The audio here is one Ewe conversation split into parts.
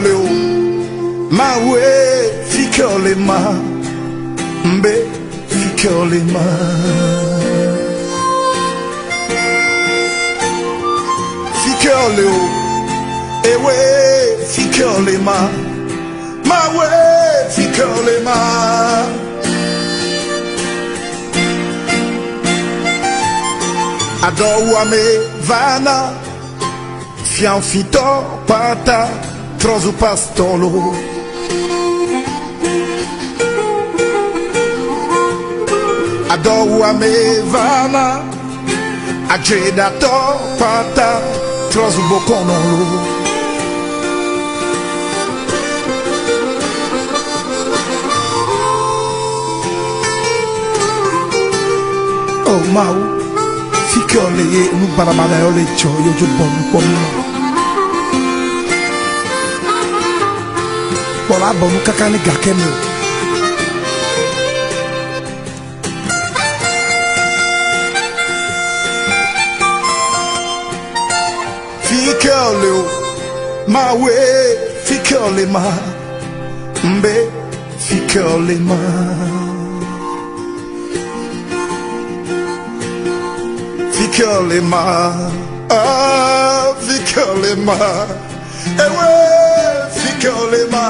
le o, Mawu e, fi ke wòle ma, mbe fi ke wòle ma. Fi ke wòle o, ewe fi ke wòle ma, Mawu e, fi ke wòle ma. Adɔwuame vana. Fiafitɔ kpata trɔ zu pastɔlo. Adɔwuame vana, adzeɖatɔ kpata trɔ zu bokɔnɔlo. Oh Mawu, fi ke wòle ye nu baɖabaɖa yawo le dzɔ ye wodzo bɔ nu kpɔ mí ma. Kpɔ la bɔ nu kaka ne gake me o. Fi ke wòle o, Mawu e, fi ke wòle ma, mbe fi ke wòle ma. Fi ke wòle ma, ah, fi ke wòle ma, ewe, fi ke wòle ma.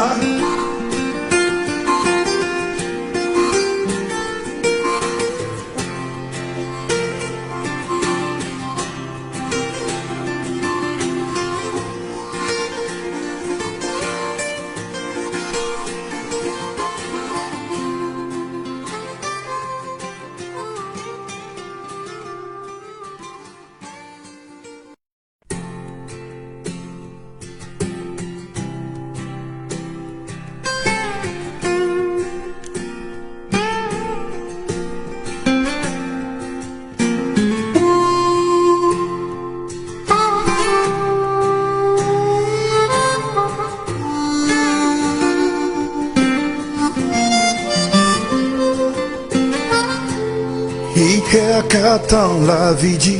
Ihe katã la vi dzi,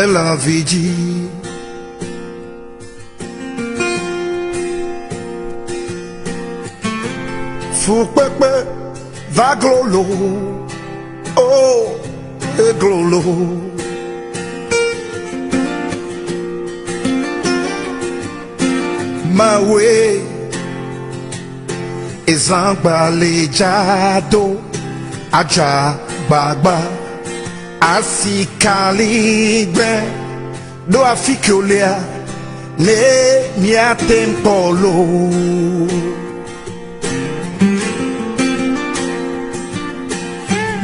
ela vi dzi. Fukpekpe va glolo, oh, eglolo. Mawe, ezãgbalẽ dzado, adza gbagba, asikaligbe, ɖo afi ke wòlea, ne míate ŋu kpɔ loo.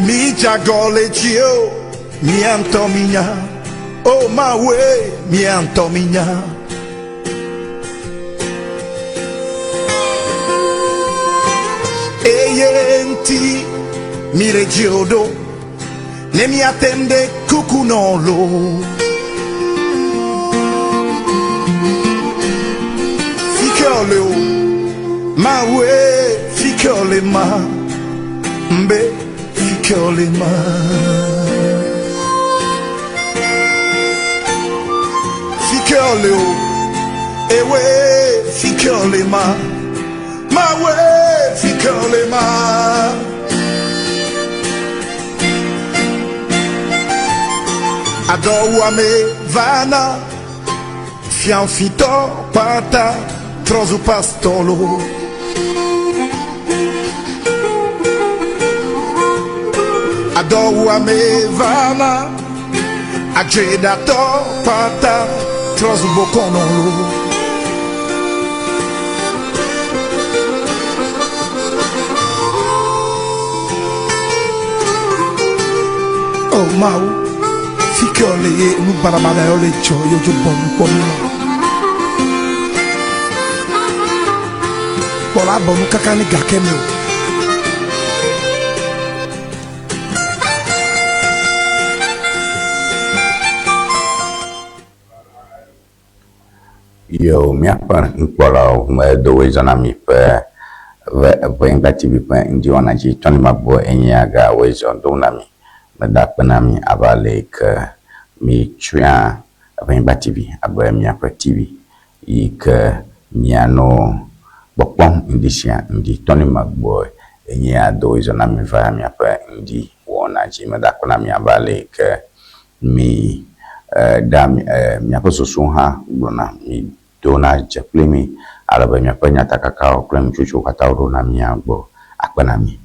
Mídze agɔ le dzi o, mía ŋutɔ mínya. O Mawu e, mía ŋutɔ mínya. Eye ŋuti míle dzi o ɖo, ne míate ŋu ɖe kuku nɔ loo. Fi ke wòle o, Mawu e, fi ke wòle ma, mbe fi ke wòle ma. Fi ke wòle o, ewe fi ke wòle ma, Mawu e, fi ke wòle ma. Adɔwuame vana, fiafitɔ kpata trɔ zu pastɔlo. Adɔwuame vana, adzeɖatɔ kpata trɔ zu bokɔnɔlo. Oh Mawu, fi ke wòle ye nu baɖabaɖa yawo le dzɔ ye wodzo bɔ nu kpɔ mí ma. Kpɔ la bɔ nu kaka ne gake me o. Yo míaƒe nukpɔlawo medo woezɔ na mi ƒe ve Ʋenyigba TV ƒe ŋdiwɔna dzi Tony Mabue enye ga woezɔ do na mi. Meda akpe na mi abe ale yi ke mitsɔa Ʋenyigba TV abe miaƒe TV. yi ke mianɔ kpɔkpɔm ŋdi sia ŋdi. Tony Magbɔe enye ya do wòezɔ na mi va miaƒe ŋdi wɔna dzi. Meda akpe na mi abe ale yi ke mi ɖea miaƒe susu hã gblɔna mi dona dze kpli mi ale be miaƒe nyatakakawo kple nutsotsowo katã woɖona mia gbɔ. Akpe na mi.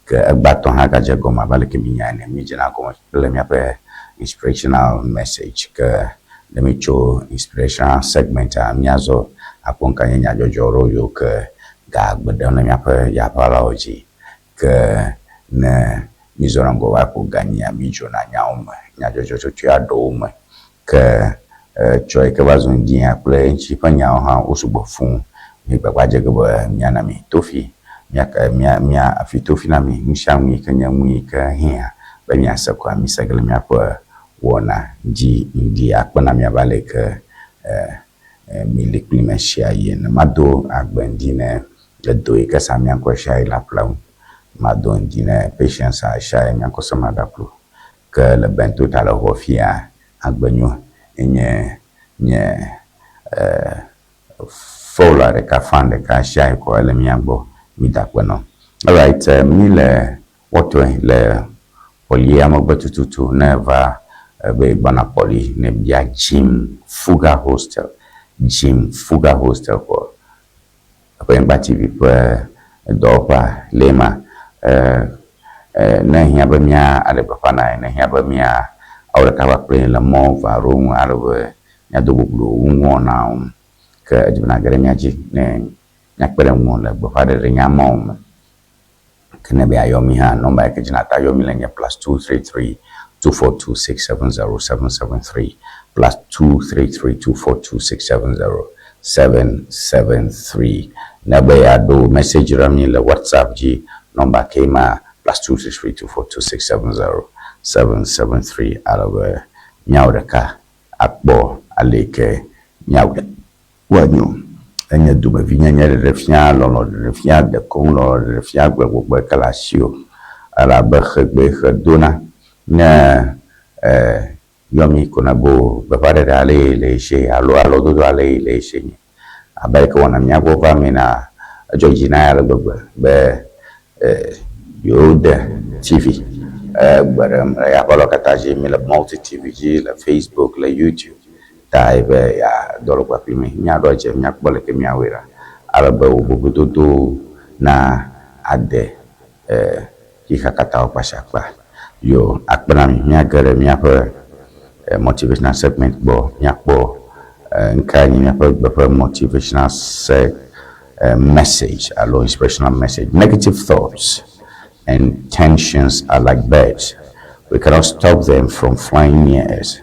Ke egbãtɔ hã gadze gɔme abe ale ke minya ene. Míedzena gɔme kple míaƒe inspirational message ke ne míetso inspirational segment-a míazɔ akpɔ nu ka nye nyadzɔdzɔ ɖewo yiwo ke ga gbe ɖem le míaƒe yaʋalawo dzi. Ke ne mízɔna ŋgɔ va ƒo ganyia, mídzrona nyawo me, nyadzɔdzɔ tsotsoe aɖewo me. Ke etsɔ yi ke va zu ŋdia kple eŋuti ƒe nyawo hã wo sugbɔ fũu. Mi gbagba dze ge be míana mi tofi, míake mía mía afi tofi na mi nu sia nu yi ke nye nu yi ke hiã be míase koa mise ge le míaƒe wɔna dzi ŋdi akpe na mi abe ale yi ke mili kpli me sia yi ene. Mado agbe ŋdi ne edo yi ke sa míaŋkɔ sia yi le aƒla ŋu. Mado ŋdi ne Patience sia yi míaŋkɔ se maɖaƒlu. Ke le Bentota le xɔ fia agbenyo enye nye fowler ɖeka fan ɖeka sia yi kɔ ele mía gbɔ. Mida akpe nɔ. Alright, mi le wɔtɔe le Pɔlia megbe tututu ne va be gbɔna Pɔli ne bia Jim Fuga Hostel. Jim Fuga Hostel kɔ Eƒe TV ƒe dɔwɔƒea le ema. Ne ehiã be mía aɖe gbeƒã na ye, ne ehiã be mía awɔ ɖeka kpakple le mɔ va ɖo ŋu ale be míado boblo nuwɔnawo ŋu. Ke edzi be nage ɖe mía dzi ne míakpe ɖe ŋuwò le gbeƒãɖeɖe nya mawo me. Ke ne be yeayɔ mí hã, nɔmba yi ke dzi nàte ayɔ mí le nye +233 242 670 773 +233 242 670 773. Ne be yeaɖo message ɖe mí le WhatsApp dzi, nɔmba ke ma +233 242 670 773 ale be míawɔ ɖeka akpɔ ale yi ke míawɔ woanyo. Enye dumevinyenye ɖeɖefia, lɔlɔ̃ ɖeɖefia, dekɔnu lɔlɔ̃ ɖeɖefia, gbegbɔgblɔ yi ke le asiwò elabe xegbee xe dona. Ne yɔ mí ko ne bo gbeƒãɖeɖe ale yi le esi alo alɔdodo ale yi le esi nye. Abe yi ke wɔna mía gbɔ va me na edzɔ dzi na ya ale gbegbe be yewo de TV gbe ɖem le yaƒe katã dzi. Mi le Multi TV dzi, le Facebook, le YouTube ta ye be ya dɔ le kpakpli mi. Míaɖo edze míakpɔ leke míawɔe ɖa ale be wò boblododo na ade xexea katã kpasiakpa. Yo akpe na mi míage ɖe míaƒe motivational segment gbɔ míakpɔ nukae nye míaƒe gbe ƒe motivational message alo inspirational message. Negative thoughts and tensions are like birds. We cannot stop them from flying near us,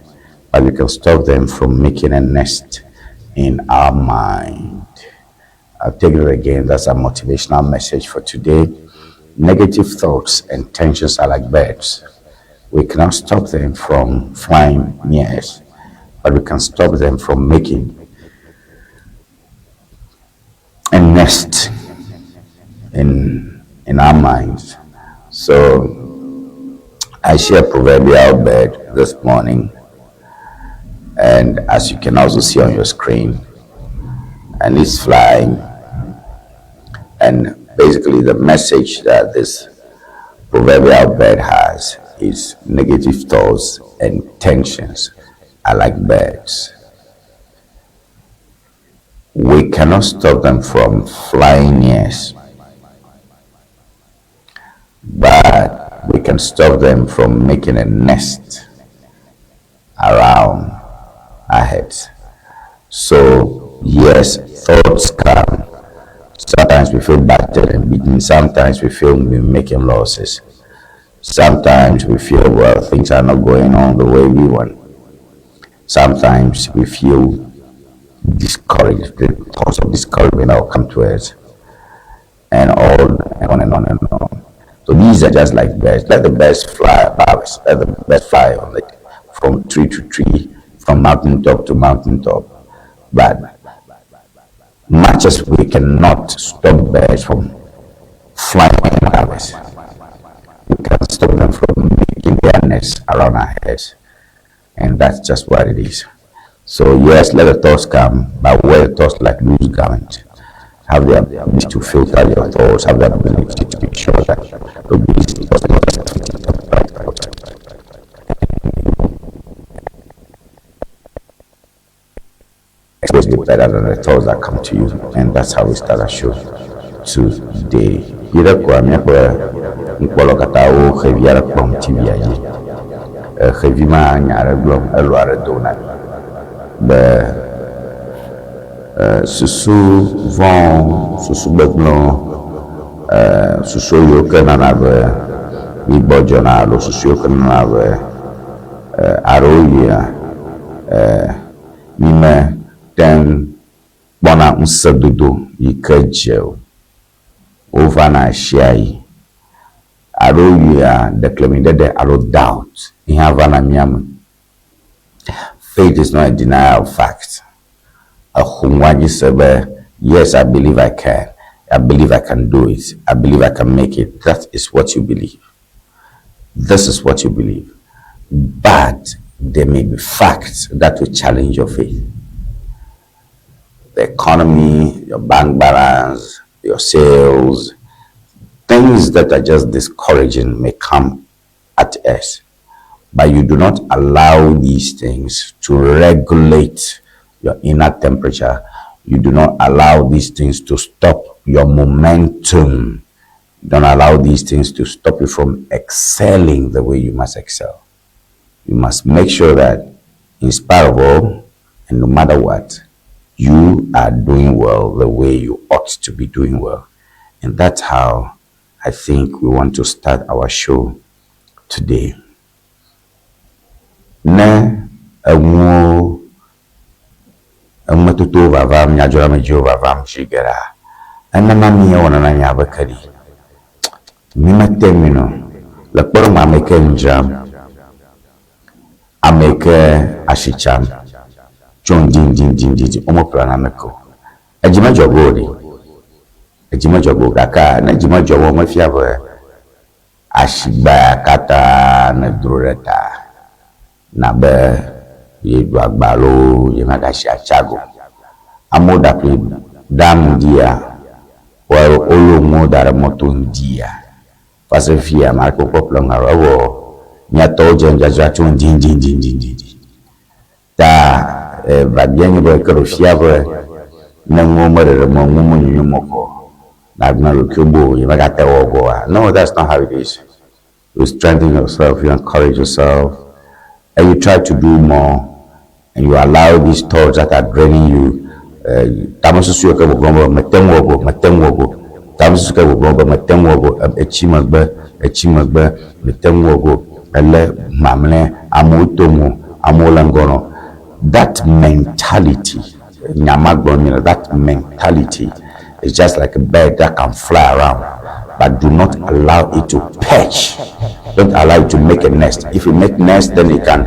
but we can stop them from making a nest in our mind. I'll take it again. That's a motivational message for today. Negative thoughts and tensions are like birds. We cannot stop them from flying near us, but we can stop them from making a nest in our minds. So I share proverbial bird this morning, and as you can also see on your screen, and it's flying. And basically the message that this proverbial bird has is negative thoughts and tensions are like birds. We cannot stop them from flying, yes, but we can stop them from making a nest around our heads. So, yes, thoughts come. Sometimes we feel battered and beaten. Sometimes we feel we're making losses. Sometimes we feel, well, things are not going on the way we want. Sometimes we feel discouraged. The thoughts of discouragement will come to us, and on and on and on and on. So these are just like birds. Let the birds fly above us. Let the birds fly on the, from tree to tree, from mountain top to mountain top. But much as we cannot stop birds from flying above us, we can stop them from making their nests around our heads. And that's just what it is. So yes, let the thoughts come, but wear the thoughts like loose garment. Have the ability to filter your thoughts, have the ability to be sure that these thoughts are not right thoughts. Always be better than the thoughts that come to you, and that's how we start our show today. Yi ɖe koa míaƒe nukpɔlawo katã wo xevi aɖe kpɔm TV-a dzi. Xevi ma nya aɖe gblɔm elo aɖe dom na mi be susu vɔ̃wo, susu gbegblẽwo, susu yiwo ke nana be mígbɔdzɔna alo susu yiwo ke nana be aɖewo yia mímete ŋu kpɔna ŋusẽdodo yi ke dze o. Wovana ɣesiaɣi. Alo yia ɖeklemiɖeɖe alo doubt yi hã vana mía me. Faith is not a denial of fact. Exɔ nua dzi se be yes, I believe I can. I believe I can do it. I believe I can make it. That is what you believe. This is what you believe. But there may be facts that will challenge your faith. The economy, your bank balance, your sales, things that are just discouraging may come at us. But you do not allow these things to regulate your inner temperature. You do not allow these things to stop your momentum. You don't allow these things to stop you from excelling the way you must excel. You must make sure that in spite of all, and no matter what, you are doing well the way you ought to be doing well. And that's how I think we want to start our show today. Ne enuwo emetoto vavam nyadzɔɖamedziwo vavam dzi geɖea, enana mi wɔna na mi abe ke ɖi. Mi mete ŋui nɔ. Le kpɔɖeŋu ame yi ke nu dzram, ame yi ke asi tsam tso ŋdi ŋdi ŋdi ŋdi ŋdi womeƒlea naneke o. Edzi medzɔ ge o ɖe. Edzi medzɔ ge o gake ne edzi medzɔ wo mefia be asigba ya katã nedro ɖe ta na be yeɖu agba alo yemagasi atsa go. Amewo ɖaƒli ɖam ŋdia, wolɔ nuwo da ɖe mɔto ŋdia. Va se fia ame aɖeke wokpɔ ƒle nu alo evɔ míatɔwo dze nudzadzra tso ŋdi ŋdi ŋdi ŋdi ŋdi ŋdi. Ta biabia nye be ke ɖo fia be ne nuwo meɖeɖe me nuwo menyonyo me kɔ nagblẽ ɖokuiwò be o yemagate wɔ go oa. No, that's not how it is. You strengthen yourself, you encourage yourself, and you try to do more, and you allow these thoughts that are draining you. Tamesusu yiwo ke gbɔgblɔm be mete ŋu wɔ go, mete ŋu wɔ go. Tamesusu ke gbɔgblɔm be mete ŋu wɔ go, etsi megbe, etsi megbe, mete ŋu wɔ go, ele mamlɛ, amewo to ŋu, amewo le ŋgɔ nɔ. That mentality, nya ma gblɔm mi le, that mentality is just like a bird that can fly around, but do not allow it to perch. Don't allow it to make a nest. If it make nest, then it can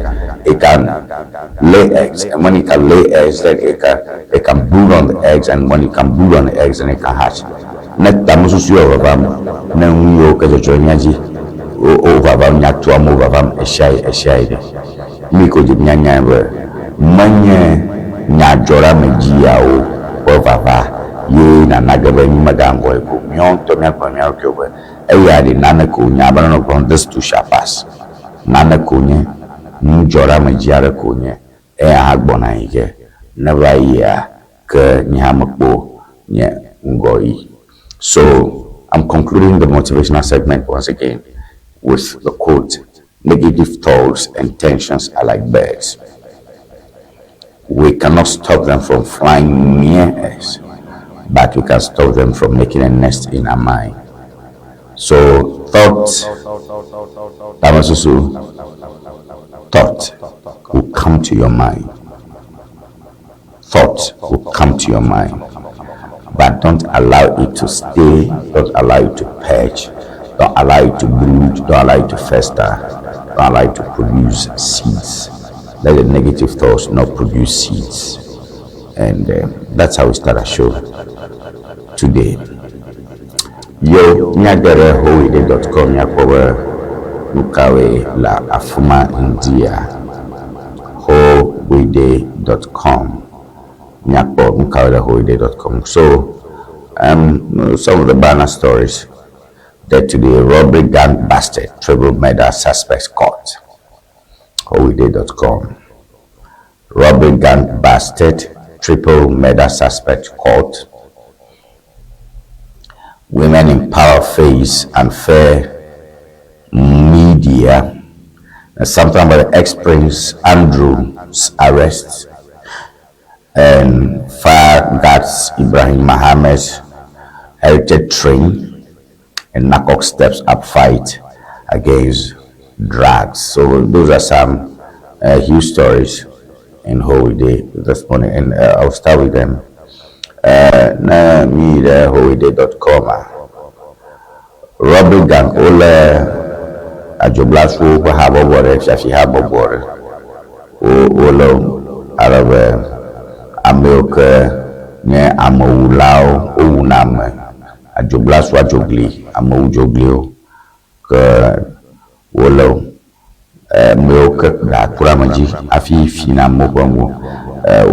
lay eggs, and when it can lay eggs, then it can brood on the eggs, and when it can brood on the eggs, then it can hatch. Ne tamesusu yɔ vavam, ne nu yiwo ke dzɔdzɔ mía dzi, wo wo vavam nya tu amewo vavam ɣesiaɣi ɣesiaɣi ɖe. Nu yi ke wodze míanyae be menye nyadzɔɖeamedzi yawo ƒe vava ye nana ge be mímega ŋgɔ yi ko. Míawo ŋutɔ míagblɔ mía ɖokuiwo be eya ɖe nane ko wònye abe nɔ gblɔm this too shall pass. Nane ko wònye, nudzɔɖeamedzi aɖe ko wònye eya hã gbɔna yi ge. Ne va yia ke nye hã mekpɔ nye ŋgɔyi. So I'm concluding the motivational segment once again with the quote, "Negative thoughts and tensions are like birds. We cannot stop them from flying near us, but we can stop them from making a nest in our mind." So thought, tamesusu, thought will come to your mind. Thought will come to your mind, but don't allow it to stay, don't allow it to perch, don't allow it to brood, don't allow it to fester, don't allow it to produce seeds. Let the negative thoughts not produce seeds. And that's how we start our show today. Yo, míage ɖe howide.com míakpɔ be nu kawoe le afi ma ŋdia. hoiday.com. Míakpɔ nu kawoe le hoiday.com. So, some of the banner stories that today: robbery gang busted, triple murder suspects caught. Hoiday.com. Robbery gang busted, triple murder suspect caught. Women in power face unfair media. There's something about the ex-Prince Andrew's arrest and fire guards Ibrahim Mohammed's heritage train, and NACOC steps up fight against drugs. So those are some huge stories in Holiday this morning, and I'll start with them. Na mi ɖe hoiday.com a, robbery gang wole adzoblasuwo ƒe habɔbɔ ɖe, fiafi habɔbɔ ɖe wole ale be ame yiwo ke nye amewulawo, wowuna ame, adzoblasu adzogli, amewudzogliwo ke wole ame yiwo ke kplɔa aku ɖe ame dzi hafi fina amewo ƒe nuwo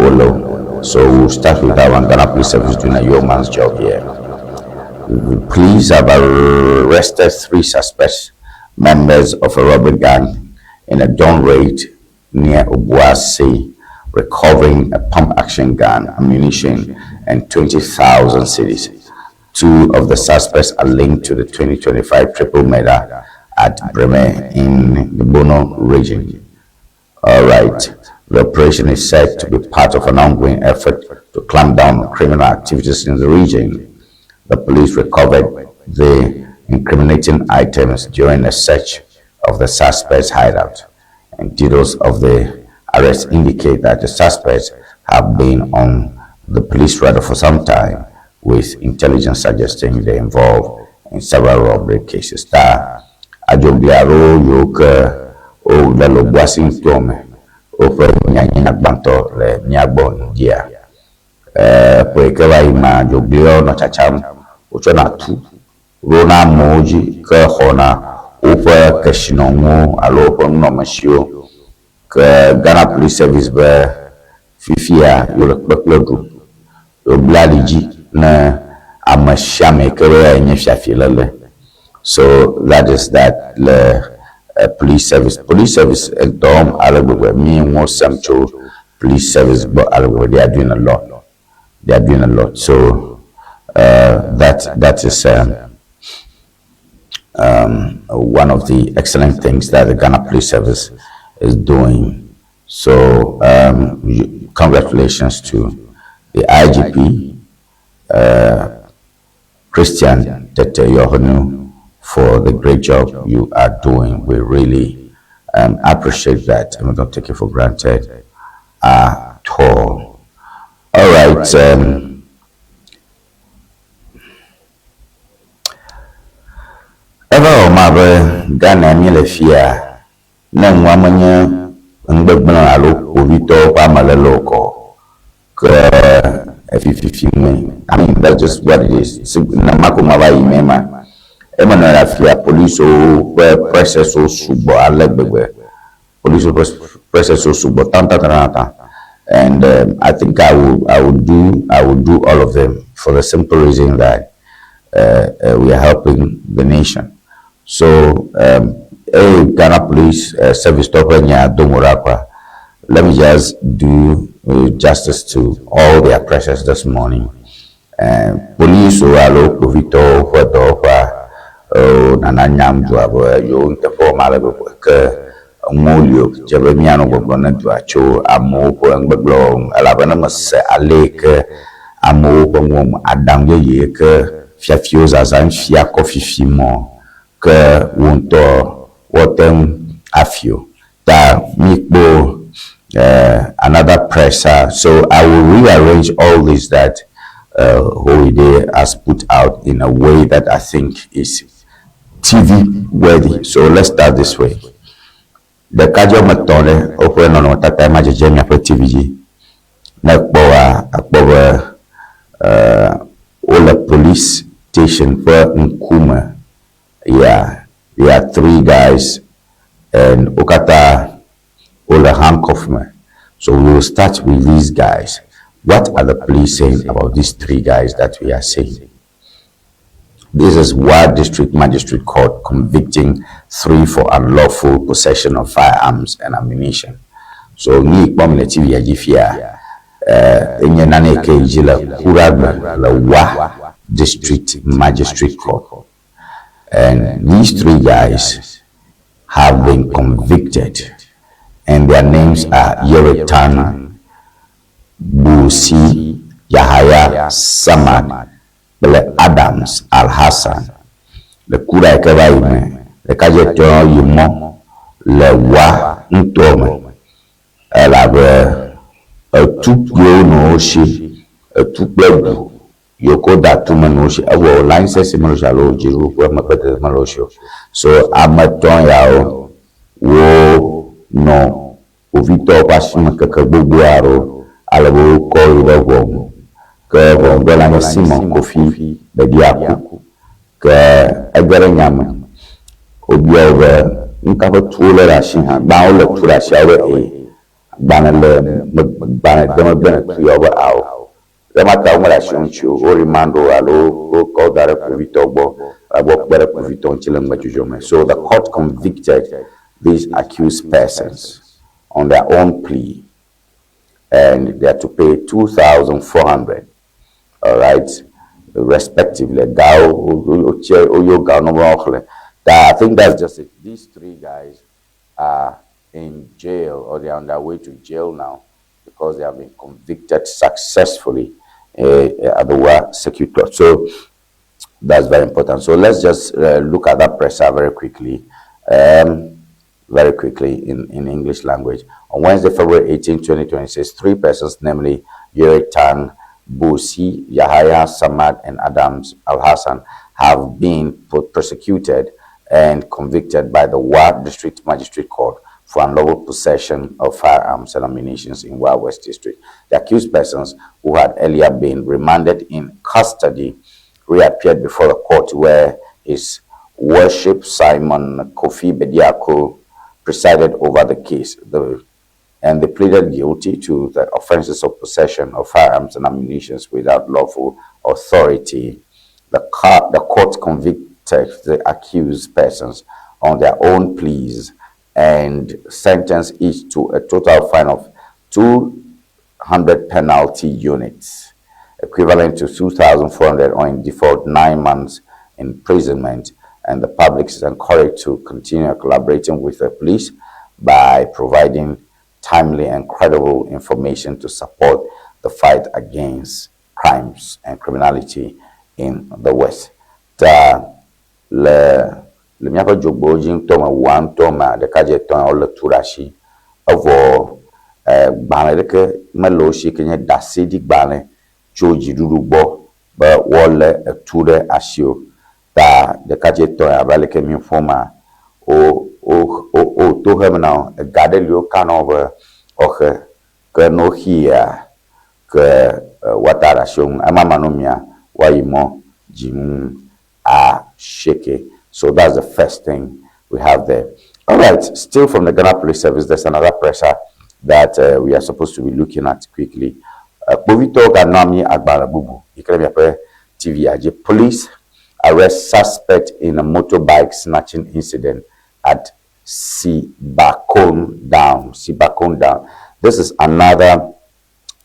wole. So we'll start with that one. Ghana Police Service doing a yeoman's job here. The police have arrested three suspects, members of a robbery gang, in a dawn raid near Obuasi, recovering a pump-action gun, ammunition, and 20,000 cedis. Two of the suspects are linked to the 2025 triple murder at Breme in the Bono region. All right. The operation is said to be part of an ongoing effort to clamp down on criminal activities in the region. The police recovered the incriminating items during a search of the suspects' hideout, and details of the arrest indicate that the suspects have been on the police radar for some time, with intelligence suggesting they involved in several robbery cases. Ta adzogli alo yiwo ke wole le Obuasi ŋutɔ me, woƒe nyanya gbãtɔ le mía gbɔ ŋdia. Ƒe yi ke va yi ma, adzogliwo nɔ tsatsam, wotsɔna tu ɖona amewo dzi ke xɔna woƒe kesinɔnuwo alo woƒe nunɔamesiwo ke Ghana Police Service be fifia yewole kpekpe ɖum. Yewobla ali dzi ne ame sia ame yi ke be nye fiafi lele. So that is that le police service. Police service dɔ wɔm ale gbegbe. Mi ŋu sem tso police service gbɔ ale gbegbe. They are doing a lot. They are doing a lot. So that is one of the excellent things that the Ghana Police Service is doing. So congratulations to the IGP, Christian Tetteh Yohuno, for the great job you are doing. We really appreciate that, and we don't take it for granted at all. All right. Eva wɔ ma be Ghana míele fia ne nua menye nugbegblẽ alo kpovitɔwo ƒe amelele o kɔ ke efififi me. I mean, that's just what it is. Nema ko ma va yi me ma. Eme nɔ le afia polisiwo ƒe presses-wo sugbɔ ale gbegbe. Polisiwo ƒe presses-wo sugbɔ tãtãtãtã. And I think I will do all of them for the simple reason that we are helping the nation. So, hey, Ghana Police Service tɔ nya do ŋgo ɖa kwa. Let me just do justice to all their pressures this morning. Police alo kpovitɔwo ƒe dɔwɔƒea nana nyam dua be yewo nuteƒe wɔm ale gbegbe ke enuwo li o dze be míanɔ gbɔgblɔ ne dua tso amewo ƒe nugbegblẽ wɔm elabena mese ale yi ke amewo ƒe nuwo aɖaŋu yeye ke fiafiwo zazãm fia kɔ fifi mɔ ke wo ŋutɔ woate ŋu afi o. Ta míkpɔ another presser. So I will rearrange all this that Hoide has put out in a way that I think is TV worthy. So let's start this way. Ɖekadze woame etɔ̃ ɖe woƒe nɔnɔmetata ma dzedze miaƒe TV dzi. Ne ekpɔ wa, akpɔ be wole police station ƒe ŋkume. Yeah, there are three guys and wo katã wole handcuff me. So we will start with these guys. What are the police saying about these three guys that we are seeing? This is Wa District Magistrate Court convicting three for unlawful possession of firearms and ammunition. So ni kpɔm le TV dzi fia enye nane ke dzi le Kuragbe le Wa District Magistrate Court. And these three guys have been convicted and their names are Yeretan Busi, Yahaya Samad kple Adams Alhassan. Le kura yi ke va yi me, ɖekadze yi mɔ le Wa ŋutɔ me elabe etu yiwo nɔ wo si, etu kple ʋu yiwo ko da tu me nɔ wo si evɔ license mele wo si alo dziɖuɖu ƒe megbedede mele wo si o. So ame etɔ̃ yawo wo nɔ kpovitɔwo ƒe asime keke gbogbo aɖewo ale be wokɔ yi ɖe ʋɔnu. Ke ʋɔnudrɔ̃la nye Simon Kofi Bediako ke ege ɖe nya me. Wobia wo be nu ka ƒe tu wolé ɖe asi hã. Gbã wole tu ɖe asia wobe ee gbalẽ le me gbalẽ de megbe ne tu yawo be ao. Ɖe ma ta womele asi ŋuti o. Wo remand wo alo wokɔ wo da ɖe kpovitɔ gbɔ alo kpe ɖe kpovitɔ ŋuti le ŋmedzudzɔ me. So the court convicted these accused persons on their own plea and they are to pay 2,400, all right, respectively. Gao, Oyo Gao, no I think that's just it. These three guys are in jail or they are on their way to jail now because they have been convicted successfully at the Wa Circuit Court. So that's very important. So let's just look at that presser very quickly. Very quickly in English language. On Wednesday, February 18, 2026, three persons, namely Yeretan Busi, Yahaya Samad, and Adams Al Hassan, have been prosecuted and convicted by the Wa District Magistrate Court for unlawful possession of firearms and ammunition in Wa West District. The accused persons, who had earlier been remanded in custody, reappeared before the court where His Worship Simon Kofi Bediako presided over the case. And they pleaded guilty to the offenses of possession of firearms and ammunition without lawful authority. The court convicted the accused persons on their own pleas and sentenced each to a total fine of 200 penalty units, equivalent to 2,400 or in default 9 months imprisonment. And the public is encouraged to continue collaborating with the police by providing timely and credible information to support the fight against crimes and criminality in the West. Ta le le míaƒe dzogbewo dzi ŋutɔ me wua ŋutɔ mea ɖekadze etɔ̃ wole tu ɖe asi evɔ gbalẽ ɖeke mele wo si ke nye ɖaseɖigbalẽ tso dziɖuɖu gbɔ be woalé etu ɖe asi o. Ta ɖekadze etɔ̃ abe aleke mi ƒom wo wo wo to hem na wo ega ɖe li woka na wo be woaxe ke ne woxea ke woata ɖe asi wo ŋu ema manɔmea woayi mɔ dzinu asheke. So that's the first thing we have there. All right, still from the Ghana Police Service, there's another presser that we are supposed to be looking at quickly. Kpovitɔwo ganɔ anyi agbalẽ bubu yi ke le miaƒe TV dzi. Police arrest suspect in a motorbike snatching incident at Sibakon Down. Sibakon Down. This is another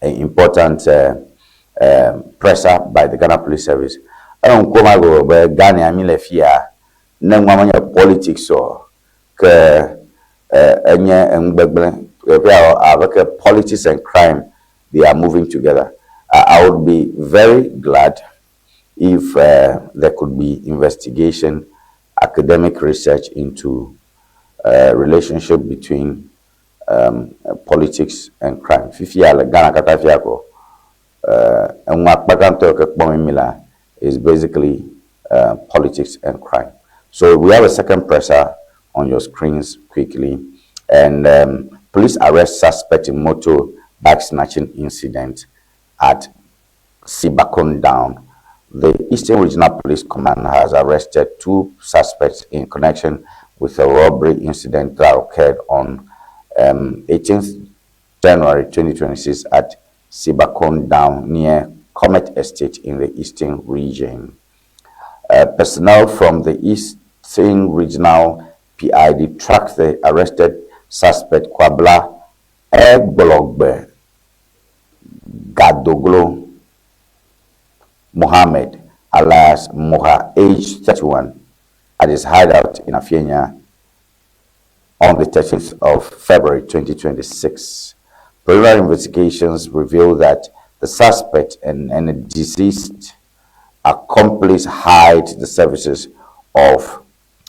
important presser by the Ghana Police Service. Enu ŋkume agblɔ be Ghana mi le fia ne nua menye politics o ke enye enugbegblẽ teƒea abe ke politics and crime, they are moving together. I would be very glad if there could be investigation, academic research into relationship between politics and crime. Fifia le Ghana katã fia ko enu akpa gãtɔ ke kpɔm mi la is basically politics and crime. So we have a second presser on your screens quickly. And police arrest suspect in motor bike snatching incident at Sibakon Down. The Eastern Regional Police Command has arrested two suspects in connection with a robbery incident that occurred on 18th January 2026 at Sibakon Down near Comet Estate in the Eastern Region. Personnel from the Eastern Regional PID tracked the arrested suspect Kwabla Egbologbe Gadoglo Mohammed, alias Moha, age 31, at his hideout in Afienya on the 13th of February 2026. Preliminary investigations revealed that the suspect and the deceased accomplice hired the services of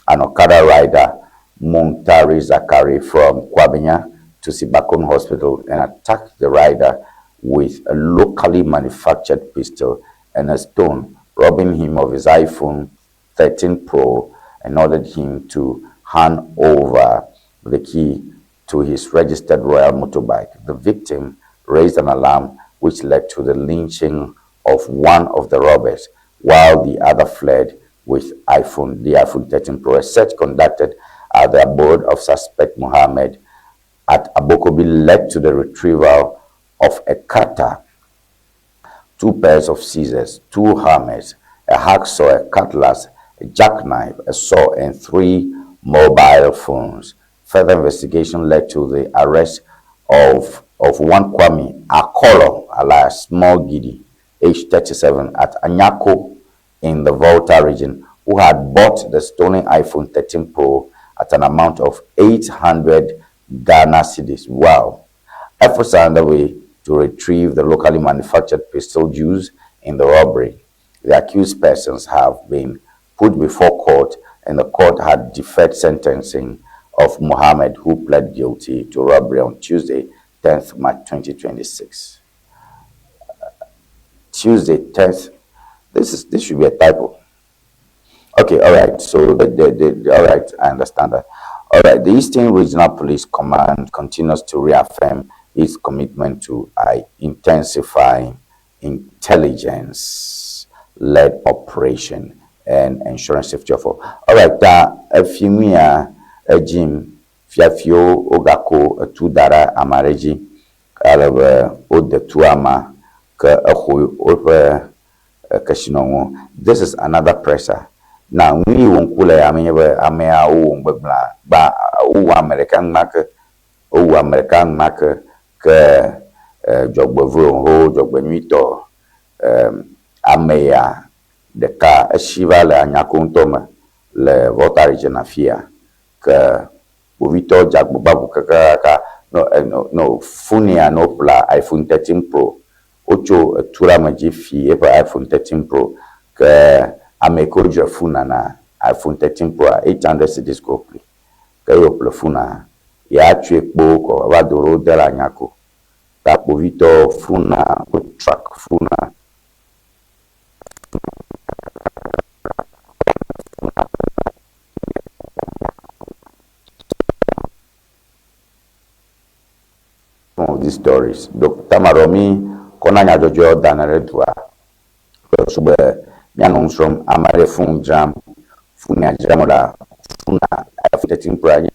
an Okada rider, Muntari Zakari, from Kwabenya to Sibakon Hospital and attacked the rider with a locally manufactured pistol and a stone, robbing him of his iPhone 13 Pro and ordered him to hand over the key to his registered Royal motorbike. The victim raised an alarm, which led to the lynching of one of the robbers, while the other fled with the iPhone 13 Pro. A search conducted at the abode of suspect Mohammed at Abokobi led to the retrieval of a cutter, 2 pairs of scissors, 2 hammers, a hacksaw, a cutlass, a jackknife, a saw, and 3 mobile phones. Further investigation led to the arrest of one Kwame Akolo, alias Small Gidi, age 37, at Anyako in the Volta region, who had bought the stolen iPhone 13 Pro at an amount of 800 Ghana cedis. Wow. Efforts are underway to retrieve the locally manufactured pistol used in the robbery. The accused persons have been put before court, and the court had deferred sentencing of Mohammed, who pled guilty to robbery on Tuesday, 10th March 2026. Tuesday, 10th. This should be a typo. Okay, all right. So the all right, I understand that. All right, the Eastern Regional Police Command continues to reaffirm its commitment to intensifying intelligence-led operation and ensuring safety of all. All right, Efimia Ejim Fiafio Ogako Tudara Amareji Alebe Odetuama Ke Echo Ope Keshinongo. This is another pressure. Now we won't cool I mean amea o ba o American mark o American mark ke jogbevo ho jogbenuito amea deka eshiva le anyakontome le Volta region afia ke kpovitɔ dze agbo kakaka no no no funia no pla iPhone 13 Pro wotso etu ɖe ame dzi fi eƒe iPhone 13 Pro ke ame ke wodzra fona na iPhone 13 Pro 800 cedis ko ƒli ke ye wòƒle fona ya tsoe kpo kɔ va do ɖe wo de le anyako ta kpovitɔ fona wo track fona. Some of these stories. Dr. Maromi kɔna nyadzɔdzɔ dana ɖe dua sɔgbe mianɔ nu srɔ̃m ame aɖe fon dzram fonia dzram la fona iPhone 13 Pro nye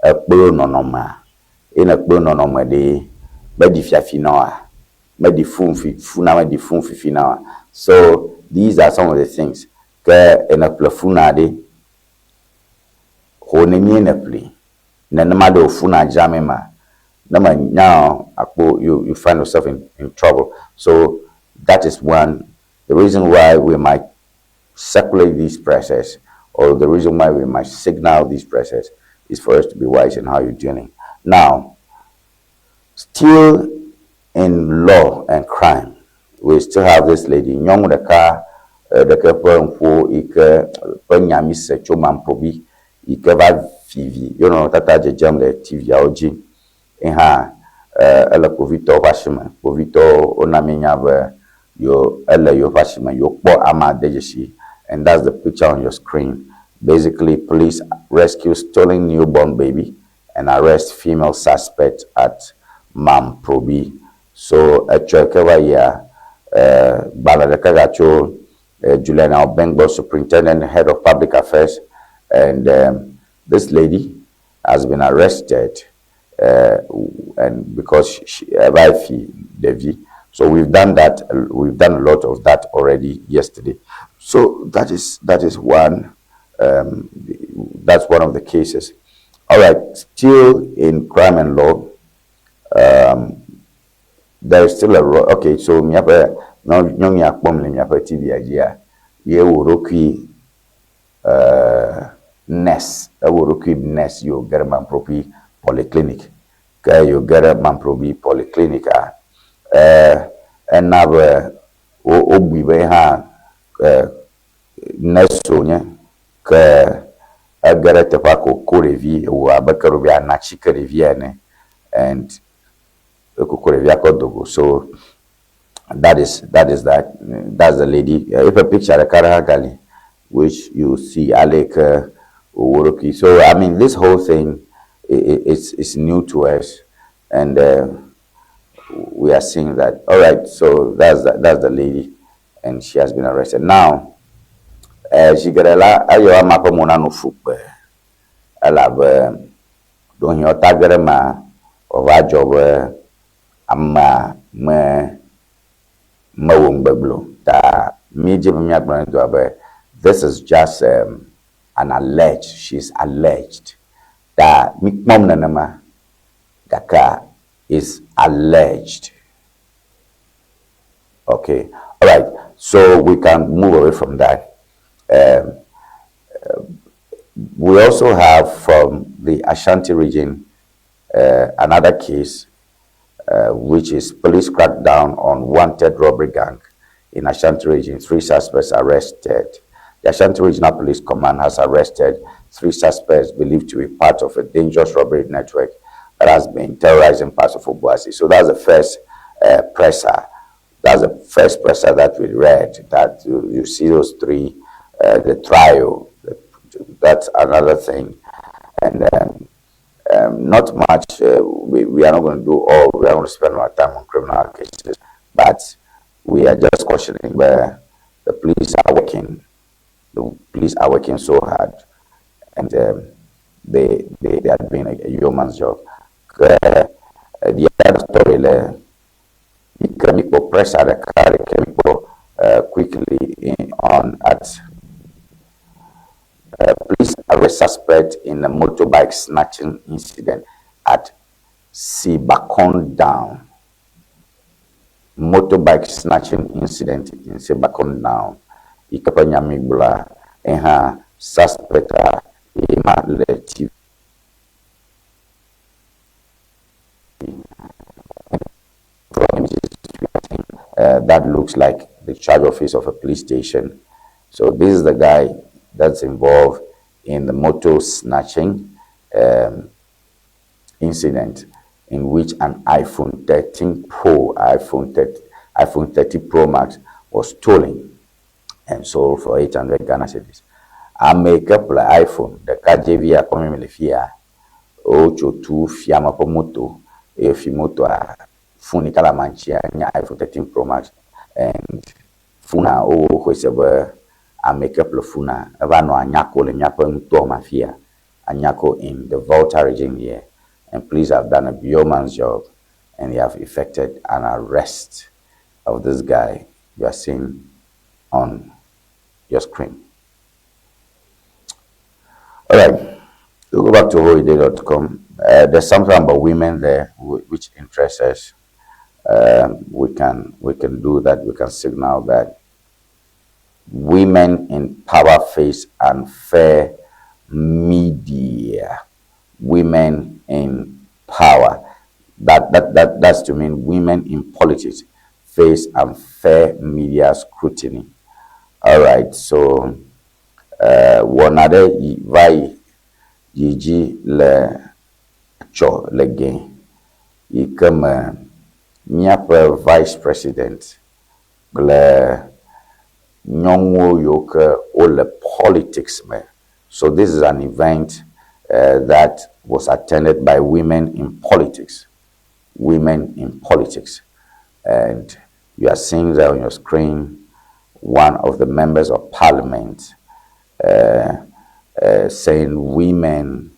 ekpɔ nɔnɔmea eye ekpɔ nɔnɔme ɖe meɖi fiafi na oa meɖi fon funa meɖi fon fifi na oa. So these are some of the things ke ene ƒle fona ɖe xɔ ne mie ne ƒli nenema ɖe wò dzram ma ne me nya akpo you find yourself in trouble. So that is one the reason why we might circulate these presses, or the reason why we might signal these presses, is for us to be wise in how you're dealing. Now, still in law and crime, we still have this lady nyɔnu ɖeka ɖeke ƒe ŋƒo yi ke ƒe nya mi se tso Mamprobi yi ke va vivi yewo nɔnɔmetata dzedzem le TV-awo dzi. Ye hã ele kpovitɔwo ƒe asime. Kpovitɔwo wona mi nya be yewo ele yewoƒe asime yewokpɔ amea de dzesi, and that's the picture on your screen. Basically, police rescue stolen newborn baby and arrest female suspect at Mamprobi. So etsɔ ke va yia gbalẽ ɖeka gatso Juliana Obengbo, Superintendent, Head of Public Affairs, and this lady has been arrested and because she Devi. So we've done that. We've done a lot of that already yesterday. So that is one. That's one of the cases. All right. Still in crime and law. There is still a okay. So miaƒe nyɔnu ya kpɔm le miaƒe TV dzia ye wò ɖokui nurse, ewɔ ɖokui nurse yi wòge ɖe Mamprobi Polyclinic. Ke yi wòge ɖe Mamprobi Polyclinic a ena be wobui be hã nurse wònye ke ege ɖe teƒea ko ko ɖevi wɔ abe ke ɖo be ana atike ɖevia ene and ekoko ɖevia kɔ do go. So that is that. That's the lady. Eƒe picture ɖeka ɖe hã gali which you see ale ke wòwɔ ɖokui. So I mean, this whole thing, it's new to us and we are seeing that. All right, so that's the lady and she has been arrested. Now, zi geɖe la eyɔ ama ƒe mo na nu fu kpe elabe ɖewohĩ wota ge ɖe emea wòva dzɔ be amea me mewɔ ŋugbegblẽ o ta míedzi be míagblɔ ne doa be this is just an alleged, she's alleged, ta míkpɔm nenema gake is alleged. Okay, all right, so we can move away from that. We also have from the Ashanti region another case, which is police crackdown on wanted robbery gang in Ashanti region. Three suspects arrested. The Ashanti Regional Police Command has arrested three suspects believed to be part of a dangerous robbery network that has been terrorizing parts of Obuasi. So that's the first presser. That's the first presser that we read. That you see those three, the trio. That's another thing. And not much. We are not going to do all. We are going to spend our time on criminal cases, but we are just cautioning where the police are working. The police are working so hard, and they are doing a yeoman's job. The other story, the chemical pressure, the carry chemical quickly in, on at police arrest suspect in a motorbike snatching incident at Sibakon Down. Motorbike snatching incident in Sibakon Down. Ikapa nyamibla eha suspect ema le TV. That looks like the charge office of a police station. So this is the guy that's involved in the motor snatching incident in which an iPhone 13 Pro, iPhone 30, iPhone 30 Pro Max was stolen and sold for 800 Ghana cedis. Ame ke ƒle iPhone ɖekadzevi akpɔ mi le fia wotso tu fiame ƒe moto eye fi motoa phone yi ke le ama ŋutsia nye iPhone 13 Pro Max and phonea woxɔe se be ame ke ƒle phonea eva nɔ Anyako le míaƒe nutoa me afia, Anyako in the Volta Region here, and police have done a yeoman's job and they have effected an arrest of this guy you are seeing on your screen. All right, we'll go back to hoiday.com. There's something about women there which interests us. We can do that. We can signal that women in power face unfair media. Women in power. That's to mean women in politics face unfair media scrutiny. All right, so wɔna ɖe yi va yi yi dzi le tsɔ le gɛ yi ke me míaƒe vice president kple nyɔnuwo yiwo ke wole politics me. So this is an event that was attended by women in politics. Women in politics. And you are seeing there on your screen one of the members of parliament, saying women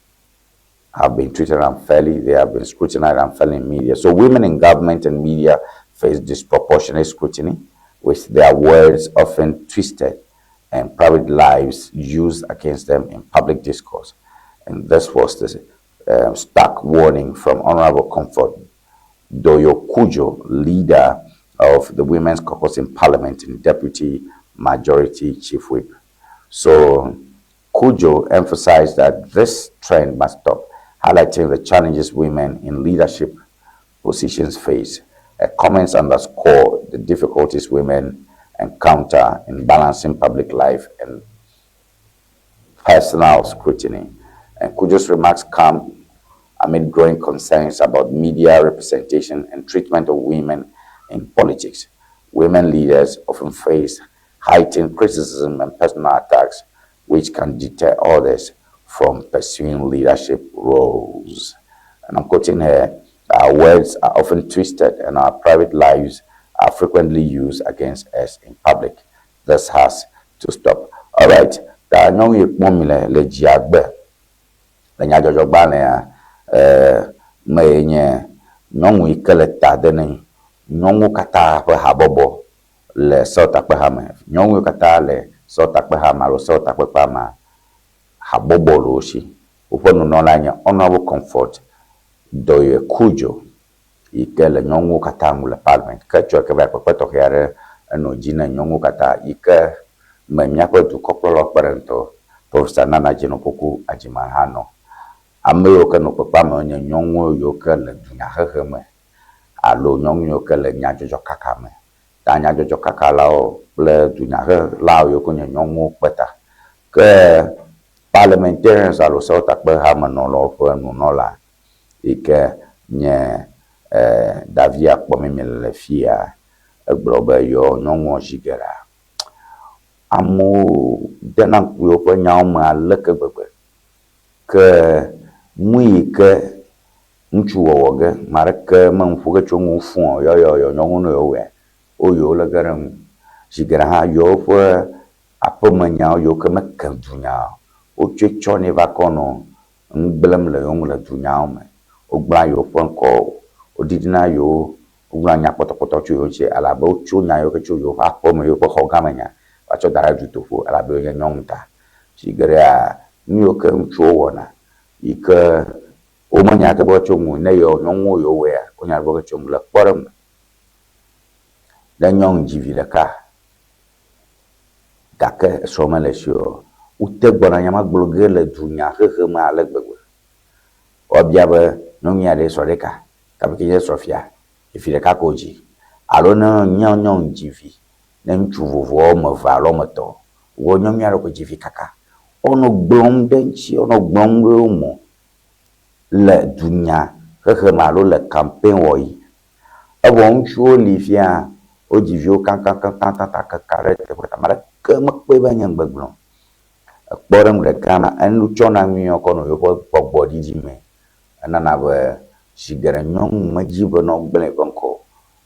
have been treated unfairly, they have been scrutinized unfairly in media. So women in government and media face disproportionate scrutiny, with their words often twisted and private lives used against them in public discourse. And this was the stark warning from Honorable Comfort Doyoe Cudjoe, leader of the Women's Caucus in Parliament and Deputy Majority Chief Whip. So Cudjoe emphasized that this trend must stop, highlighting the challenges women in leadership positions face. Her comments underscore the difficulties women encounter in balancing public life and personal scrutiny. And Cudjoe's remarks come amid growing concerns about media representation and treatment of women in politics. Women leaders often face heightened criticism and personal attacks, which can deter others from pursuing leadership roles. And I'm quoting here, our words are often twisted and our private lives are frequently used against us in public. This has to stop. All right. Ta nyɔnu yi kpɔm mi le le dziagbe le nyadzɔdzɔgbalẽa me ye nye nyɔnu yi ke le ta de ne nyɔnuwo katã ƒe habɔbɔ le Sewɔtakpeha me. Nyɔnuwo katã le Sewɔtakpeha me alo Sewɔtakpekpea mea, habɔbɔ le wo si. Woƒe nunɔla nye Honorable Comfort Doyoe Cudjoe yi ke le nyɔnuwo katã ŋu le parliament. Ke tsɔe ke va kpekpe tɔxɛ aɖe enɔ dzi ne nyɔnuwo katã yi ke me míaƒe dukɔkplɔlawo kpe ɖe ŋutɔ Professor Nana Jane Opoku Agyemang hã nɔ. Ame yiwo ke nɔ kpekpea me nye nyɔnuwo yiwo ke le dunyahehe me alo nyɔnu yiwo ke le nyadzɔdzɔkaka me. Ta nyadzɔdzɔkakalawo kple dunyahelawo yiwo ke nye nyɔnuwo kpe ta. Ke parliamentarians alo sewɔtakpehamenɔlawo ƒe nunɔla yi ke nye Davia kpɔm mi le fia egblɔ be yɔ nyɔnuwo zi geɖea. Amewo dena ŋku yewoƒe nyawo me aleke gbegbe ke nu yi ke ŋutsu wɔwɔ ge ame aɖeke me nu ƒo ge tso ŋu fũ o yɔyɔyɔ nyɔnu ne yewo wɔe wo yewo le ge ɖe ŋu. Zi geɖe hã yewoƒe aƒemenyawo yiwo ke meke dunya o wotsɔe tsɔnɛ va kɔ nɔ nu gblẽm le yewo ŋu le dunyawo me. Wogblẽa yewoƒe ŋkɔ, woɖiɖina yewo, wogblɔna nya kpɔtɔkpɔtɔ tso yewo ŋuti elabe wotso nya yiwo ke tso yewoƒe aƒeme, yewoƒe xɔgãme nya va tsɔ da ɖe dutoƒo elabe wonye nyɔnu ta. Zi geɖea nu yiwo ke ŋutsuwo wɔna yi ke womenya ɖeke tso ŋu ne yewo nyɔnuwo yewo wɔea, wonya ɖeke tso ŋu le kpɔɖeŋu me. Ne nyɔnu dzi vi ɖeka gake esrɔ̃ mele esi o, wote gbɔna nya ma gblɔ ge le dunyahehe me ale gbegbe. Woabia be nyɔnu ya ɖe srɔ̃ ɖeka gake nye srɔ̃ fia, vi ɖeka ko wodzi. Alo ne nye nyɔnu dzi vi ne ŋutsu vovovo woame eve alo woame etɔ̃, wo nyɔnu ya ɖe ko dzi vi kaka. Wonɔ gblɔm ɖe eŋuti, wonɔ gblɔm ɖe wo me le dunyahehe me alo le campaign wɔɣi. Evɔ ŋutsuwo li fia wodzi viwo kakakakaka kaka ɖe teƒe ame aɖeke mekpɔe be nye ŋgbegblẽ o. Ekpɔɖeŋu ɖeka ma enu tsɔna nyuie kɔ nɔ yewoƒe gbɔgbɔɖiɖi me. Enana be zi geɖe nyɔnu medzi be ne wogblẽ eƒe ŋkɔ o,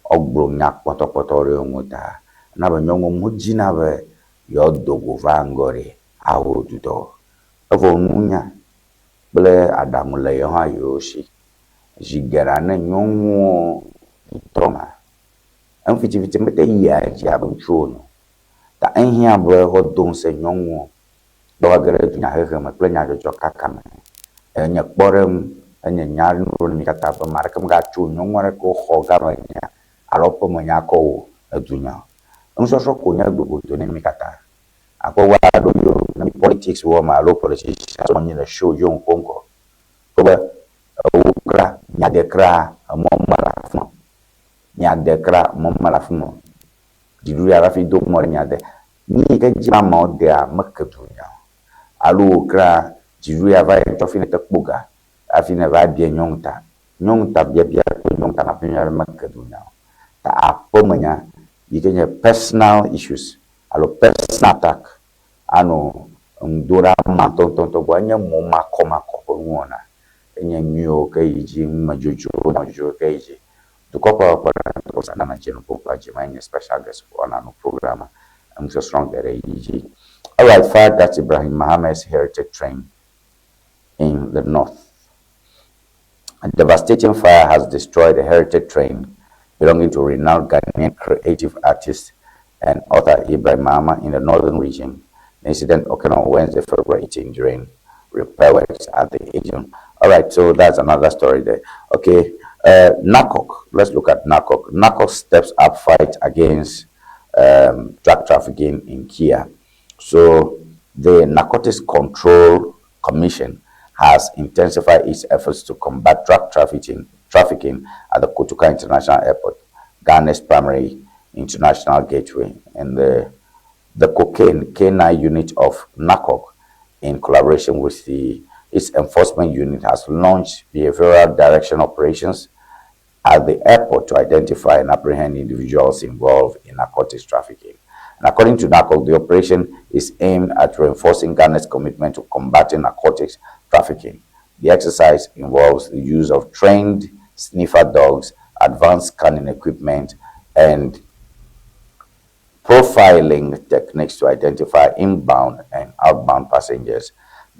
woagblɔ nya kpɔtɔkpɔtɔ ɖe yewo ŋu ta ena be nyɔnuwo medzina be yewoado go va ŋgɔ ɖe aho dudɔ o. Evɔ nunya kple aɖaŋu le yewo hã yewo si. Zi geɖea ne nyɔnuwo dudɔ ma, enufitifiti mete yia edzi abe ŋutsuwo ene o. Ta ehiã be woado ŋusẽ nyɔnuwo be woage ɖe dunyahehe me kple nyadzɔdzɔkaka me. Enye kpɔɖeŋu, enye nya nu na mi katã be ame aɖeke megatso nyɔnu aɖeke wo xɔgãme nya alo aƒeme nya kɔ o le dunya o. Nusɔsrɔ̃ ko nye globodo ne mi katã. Akpɔ woaɖo yewo ne politics wɔm alo politicians nɔ anyi le show dzi wo ŋkɔ ŋkɔ. Be ewo kra miade kra emɔ mele afi ma o. Miade kra emɔ mele afi ma o. Dziɖuɖu ya hafi do mɔ ɖe miade. Nu yi ke dzi amewo dea meke dunya o. Alo wò kra dziɖuɖu ya va yi ŋutɔ hafi nète kpɔ ga hafi nèva bia nyɔnu ta. Nyɔnu ta biabia kple nyɔnu ta mabiabia meke dunya o. Ta aƒemenya yi ke nye personal issues alo personal attack anɔ enu do ɖe ama ŋutɔŋutɔŋutɔ gbɔ enye mɔ makɔmakɔ ƒe nuwɔna. Enye nu yiwo ke yi dzi numedzodzro nyadzodzro ke yi dzi. Dukɔkplɔla kpe ɖe ŋutɔ Nana Jane Opoku Agyemang nye special guest wɔna nu program. Enusɔsrɔ̃ geɖe yi dzi. Alright, fire that's Ibrahim Mohammed's heritage train in the north. A devastating fire has destroyed a heritage train belonging to renowned Ghanaian creative artist and author Ibrahim Mahama in the northern region. The incident occurred on Wednesday, February 18, during repair works at the engine. All right, so that's another story there. Okay, NACOC. Let's look at NACOC. NACOC steps up fight against drug trafficking in Kia. So the Narcotics Control Commission has intensified its efforts to combat drug trafficking at the Kotoka International Airport, Ghana's primary international gateway, and the cocaine K9 unit of NACOC, in collaboration with its enforcement unit, has launched behavioral direction operations at the airport to identify and apprehend individuals involved in narcotics trafficking. And according to NACOC, the operation is aimed at reinforcing Ghana's commitment to combating narcotics trafficking. The exercise involves the use of trained sniffer dogs, advanced scanning equipment, and profiling techniques to identify inbound and outbound passengers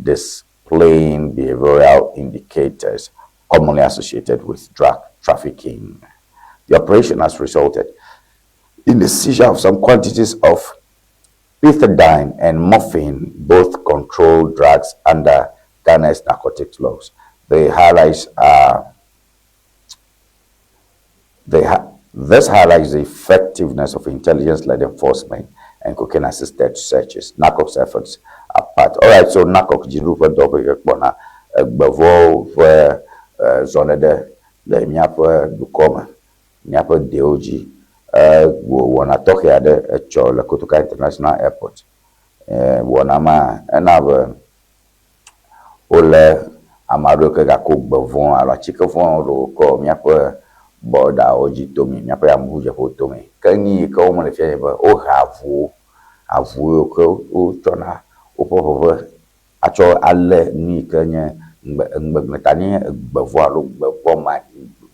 displaying behavioral indicators commonly associated with drug trafficking. The operation has resulted in the seizure of some quantities of pethidine and morphine, both controlled drugs under Ghana's narcotics laws. The highlights are this highlights the effectiveness of intelligence-led enforcement and cocaine-assisted searches. NACOC's efforts are part. All right, so NACOC dziɖuƒe dɔ ƒe ke kpɔna egbevɔwo ƒe zɔɖeɖe le míaƒe dukɔ me, míaƒe dewo dzi. Wɔna tɔxɛ aɖe etsɔ le Kotoka International Airport. Wɔna ma ena be wole ame aɖewo ke gako gbe vɔ̃ alo atike vɔ̃ ɖewo kɔ míaƒe bɔdawo dzi tomi, míaƒe yameʋudzeƒewo tomi. Ke nu yi ke wɔm le fia nye be wohe avuwo, avu yiwo ke wotsɔna woƒe ʋeʋẽ atsɔ alé nu yi ke nye ŋgbegblẽ nye egbe vɔ̃ alo gbe vɔ̃ ma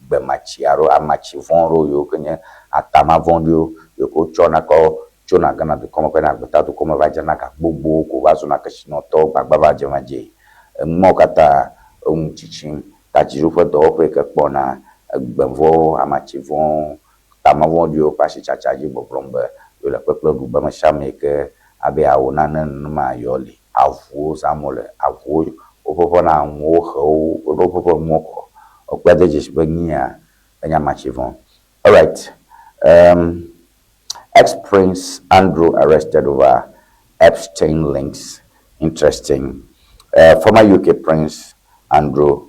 gbematsi alo amatsi vɔ̃ ɖewo yiwo ke nye atama vɔ̃ɖiwo yiwo ke wotsɔna kɔ tsona Ghana dukɔ me kɔna agbeta dukɔ me va dzrana ga gbogbowo ko va zuna kesinɔtɔwo gbagba va dzemadzee. Enumawo katã eŋu tsitsim ta dziɖuƒe dɔwɔƒe yi ke kpɔna egbe vɔ̃wo, amatsi vɔ̃wo, tama vɔ̃ɖiwo ƒe asitsatsa dzi gbɔgblɔm be yewole kpekpe ɖu be ame sia ame yi ke abe yeawɔ nane nenema yewoa li. Avuwo zãm wole, avuwo woƒe ʋena nuwo xewo woɖo woƒe nuwo kɔ. Wokpɔe de dzesi be nyia enye amatsi vɔ̃. Alright, ex-Prince Andrew arrested over Epstein links. Interesting. Former UK Prince Andrew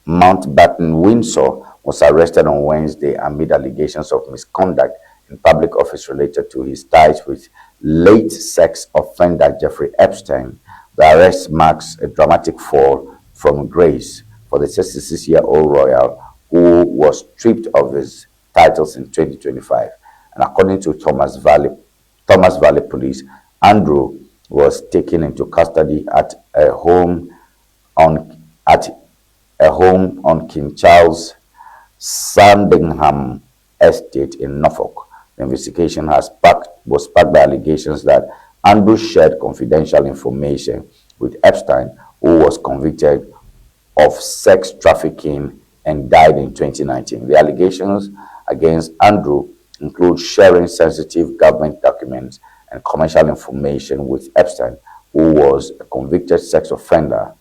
Mountbatten Windsor was arrested on Wednesday amid allegations of misconduct in public office related to his ties with late sex offender Jeffrey Epstein. The arrest marks a dramatic fall from grace for the 66-year-old royal who was stripped of his titles in 2025. And according to Thomas Valley Police, Andrew was taken into custody at a home on King Charles Sandringham Estate in Norfolk. The investigation was sparked by allegations that Andrew shared confidential information with Epstein, who was convicted of sex trafficking and died in 2019. The allegations against Andrew include sharing sensitive government documents and commercial information with Epstein, who was a convicted sex offender.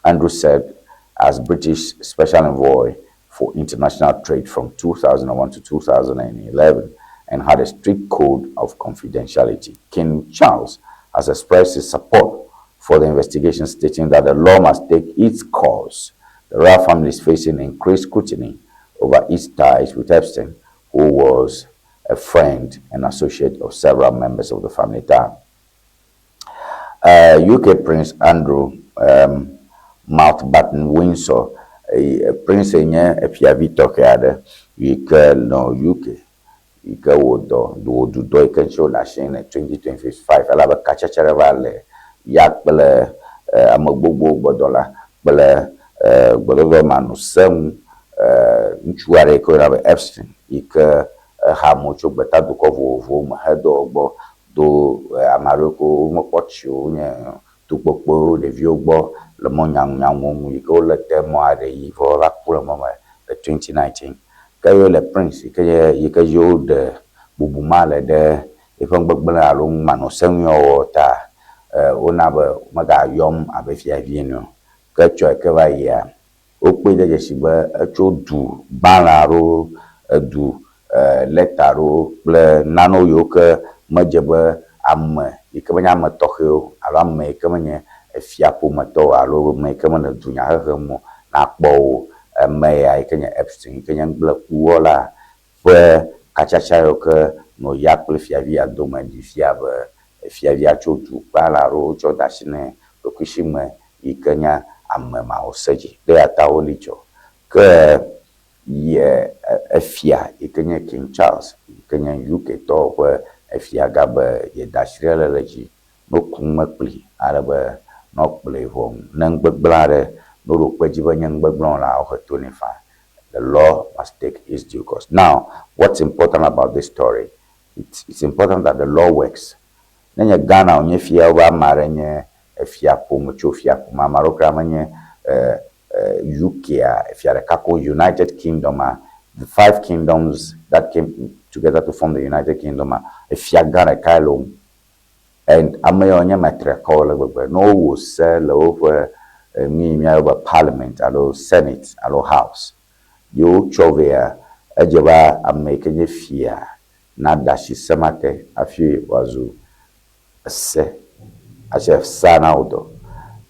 Andrew served as British Special Envoy for International Trade from 2001 to 2011 and had a strict code of confidentiality. King Charles has expressed his support for the investigation, stating that the law must take its course. The royal family is facing increased scrutiny over its ties with Epstein, who was a friend and associate of several members of the family. UK Prince Andrew Mountbatten Windsor, Prince nye efiavi tɔxɛ aɖe yi ke nɔ UK yi ke wòdɔ wòɖu dɔ yi ke ŋuti wòle asi le 2025 elabe katsetse ɖe va le ya kple ame gbogbo gbɔdɔla kple gbɔdɔdɔ manɔsenu ŋutsu aɖe yi ke woyɔna be Epstein yi ke eha amewo tso gbetadukɔ vovovowo me hedɔ gbɔ. Do ame aɖewo ke womekpɔ tsi o wonye tukpekpewo ɖeviwo gbɔ le mɔ nyaŋunyaŋuwo ŋu yi ke wolé te mɔ aɖe yi vɔ va ku le mɔ me le 2019. Ke ye le Prince yi ke nye yi ke dzi woɖe bubu ma le ɖe eƒe nugbegblẽ alo numanɔseŋuiwɔwɔ ta wona be womegayɔm abe fiavi ene o. Ke tsɔe ke va yia, wokpɔe de dzesi be etso du gbalẽ alo edu lɛta aɖewo kple nanewo yiwo ke medze be ame yi ke menye ame tɔxɛwo alo ame yi ke menye efiaƒometɔ o alo ame yi ke mele dunyahehe me o nakpɔ wo. Ame ya yi ke nye Epstein yi ke nye nugblẽkuwɔla ƒe katsatsa yiwo ke nɔ ya kple fiavia dome ɖi fia be fiavia tso du gbalẽ aɖewo tsɔ de asi nɛ ɖokuisime yi ke nye ame mawɔse dzi. Eya ta woli tsɔ. Ke ye efia yi ke nye King Charles yi ke nye UK tɔwo ƒe efiagã be yeda asi ɖe le dzi ne woku nume kpli ale be ne wokplɔe ʋɔnu ne nugbegblẽ aɖe ne woɖo kpe edzi be nye nugbegblẽ wɔla wohe to nɛ faa. The law must take its due course. Now, what's important about this story? It's important that the law works. Ne nye Ghana wònye fia wobe ame aɖe nye efiaƒome tso fiaƒome ame aɖewo kura menye UK a efia ɖeka ko United Kingdom a the five kingdoms that came together to form the United Kingdom a efia gã ɖekae le wo ŋu. And ame yawo nye ame triakɔwo le gbegbe. Ne wowɔ se le woƒe nu yi míayɔ be parliament alo senate alo house ye wotsɔ vɛa, edze be ame yi ke nye fia naɖe asi se ma te hafi wòazu ese ase sea na wo dɔ.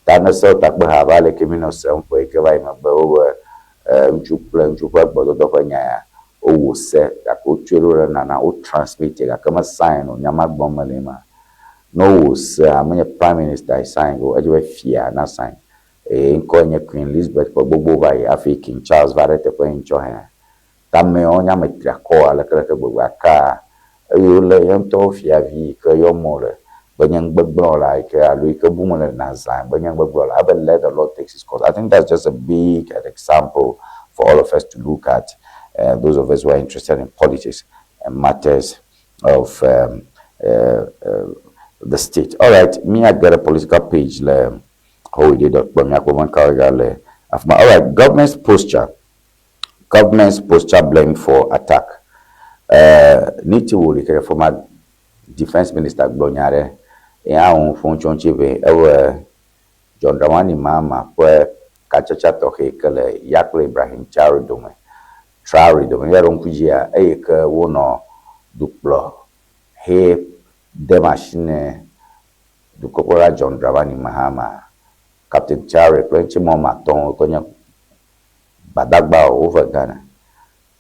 Ta ne sewo takpeha abe ale ke míenɔ sem ƒe yi ke va yi megbe wobe ŋutsu kple ŋutsu ƒe gbɔdɔdɔ ƒe nya ya wowɔ se gake wotsɔe ɖo ɖe nana wo transmit gake me sign o nya ma gblɔm mele ma. Ne wowɔ sea menye prime minister ye sign o edze be fia na sign eye ŋkɔe nye Queen Elizabeth ƒe gbogbo va yi hafi King Charles va ɖe teƒe yi ŋtsɔ hɛn. Ta ameawo nye ame triakɔ alekeleke gbegbe aka eye wolé ye ŋutɔ fiavi yi ke yɔm wole be nye nugbegblẽwɔla yi ke alo yi ke bum wole nazã be nye nugbegblẽwɔla ebe let the law take its course. I think that's just a big example for all of us to look at, those of us who are interested in politics and matters of the state. All right, me I get a political page le howide.kpɔ míakpɔ be ŋkawo gale afi ma. All right, government's posture. Government's posture blamed for attack. Niti Wuli ke former defense minister gblɔ nya ɖe ye hã ŋu ƒom tso ŋuti be ewɔ John Dramani Mahama ƒe katsatsa tɔxɛ ke le ya kple Ibrahim Traore dome. Traore dome. Ya ɖo ŋku dzia eye ke wonɔ dukplɔ he dem asi ne dukɔkplɔla John Dramani Mahama. Captain Traore kple ŋutimɔ matɔwo ke nye gbadagbawo wove Ghana.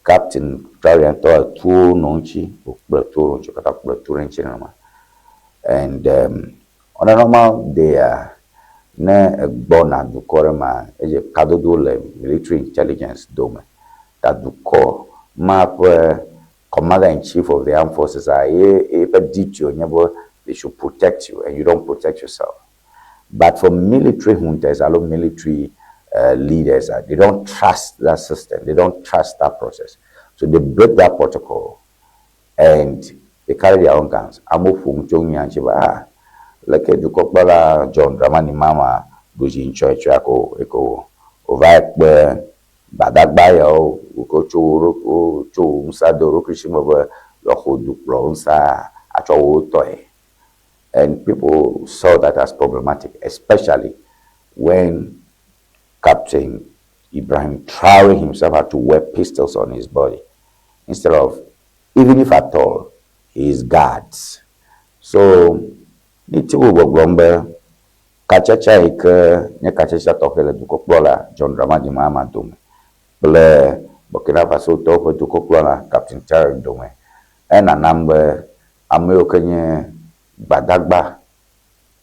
Captain Traore ŋutɔ etuwo nɔ ŋuti wòkple tuwo nɔ ŋuti katã kple tu ɖe ŋuti nenema. And on a normal day ne egbɔna dukɔ ɖe ma eye kadodo le military intelligence dome ta dukɔ ma ƒe commander in chief of the armed forces a ye eƒe duty wònye be they should protect you and you don't protect yourself. But for military juntas alo military leaders, they don't trust that system. They don't trust that process. So they break that protocol and they carry their own guns. Amewo ƒo nu tso nuya ŋuti be ah leke dukɔkplɔla John Dramani Mahama ɖu dzi ŋtsɔ etsɔa ko eko wòva kpe gbadagba yawo wo tso wo ɖo tso wo ŋusẽ do wo ɖokui si me be yewoaxɔ dukplɔ ŋusẽ atsɔ wo tɔe. And people saw that as problematic, especially when Captain Ibrahim Traore himself had to wear pistols on his body instead of, even if at all, his guards. So, ní ti wo gbɔgblɔm be katsatsa yi ke nye katsatsa tɔxɛ le dukɔkplɔla John Dramani Mahama dome kple Burkina Faso tɔwo ƒe dukɔkplɔla Captain Traore dome enanam be ame yiwo ke nye gbadagba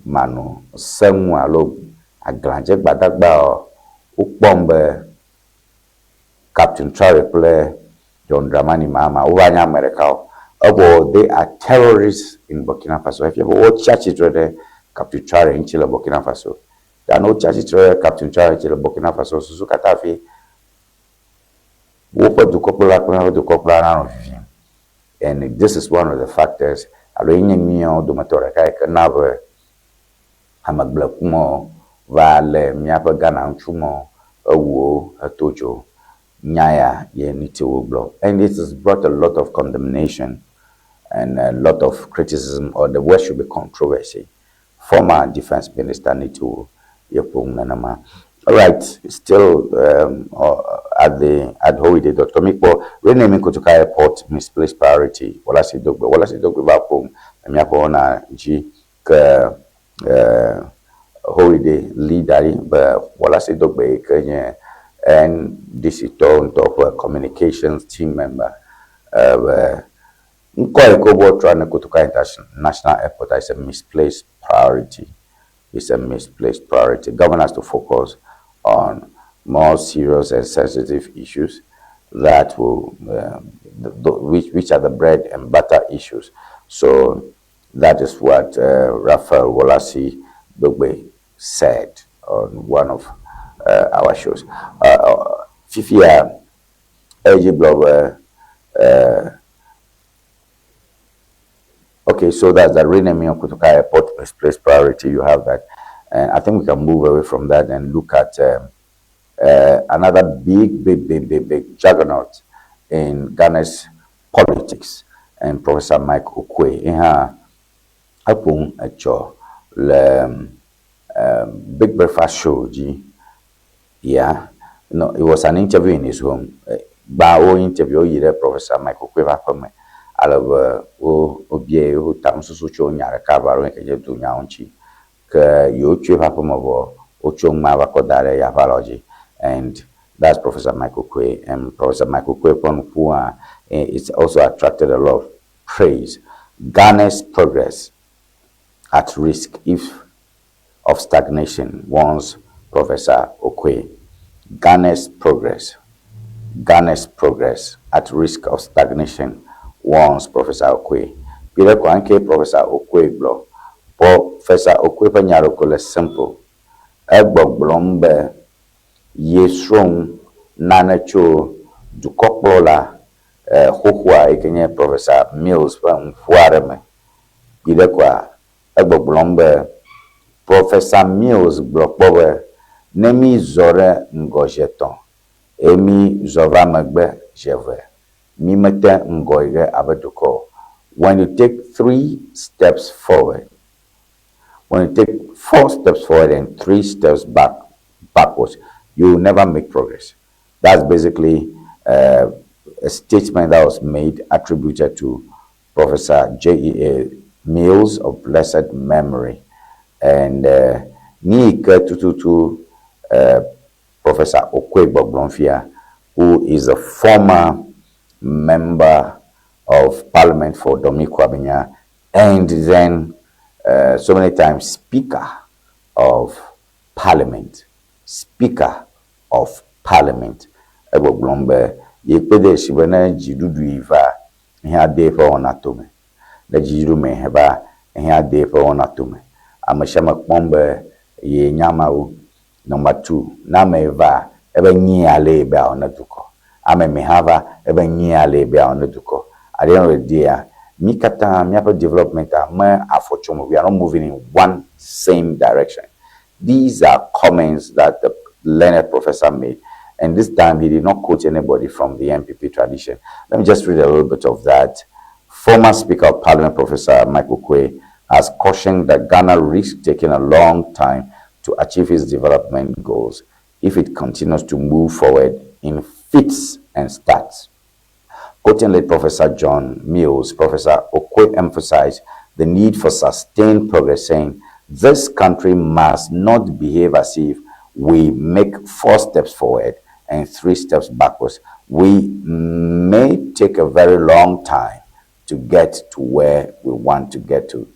manɔ seŋu alo aglãdze gbadagba wokpɔm be Captain Traore kple John Dramani Mahama wova nye ame ɖekawo. Evɔ they are terrorists in Burkina Faso. Efia be wotsi atsitre ɖe Captain Traore ŋuti le Burkina Faso. Ta ne wotsi atsitre ɖe Captain Traore ŋuti le Burkina Faso, susu katã fi woƒe dukɔkplɔla kple míaƒe dukɔkplɔla nanɔ vivim. And this is one of the factors. Alo ye nye nuyawo dometɔ ɖeka yi ke na be ame gblẽkumewo va le míaƒe Ghana ŋutsumewo ewu wo heto dzo. Nya ya ye Nitiwul gblɔ. And it has brought a lot of condemnation and a lot of criticism, or the word should be controversy. Former Defense Minister Nitiwul ye ƒo nu nenema. Alright, still at the at howide.com mikpɔ renaming Kotoka Airport misplaced priority Worlasi Dogbe. Worlasi Dogbe va ƒo nu le míaƒe wɔna dzi ke Howide li da ɖi be Worlasi Dogbe yi ke nye NDC tɔwo ŋutɔ ƒe communications team member be ŋkɔ yi ke wotrɔ ne Kotoka International Airport is a misplaced priority. It's a misplaced priority. Government has to focus on more serious and sensitive issues that will, which are the bread and butter issues. So that is what Raphael Worlasi Dogbe said on one of our shows. Fifia edzi gblɔ be okay, so that's the renaming of Kotoka Airport misplaced priority. You have that. And I think we can move away from that and look at another big, big, big, big, big juggernaut in Ghana's politics, and Professor Mike Oquaye. Eha eƒo etsɔ le Big Breakfast Show dzi. Yeah, no, it was an interview in his home. Gba wo interview yi ɖe Professor Mike Oquaye ƒe aƒeme ale be wo wobia wo tamesusu tso nya ɖeka ava alo yi ke nye dunyawo ŋuti. Ke yewo tso eƒe aƒeme vɔ wotso ŋma va kɔ da ɖe ya ƒe alɔ dzi and that's Professor Mike Oquaye. And Professor Mike Oquaye ƒe nuƒoa, it's also attracted a lot of praise. Ghana's progress at risk if of stagnation, warns Professor Oquaye. Ghana's progress at risk of stagnation, warns Professor Oquaye. Peter Kwanke, Professor Oquaye gblɔ. Professor Oquaye ƒe nya ɖeko le simple. Egbɔgblɔm be ye srɔ̃ nane tso dukɔkplɔla xoxoa yi ke nye Professor Mills ƒe nuƒo aɖe me. Kpi koa egbɔgblɔm be Professor Mills gblɔ kpɔ be ne mi zɔ ɖe ŋgɔ zi etɔ̃ eye mi zɔ va megbe zi eve, mi mete ŋgɔ yi ge abe dukɔ o. When you take three steps forward, when you take four steps forward and three steps backwards, you will never make progress. That's basically a statement that was made attributed to Professor J.E.A. Mills of blessed memory. And ni ke tututu Professor Oquaye gbɔgblɔm fia, who is a former member of parliament for Dome Kwabenya and then so many times Speaker of Parliament. Speaker of Parliament. Egbɔgblɔm be yekpe ɖe si be ne dziɖuɖu yi va ehiã de eƒe wɔna tome. Ne dziɖuɖu me va ehiã de eƒe wɔna tome. Ame sia ame kpɔm be ye nya mawo. Number two, ne ame va ebe nyi ale be awɔ ne dukɔ. Ame me hã va ebe nyi ale be awɔ ne dukɔ. At the end of the day, mi katã míaƒe development a me afɔ tsom. We are not moving in one same direction. These are comments that the learned professor made. And this time he did not quote anybody from the NPP tradition. Let me just read a little bit of that. Former Speaker of Parliament, Professor Mike Oquaye, has cautioned that Ghana risks taking a long time to achieve its development goals if it continues to move forward in fits and starts. Quoting late Professor John Mills, Professor Oquaye emphasized the need for sustained progress, saying, "This country must not behave as if we make four steps forward and three steps backwards. We may take a very long time to get to where we want to get to."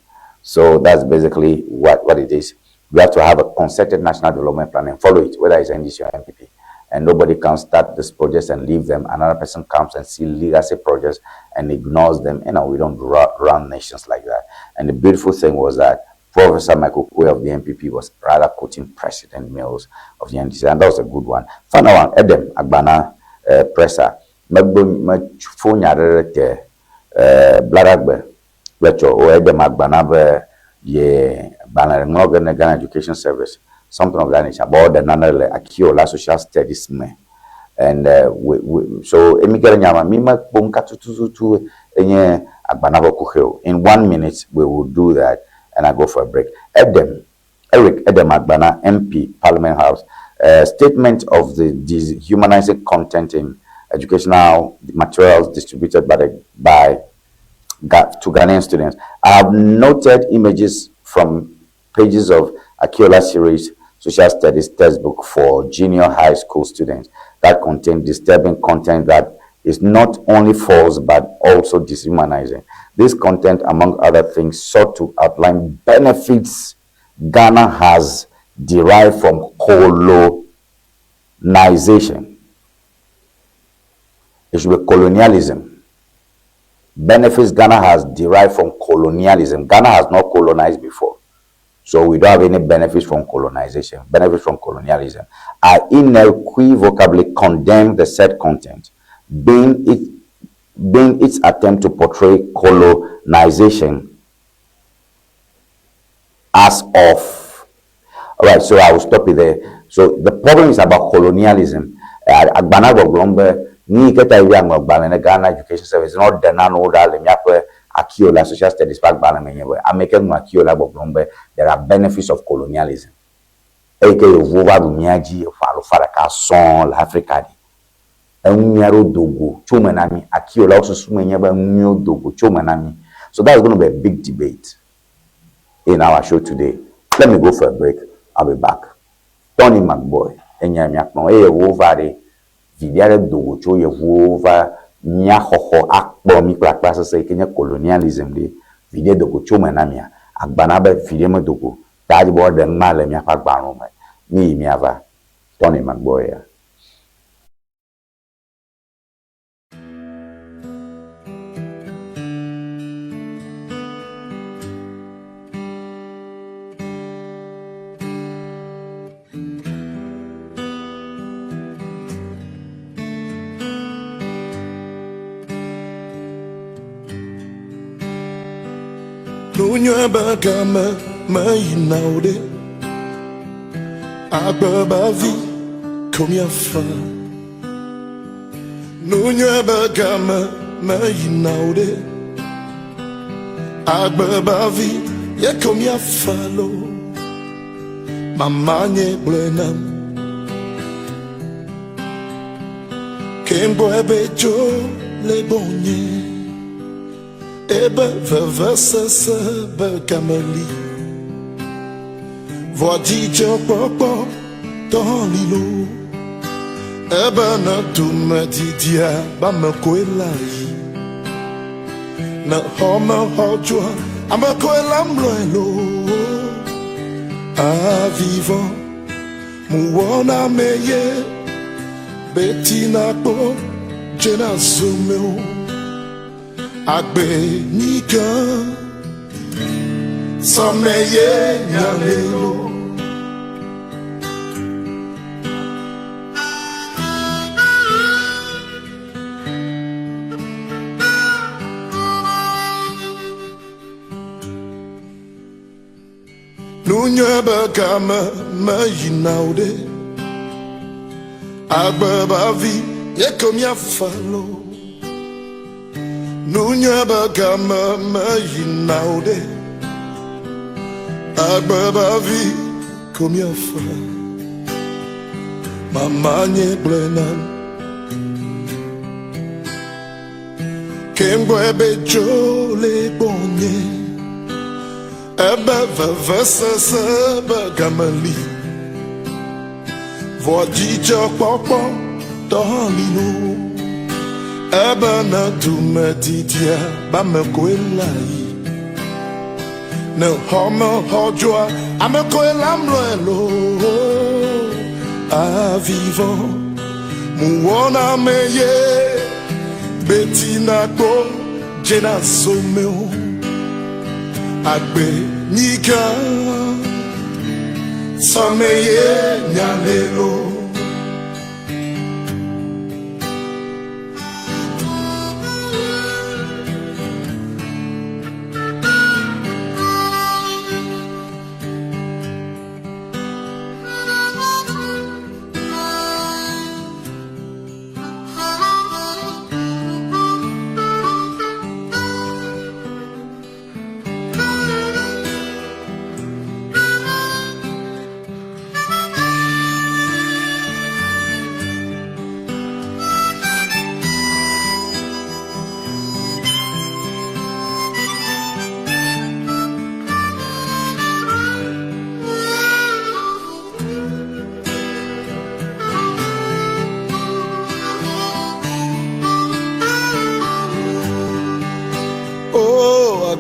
So that's basically what it is. We have to have a concerted national development plan and follow it, whether it's NDC or NPP. And nobody can start these projects and leave them. Another person comes and see legacy projects and ignores them. We don't run nations like that. And the beautiful thing was that Professor Michael Oquaye of the NPP was rather quoting President Mills of the NDC, and that was a good one. Final one, Edem Agbana Presser. Megbo mefo nya ɖe te Bladagbe. Kple tsɔ o Edem Agbana be ye gbalẽ ŋlɔ ge ne Ghana Education Service, something of that nature, but woɖe nane le Akiola Social Studies me. And we, we, so emi ge ɖe nya me, mi mekpɔ nuka tutututu enye Agbana ƒe kuxi o. In one minute we will do that and I go for a break. Edem, Eric Edem Agbana, MP, Parliament House, statement of the dehumanizing content in educational materials distributed by the, by to Ghanaian students. I have noted images from pages of Akiola series social studies textbook for junior high school students that contain disturbing content that is not only false but also dehumanizing. This content, among other things, sought to outline benefits Ghana has derived from colonization. It should be colonialism. Benefits Ghana has derived from colonialism. Ghana has not colonized before. So we don't have any benefits from colonization, benefits from colonialism. I inequivocally condemn the said content, being, it, being its attempt to portray colonization as of. All right, so I will stop it there. So the problem is about colonialism. Agbana gbɔgblɔm be nu yi ke ta yi aŋlɔ gbalẽ ne Ghana Education Service ne woɖe nanewo ɖa le míaƒe Akiola Social Studies ƒe agbalẽ me nye be ame yi ke ŋlɔ Akiola gbɔgblɔm be there are benefits of colonialism. Eyi ke yevuwo va ɖu mía dzi ƒe alafa ɖeka sɔŋ le Afrika ɖi. Enu nyui aɖewo do go tso eme na mí. Akiola wo susu me nye be enu nyuiwo do go tso eme na mí. So that's going to be a big debate in our show today. Let me go for a break. I'll be back. Tony McBoy enye míakplɔ eye yevuwo va ɖe viɖe aɖe do go tso yevuwo va mía xɔxɔ akplɔ mí kple akpa sesẽ yi ke nye colonialism ɖe viɖe do go tso eme na mía. Agbana be viɖe medo go ta dzi be woaɖe numa le míaƒe agbalẽwo me. Mi yi míava. Tony McBoy ya. Nunyɔe be game meyina o ɖe, agbe be vi ko míafa. Nunyɔe be game meyina o ɖe, agbe be vi ye ko míafa lo. Mama nye gblɔe nam. Ke ŋgbɔe be dzo le gbɔnye. Ebe vevesese be game li. Vɔa dzidzɔkpɔkpɔ tɔ li lo. Ebe ne dume didia be ame koe la yi. Ne xɔme xɔ dzoa ame koe la mlɔe lo. Avivɔ muwɔna me ye betina kpɔ dzena zome o. Agbe nyigã sɔme ye nyale lo. Nunyɔe be game meyina o ɖe, agbe be avi ye ko míafa lo. Nunyɔe be game meyina o ɖe, agbe be avi ko míafa. Mama nye gblɔe nam. Ke ŋgbɔe be dzo le gbɔnye. Ebe vevesese be game li. Vɔa dzidzɔkpɔkpɔ tɔ hã li lo. Ebe ne dume didia be ame koe la yi. Ne xɔme xɔ dzoa ame koe la mlɔe lo. Avivɔ muwɔna me ye betina kpo dzena zome o. Agbe nyigã sɔme ye nyale lo.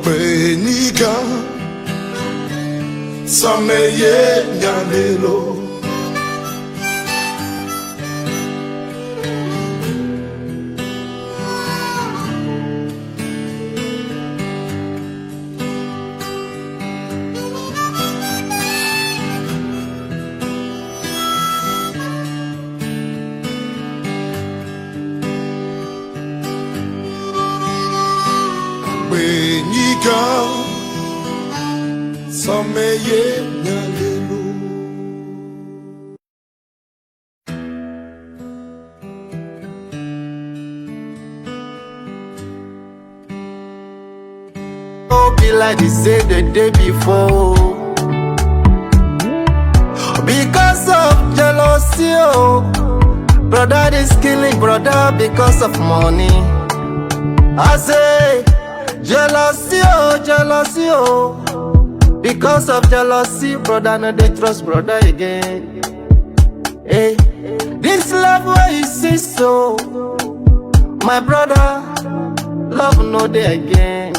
Agbenyigã sameye nyalelo. Agbenyigã sameye nyalelo. No be like they say the day before. Because of jealousy, oh. Brother is killing brother because of money. I say, jealousy, oh, jealousy, oh. Because of jealousy, brother, no dey trust brother again. Hey, this love where you see so, my brother, love no dey again.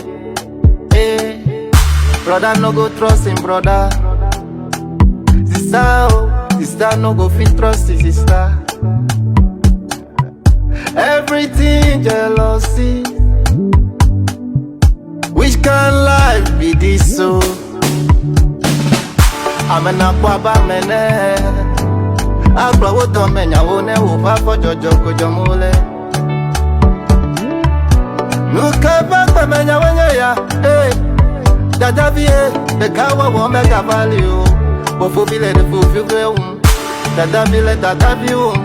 Hey, brother no go trust him brother. Sister, oh, sister no go fit trust his sister. Everything jealousy. Which kind life be this so? Amena kwa mene. Agblɔ wo tɔ me nyawo ne woƒe afɔ dzɔdzɔ ko dzɔm wole. Nu ke ƒe gbeme nyawo nye ya, ee. Dadavi ye, ɖeka wɔwɔ megava li o. Fofovi le ɖe fofovi wum, dadavi le dadavi wum.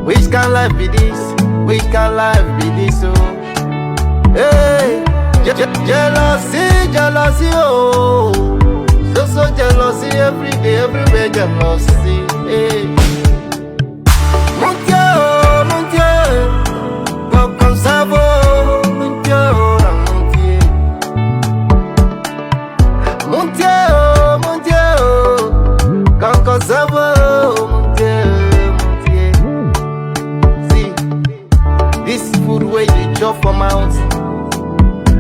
Which kind life be this? Which kind life be this? Oh, hey, jealousy, jealousy, oh, so so jealousy every day, everywhere jealousy. Hey, mon Dieu, oh, mon Dieu, comme ça va, mon Dieu, oh, mon Dieu. Mon Dieu, oh, mon Dieu, oh, quand ça va, oh, mon Dieu, mon Dieu. See, this food where you chop for mouth,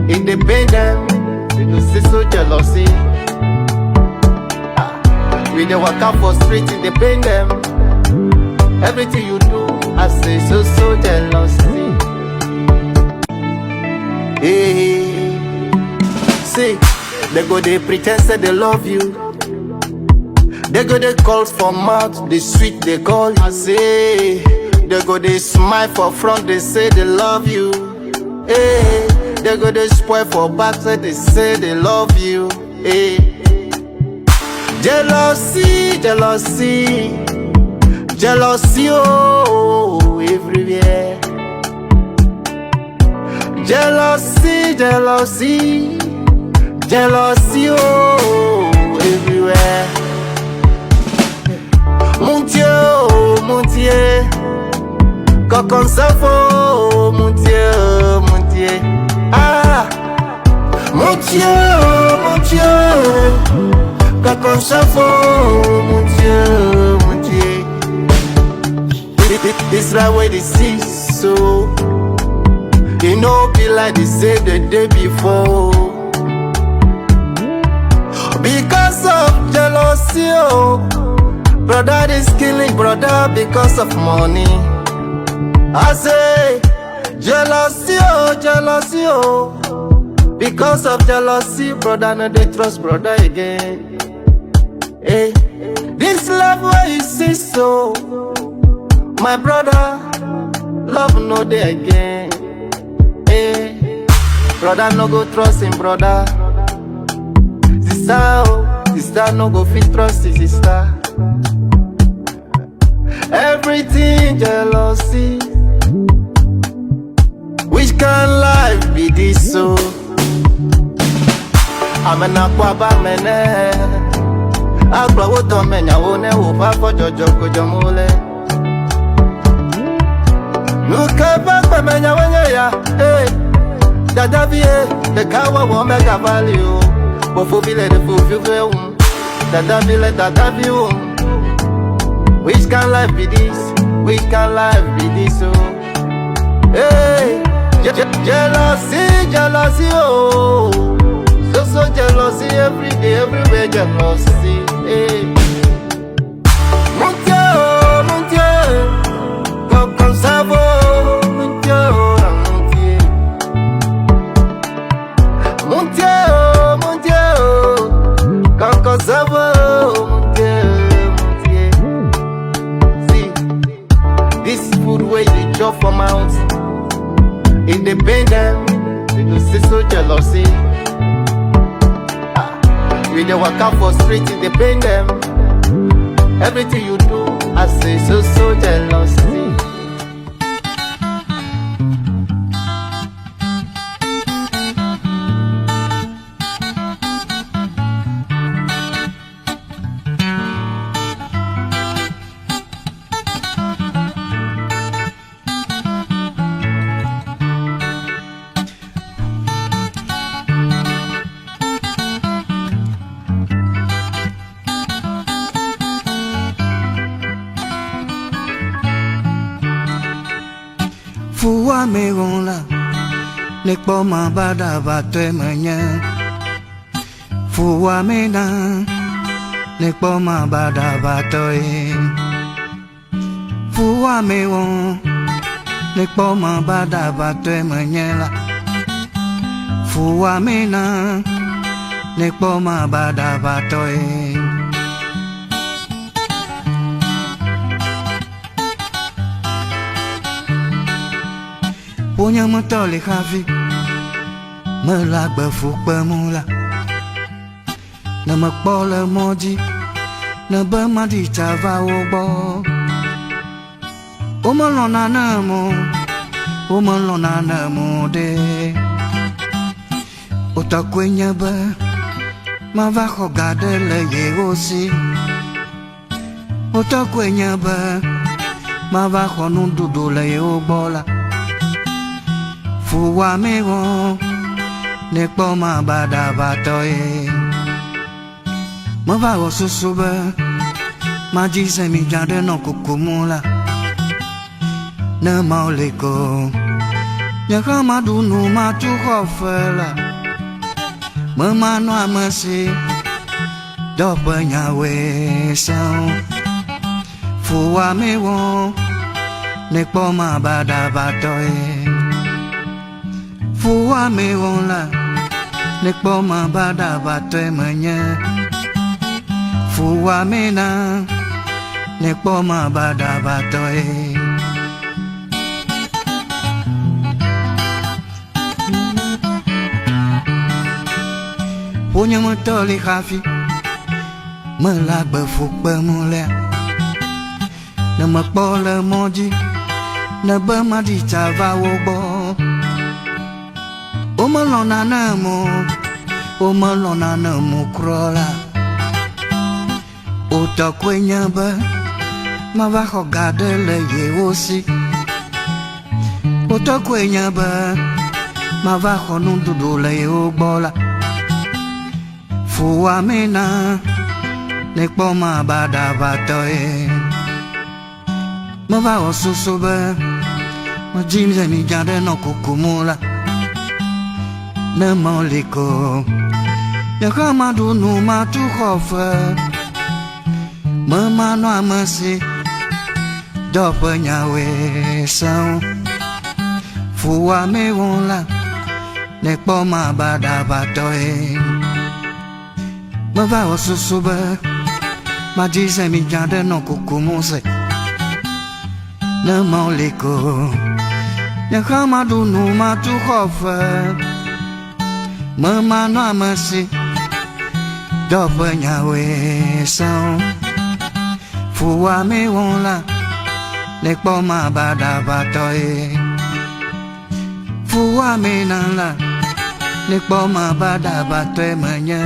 it dey pain them, they go say so jealousy. Ah, we dey waka for street, it dey pain them. Everything you do, I say so so jealousy. Hey, see, they go dey pretend say they love you. They go dey call for mouth, the sweet they call. I say, they go dey smile for front, they say they love you. Hey, they go dey spoil for back, say they say they love you. Hey, jealousy, jealousy, jealousy, oh, everywhere. Jealousy, jealousy, jealousy, oh, everywhere. Mon Dieu, oh, mon Dieu, quand ça va, mon Dieu, mon Dieu. Ah, mon Dieu, oh, mon Dieu, quand ça va, mon Dieu, mon Dieu. This right way they see so. It no be like they say the day before. Because of jealousy, oh. Brother is killing brother because of money. I say, jealousy, oh, jealousy, oh. Because of jealousy, brother no dey trust brother again. Hey, this love where you see so, my brother, love no dey again. Hey, brother no go trust him brother. Sister, oh, sister no go fit trust his sister. Everything jealousy. Which kind life be this so? Amena kwa ba mene. Agblɔ wo tɔ me nyawo ne woƒe afɔ dzɔdzɔ ko dzɔm wole. Nu ke ƒe gbeme nyawo nye ya, ee. Dadavi ye, ɖeka wɔwɔ megava li o. Fofovi le ɖe fofovi wum, dadavi le dadavi wum. Which kind life be this? Which kind life be this? Oh, hey, Jealousy, jealousy, oh. So so jealousy every day, everywhere jealousy. Hey. Mon Dieu, oh, mon Dieu, comme ça vaut, mon Dieu, oh, mon Dieu. Mon Dieu, oh, mon Dieu, oh, comme ça vaut, mon Dieu, mon Dieu. See, this food where you chop for mouth, it dey pain them, they go say so jealousy. Ah, we dey waka for street, it dey pain them. Everything you do, I say so so jealousy. Fuwame la, ne kpɔ ma baɖabatɔe menye. Fuwame na, ne kpɔ ma baɖabatɔe. Fuwame wɔ, ne kpɔ ma baɖabatɔe menye la. Fuwame na, ne kpɔ ma baɖabatɔe. Wonye metɔ le hafi mele agbe fu kpem la. Ne mekpɔ le mɔ dzi, ne be maɖi tsa va wo gbɔ. Womelɔ̃na nam o, womelɔ̃na nam o ɖe. Wotɔ koe nye be mava xɔ ga ɖe le yewo si. Wotɔ koe nye be mava xɔ nuɖuɖu le yewo gbɔ la. Fuwame wɔ, ne kpɔ ma baɖabatɔe. Meva wɔ susu be madzi zemidza ɖe nɔ kukum la. Ne mawo li ko, nye hã maɖu nu matu xɔ fe la. Memanɔ ame si dɔ ƒe nyawoe sẽo. Fuwame wɔ, ne kpɔ ma baɖabatɔe. Fuwame wɔ la, ne kpɔ ma baɖabatɔe menye. Fuwame na, ne kpɔ ma baɖabatɔe. Wonye metɔ li hafi mele agbe fu kpem lea. Ne mekpɔ le mɔ dzi, ne be maɖi tsa va wo gbɔ. Womelɔ̃na nam o, womelɔ̃na nam o kura la. Wotɔ koe nye be mava xɔ ga ɖe le yewo si. Wotɔ koe nye be mava xɔ nuɖuɖu le yewo gbɔ la. Fuwame na, ne kpɔ ma baɖabatɔe. Meva wɔ susu be medzi zemidza ɖe nɔ kukum la. Ne mawo li ko, nye hã maɖu nu matu xɔ fe. Memanɔ ame si dɔ ƒe nyawoe sẽo. Fuwame wɔ la, ne kpɔ ma baɖabatɔe. Meva wɔ susu be madzi zemidza ɖe nɔ kukum se. Ne mawo li ko, nye hã maɖu nu matu xɔ fe. Memanɔ ame si dɔ ƒe nyawoe sẽo. Fuwame wɔ la, ne kpɔ ma baɖabatɔe. Fuwame na la, ne kpɔ ma baɖabatɔe menye.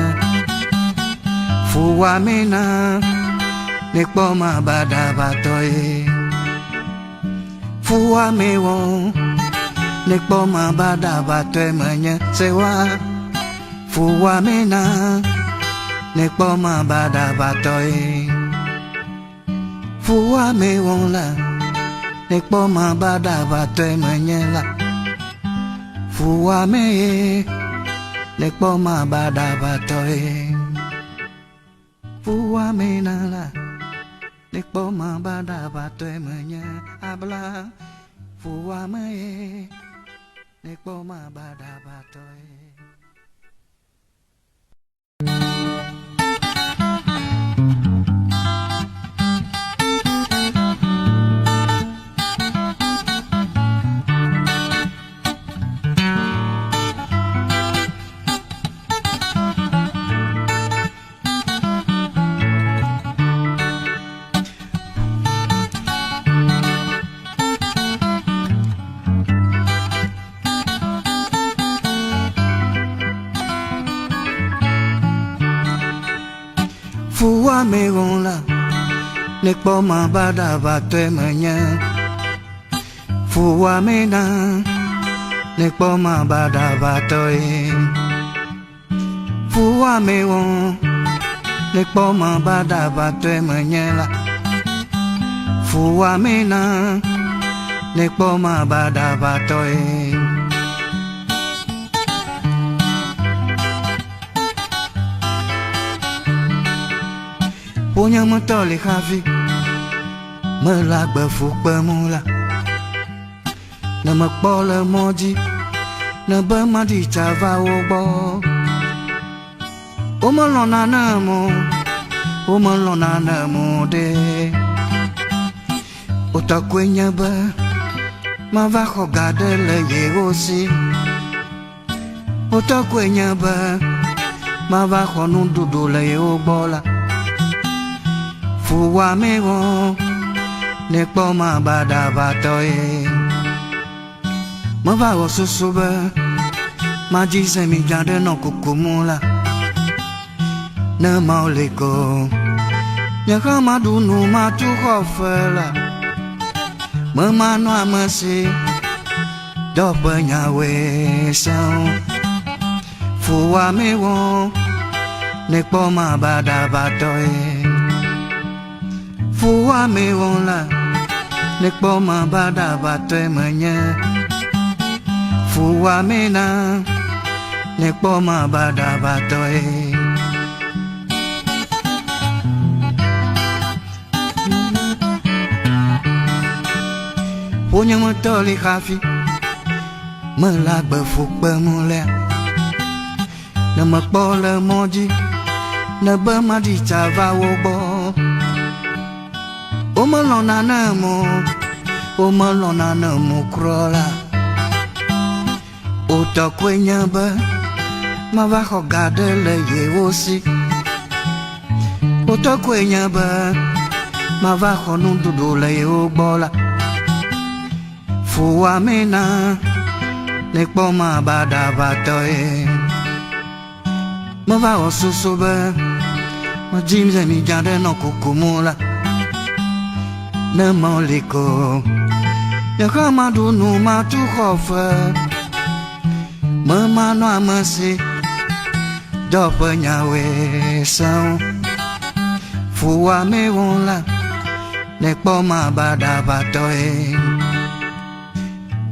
Fuwame na, ne kpɔ ma baɖabatɔe. Fuwame wɔ, ne kpɔ ma baɖabatɔe menye. Sewa, fuwame na, ne kpɔ ma baɖabatɔe. Fuwame wɔ la, ne kpɔ ma baɖabatɔe menye la. Fuwɔame ye nekpɔ ma baɖabatɔ ye. Fuwɔame na la nekpɔ ma baɖabatɔe menye abla. Fuwɔame ye nekpɔ ma baɖabatɔ ye. Fuwɔame wɔm la, nekpɔ ma baɖabatɔe menye. Fuwɔame na, nekpɔ ma baɖabatɔe. Fuwɔame wɔm, nekpɔ ma baɖabatɔe menye la. Fuwɔame na, nekpɔ ma baɖabatɔe. Ƒonyemetɔ li hafi mele agbe fu kpem la. Ne mekpɔ le mɔ dzi, ne be maɖi tsa va wo gbɔ. Womelɔ̃na nam o, womelɔ̃na nam o ɖe. Wotɔ koe nye be mava xɔ ga ɖe le yewo si. Wotɔ koe nye be mava xɔ nuɖuɖu le yewo gbɔ la. Fuwɔame wɔ nekpɔ ma baɖabatɔ ye. Meva wɔ susu be madzi zemidza ɖe nɔ kukum la. Ne Mawu li ko, nye hã maɖu nu matu xɔ fe la. Memanɔ ame si dɔ ƒe nyawoe sẽo. Fuwɔame wɔ nekpɔ ma baɖabatɔe. Fuwɔame wɔ la nekpɔ ma baɖabatɔe menye. Fuwɔame na nekpɔ ma baɖabatɔe. Ƒonyemetɔ li hafi mele agbe fu kpem lea. Ne mekpɔ le mɔ dzi, ne be maɖi tsa va wo gbɔ. Womelɔ̃na nam o, womelɔ̃na nam o kura la. Wotɔ koe nye be mava xɔ ga ɖe le yewo si. Wotɔ koe nye be mava xɔ nuɖuɖu le yewo gbɔ la. Fuwɔame na nekpɔ ma baɖabatɔe. Meva wɔ susu be medzi zemidza ɖe nɔ kukum la. Ne meli ko, nye hã maɖu nu matu xɔ fe. Memanɔ ame si dɔ ƒe nyawoe sẽo. Fuwɔame wɔm la, nekpɔ ma baɖabatɔe.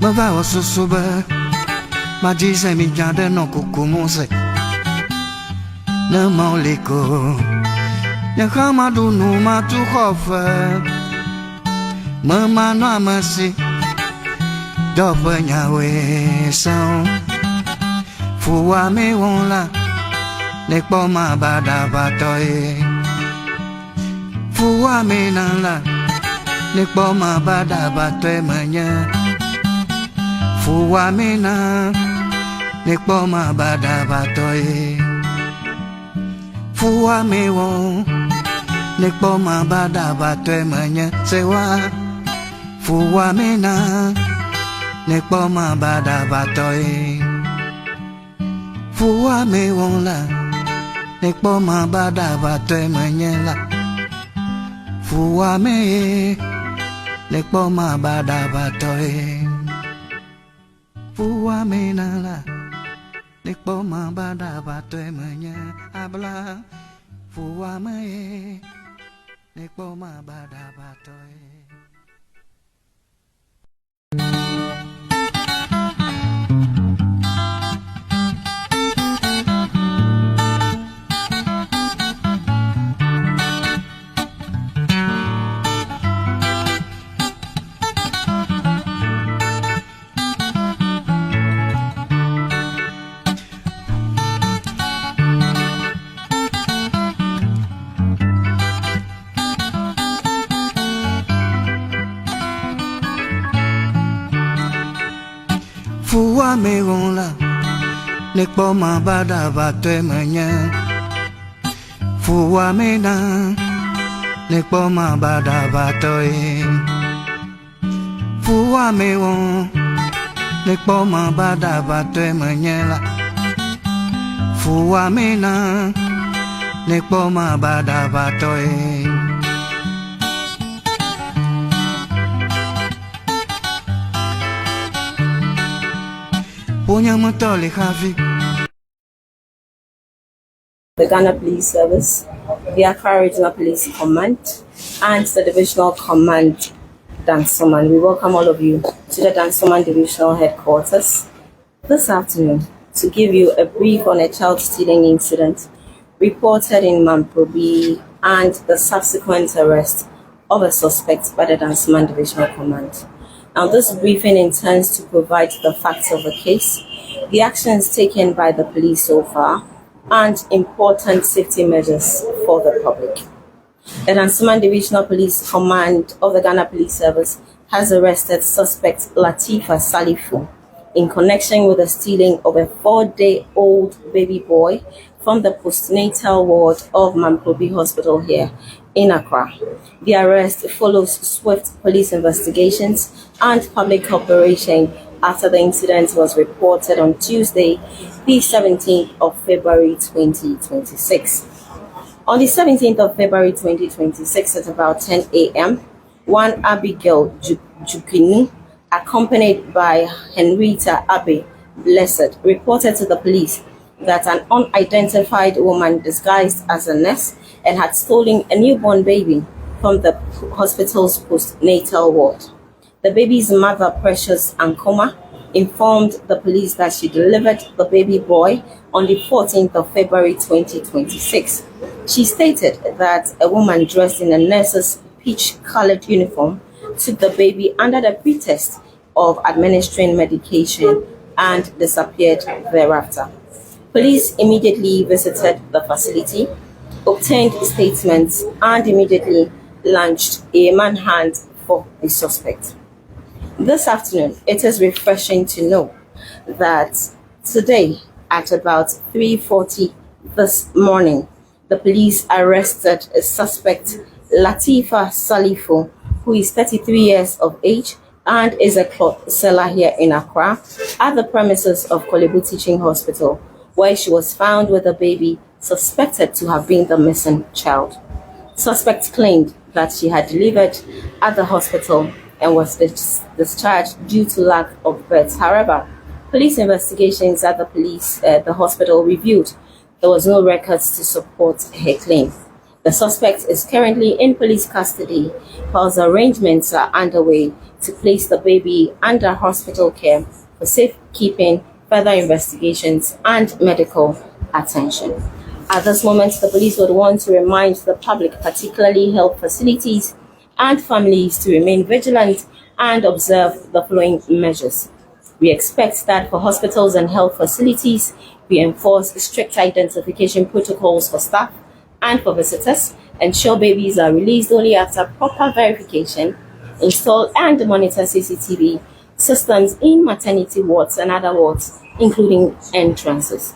Meva wɔ susu be madzi zemidza ɖe nɔ kukum se. Ne meli ko, nye hã maɖu nu matu xɔ fe. Memanɔ ame si dɔ ƒe nyawoe sẽo. Fuwɔame wɔm la, nekpɔ ma baɖabatɔe. Fuwɔame na la, nekpɔ ma baɖabatɔe menye. Fuwɔame na, nekpɔ ma baɖabatɔe. Fuwɔame wɔm, nekpɔ ma baɖabatɔe menye. Sewa, fuwɔame na, nekpɔ ma baɖabatɔe. Fuwɔame wɔm la, nekpɔ ma baɖabatɔe menye la. Fuwɔame ye, nekpɔ ma baɖabatɔe. Fuwɔame na la, nekpɔ ma baɖabatɔe menye abla. Fuwɔame ye, nekpɔ ma baɖabatɔe. Fuwame wɔm la, nekpɔ ma baɖabatɔe menye. Fuwame na, nekpɔ ma baɖabatɔe. Fuwame wɔm, nekpɔ ma baɖabatɔe menye la. Fuwame na, nekpɔ ma baɖabatɔe. Wonye metɔ le hafi. The Ghana Police Service, the Accra Regional Police Command, and the Divisional Command Dansoman. We welcome all of you to the Dansoman Divisional Headquarters this afternoon to give you a brief on a child stealing incident reported in Mamprobi and the subsequent arrest of a suspect by the Dansoman Divisional Command. Now, this briefing intends to provide the facts of the case, the actions taken by the police so far, and important safety measures for the public. The Dansoman Divisional Police Command of the Ghana Police Service has arrested suspect Latifa Salifu in connection with the stealing of a 4-day-old baby boy from the postnatal ward of Mamprobi Hospital here in Accra. The arrest follows swift police investigations and public cooperation after the incident was reported on Tuesday, the 17th of February 2026. On the 17th of February 2026 at about 10 a.m., one Abigail Jukini, accompanied by Henrietta Abbey Blessed, reported to the police that an unidentified woman disguised as a nurse and had stolen a newborn baby from the hospital's postnatal ward. The baby's mother, Precious Ankoma, informed the police that she delivered the baby boy on the 14th of February 2026. She stated that a woman dressed in a nurse's peach-colored uniform took the baby under the pretext of administering medication and disappeared thereafter. Police immediately visited the facility, obtained statements, and immediately launched a manhunt for the suspect. This afternoon, it is refreshing to know that today at about 3:40 this morning, the police arrested a suspect, Latifa Salifu, who is 33 years of age and is a cloth seller here in Accra, at the premises of Korle Bu Teaching Hospital, where she was found with a baby suspected to have been the missing child. Suspect claimed that she had delivered at the hospital and was discharged due to lack of beds. However, police investigations at the hospital revealed there was no records to support her claim. The suspect is currently in police custody whilst arrangements are underway to place the baby under hospital care for safekeeping, further investigations, and medical attention. At this moment, the police would want to remind the public, particularly health facilities and families, to remain vigilant and observe the following measures. We expect that for hospitals and health facilities, we enforce strict identification protocols for staff and for visitors, ensure babies are released only after proper verification, install and monitor CCTV systems in maternity wards and other wards, including entrances.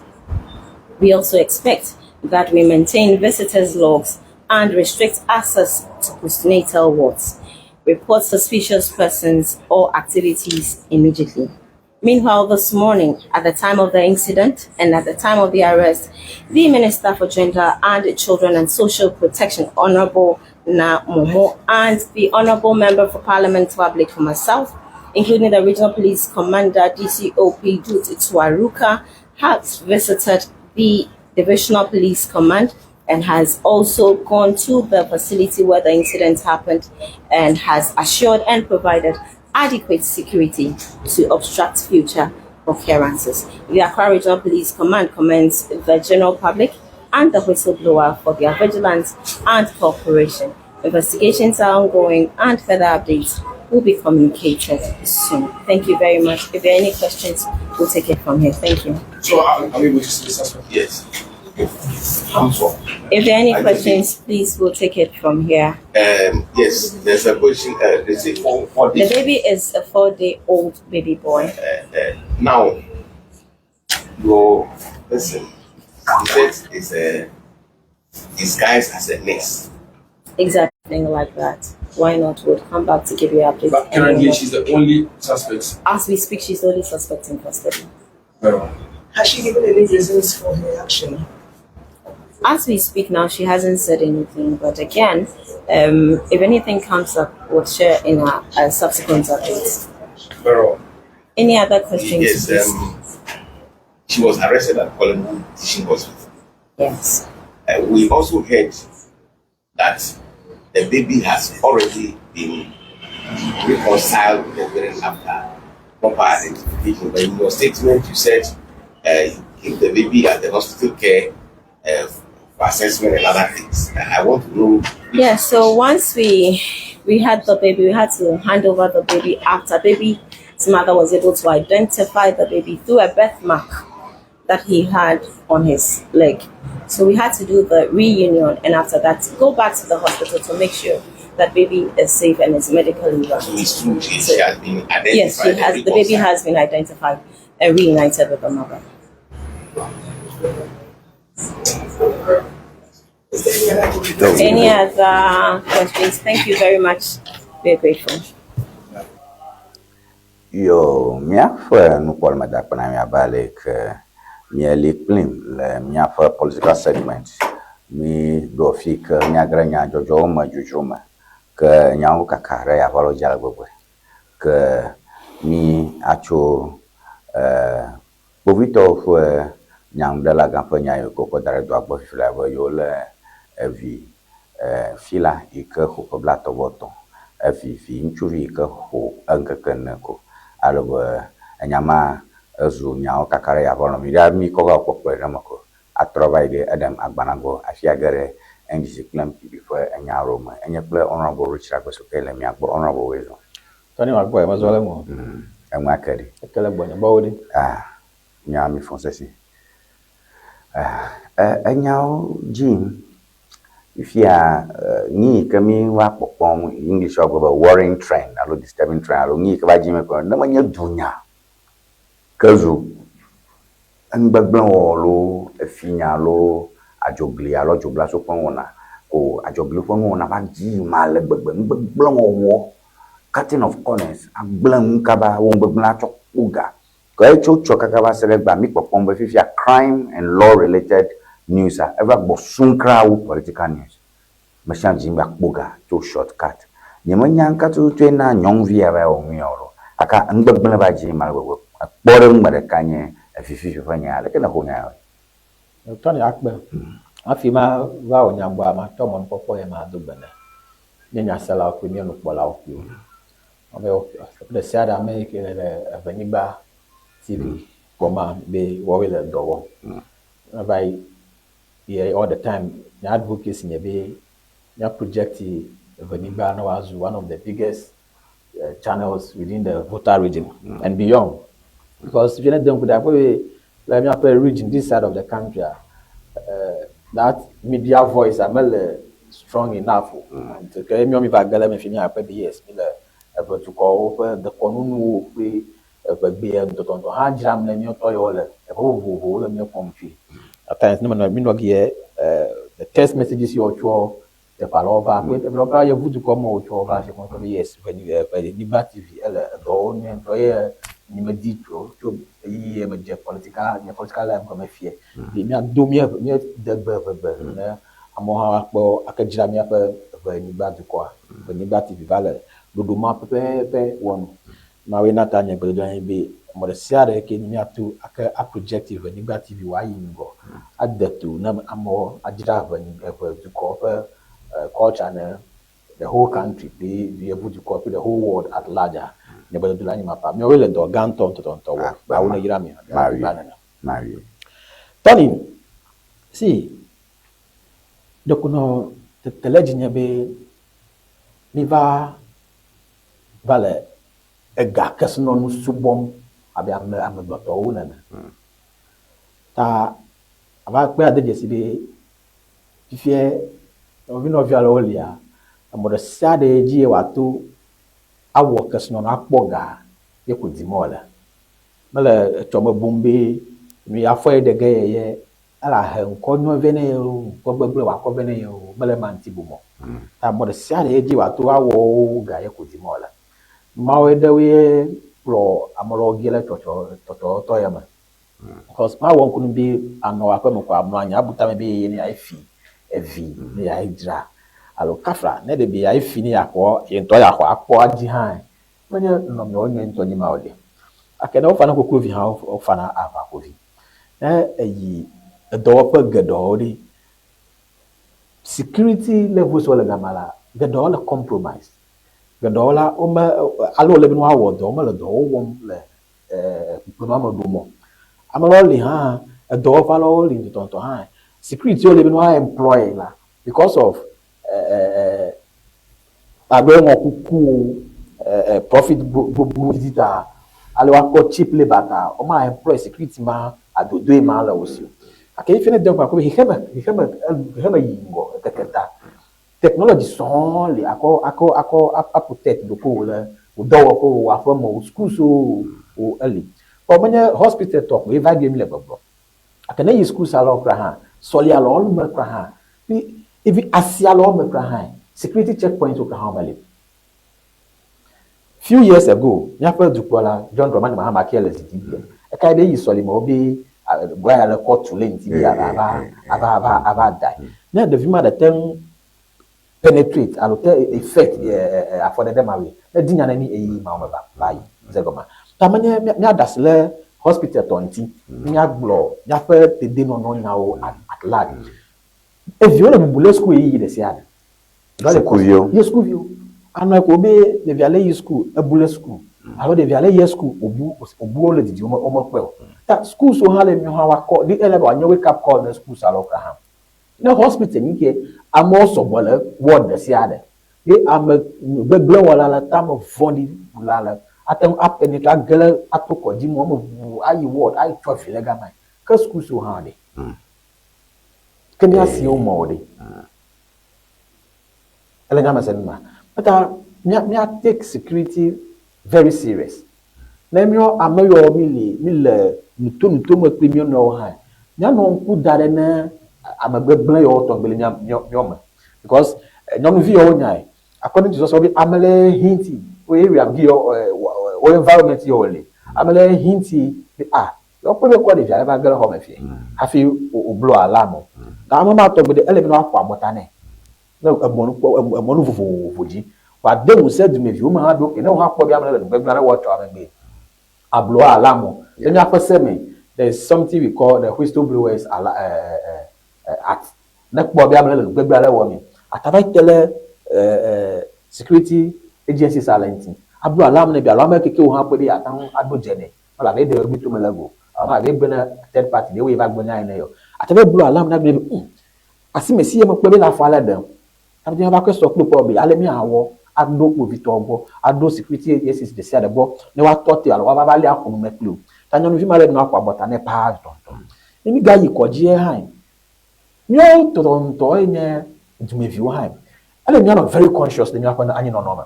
We also expect that we maintain visitors' logs and restrict access to postnatal wards. Report suspicious persons or activities immediately. Meanwhile, this morning, at the time of the incident and at the time of the arrest, the Minister for Gender and Children and Social Protection, Honorable Na Momo, and the Honorable Member for Parliament for Ablekuma South, including the Regional Police Commander, DCOP Jude Tuaruka, has visited the Divisional Police Command and has also gone to the facility where the incident happened and has assured and provided adequate security to obstruct future occurrences. The Accra Regional Police Command commends the general public and the whistleblower for their vigilance and cooperation. Investigations are ongoing and further updates will be communicated soon. Thank you very much. If there are any questions, we'll take it from here. Thank you. So are we able to see the suspect? Yes. If there are any questions, please, we'll take it from here. Yes, there's a question. Is it four The days? baby is a 4-day-old baby boy. Now, your person, he said is a disguised as a nurse. Exactly like that. Why not? We'll come back to give you updates. But currently, she's the only suspect. As we speak, she's the only suspect in custody. Very well. Has she given any reasons for her action? As we speak now, she hasn't said anything. But again, if anything comes up, we'll share in our subsequent updates. Very well. Any other questions? Yes, she was arrested at Korle Bu Teaching Hospital. Yes. We also heard that the baby has already been reconciled with the parents after proper identification. But in your statement, you said you keep the baby at the hospital care for assessment and other things. I want to know. Yeah, so once we had the baby, we had to hand over the baby after baby's mother was able to identify the baby through a birthmark that he had on his leg. So we had to do the reunion, and after that, go back to the hospital to make sure that baby is safe and is medically well. So it's true, she has been identified. Yes, she has. The baby has been identified and reunited with the mother. Any other questions? Thank you very much. We are grateful. Yo, míaƒe nukpɔɖeme da akpe na mi abe ale ke míeli kplim le míaƒe political segment. Mi ɖo fi ke míage ɖe nyadzɔdzɔwo me dzodzro me ke nyawo kaka ɖe aʋalɔ dzi ale gbegbe ke mi atso kpovitɔwo ƒe nyanuɖelagã ƒe nya yiwo ke wokɔ da ɖe dɔa gbɔ fifi la be yewo le evi fila yi ke xo ƒe 33 evi vi ŋutsuvi yi ke xo eŋkeke ene ko ale be enya ma ezu nyawo kaka ɖe aʋalɔ mi ɖa mi kɔ va kpɔkplɔe ɖe me ko atrɔ va yi ɖe eɖem agbana gbɔ afi age ɖe NDC kple NPP ƒe enya aɖewo me. Enye kple Honorable Richard Agbesoke le mia gbɔ. Honorable Wezo. Tɔni ma gbɔ mezɔ le ŋu. Eŋua ke ɖi. Eke le gbɔnye gbɔwo ɖi. Nya mi fɔ sesi. Enyawo dzi fifia nu yi ke mi va kpɔkpɔm English gblɔ be worrying trend alo disturbing trend alo nu yi ke va dzi me kpɔ ne menye dunya ke zu enugbegblẽ wɔwɔ loo, efinya alo adzogli alo adzoblaso ƒe nuwɔna ko adzogli ƒe nuwɔna va dzi yim ale gbegbe. Nugbegblẽ wɔwɔ, cutting of corners agblẽ nu kaba wo nugbegblẽ atsɔ kpɔ ga. Ke tso tsɔ kaka va se ɖe egbea mi kpɔkpɔm be fifia crime and law related news a eva gbɔ sum kura wu political news. Me sia dzi be akpɔ ga tso shortcut. Nyemenya nu ka tututue na nyɔnuvi ya va wɔ nu ya o ɖo. Gake nugbegblẽ va dzi yim ale gbegbe. Ekpɔ ɖe ŋume ɖeka nye efififi ƒe nya. Aleke nèxɔ nya ya? Tɔni akpe. Hafi ma va wò nya gbɔa, matsɔ mɔnukpɔkpɔ ya ma do gbe ne nye nyaselawo kple mía nukpɔlawo kple wo. Ame ɖe sia ɖe ame yi ke le Evenyigba TV kpɔma be woawoe le dɔ wɔm. Eva yi all the time nye advocacy nye be mía project Evenyigba ne wòazu one of the biggest channels within the Volta region and beyond. Because if you don't go there, le míaƒe region this side of the country, that media voice mele strong enough o. Ke míawo mi va ge ɖe eme fi míakpɔ be yes, mi le eve dukɔwo ƒe dekɔnunuwo kple eʋegbe ŋutɔŋutɔ hã dzram le míatɔ yawo le teƒe vovovowo le mía kpɔm fi. At times ne menɔ mi nɔ gie the text messages yiwo tso teƒe alewo va kple teƒe alewo yevu dukɔ me wotsɔ va fi kpɔm be yes, Evenyigba TV ele edɔ wɔm nyuie ŋutɔ eye nye medi tso tso ɣeyiɣi yi me dze political nye political life gɔme fie be míado mía mía degbe ʋegbe ne amewo hã woakpɔ ake dzra míaƒe Evenyigba dukɔa. Evenyigba TV va le ɖoɖo ma pɛpɛpɛ wɔm. Mawoe na ta nye gbedodoɖa nye be mɔ ɖe sia ɖe ke míato ake a project Evenyigba TV wòayi ŋgɔ ade to ne amewo adzra eve dukɔ ƒe culture ne the whole country kple yevu dukɔ kple the whole world at large. Nye gbedodoɖa nye ma pa. Míawoe le dɔ gãtɔ ŋutɔŋutɔ wɔm. Mawu ne yra mi. Mawie. Tony, see, ɖeko nɔ tete le dzinye be mi va le ega kesinɔnu subɔm abe ame amegbetɔwo nene. Ta ava kpe ade dzesi be fifia nɔvi nɔvi alewo lia, emɔ ɖe sia ɖe dzi wòato awɔ kesinɔnu akpɔ ga ye ko dim wòle. Mele etsɔme bum be nu ya afɔ ye ɖe ge ye ye ele ahe ŋkɔ nyui vɛ ne ye o, ŋkɔ gbegblẽ wòakɔ vɛ ne ye o, mele ema ŋuti bum o. Ta mɔ ɖe sia ɖe ye dzi wòato awɔ wo ga ye ko dim wòle. Mawoe ɖewoe kplɔ ame ɖewo ge ɖe tsɔtsɔ tɔtɔtɔ ya me. Because mawɔ ŋku nu be anɔ aƒe me ko amlɔ anyi abu tame be ye ne yeayi fi evi ne yeayi dzra alo kafla ne ɖe be yeayi fi ne yeaxɔ ye ŋutɔ yeaxɔ akpɔ adzi hã menye nɔnɔmewo nyuie ŋutɔ nyi ma o ɖe. Gake ne wofana koklovi hã wofana aʋakovi. Ne èyi edɔwɔƒe geɖewo ɖe, security levels wo le gama la, geɖewo le compromised. Geɖewo la wome ale wòle be ne woawɔ dɔ womele dɔwo wɔm le kpekpenɔame ɖom o. Ame ɖewo li hã edɔwɔƒe aɖewo li ŋutɔŋutɔ hã security wo li be ne woa employ la because of abe ŋɔkuku profit gbogbo didi ta ale woakpɔ cheap labour ta woma employ security ma adodoe ma le wo si o. Gake fifia ne de ŋku akpɔ be xexeme xexeme xexeme yi ŋgɔ ekeke ta technology sɔŋ li akɔ akɔ akɔ a protect ɖokuiwò le wò dɔwɔƒe o, wò aƒeme o, wò schools o, wò eli. Vɔ menye hospital tɔ koe va gbee mi le gbɔgblɔm. Gake ne yi schools alewo kura hã, sɔli alewo me kura hã, even asi alewo me kura hã, security checkpoints wo kura hã womeli o. Few years ago, míaƒe dukplɔla John Dramani Mahama ke le zi dzi bia. Ekae be eyi sɔlime wo be goya le kɔ tu le ŋuti be ava ava ava ava dae. Ne ɖevi ma ɖe te ŋu penetrate alo te effect afɔɖeɖe ma woe, ne di nya ne mí ɣeyiɣi mawo me va va yi dze gɔmea. Ta menye míaɖe asi le hospital tɔ ŋuti, míagblɔ míaƒe dedienɔnɔ nyawo at large. Eviwo le bubu le suku ɣeyiɣi ɖe sia ɖe. Sukuviwo. Ye sukuviwo. Anɔe ko be ɖevia le yi suku, ebu le suku. Alo ɖevia le yie suku, wòbu, wòbu wo le didi wome, womekpɔe o. Ta schools wo hã le míwo hã woakɔ, ɖi ele be wòanye wake up call ne schools alewo kura hã. Ne hospital nyi ke amewo sɔgbɔ le ward ɖe sia ɖe ye ame gbegblẽ wɔla le tame vɔ̃ɖi bula le ate ŋu a penetrate age ɖe ato kɔdzi mɔ me ʋuu ayi ward ayi tsɔ vi le gama. Ke schools wo hã ɖe? Ke míasi wo mɔ o ɖe? Ele nya me se numa. Eta mía mía take security very serious. Ne míɔ ame yawo mí li mí le nuto nuto me kple míɔ nɔewo hã, míanɔ ŋku da ɖe ne ame gbegblẽ yawo tɔgbi le mía míɔ míɔ me. Because nyɔnuvi yawo nyae. According to sɔsɔ be ame le hinti wo area gi yɔ wo environment yɔ wole. Ame le hinti be ah Yewoakpɔe be kɔ ɖevi aɖe va ge ɖe xɔ me fiɛ hafi wòblo alarm o. Gake ame ma tɔgbi ɖe, ele be ne woaƒo abɔta nɛ le emɔnu kpɔ, emɔnu vovovo dzi. Wòade ŋusẽ dumeviwo me hã be ok, ne wò hã kpɔ be ame ɖe le nu gbegblẽ aɖe wɔm tsɔ amegbee, ablo alarm o. Le míaƒe se me, there is something we call the whistleblowers act. Ne ekpɔ be ame ɖe le nu gbegblẽ aɖe wɔm, ate va te ɖe security agencies le eŋuti ablo alarm nɛ be alo ame kekewo hã kpɔe be yeate ŋu aɖo dze nɛ. Mele abe eɖe megbe to mele go. Alo abe egblẽ na third party ɖe woe va gblɔ nya ene yɔ. Ate be gblɔ alarm na gblẽ be hum asi me si ye mekpɔe be le afɔ ale ɖem. Ate be va kɔe sɔ kple kpɔ be ale mía awɔ aɖo kpovitɔwo gbɔ, aɖo security agencies ɖe sia ɖe gbɔ ne woatɔ te alo woava va li aƒo nu me kpli wo. Ta nyɔnuvi ma le nɔ aƒo abɔta nɛ paa ŋutɔŋutɔ. Ne mi ga yi kɔdzi hã, míawo ŋutɔŋutɔ ye nye dumeviwo hã, ele míanɔ very conscious le míaƒe anyinɔnɔ me.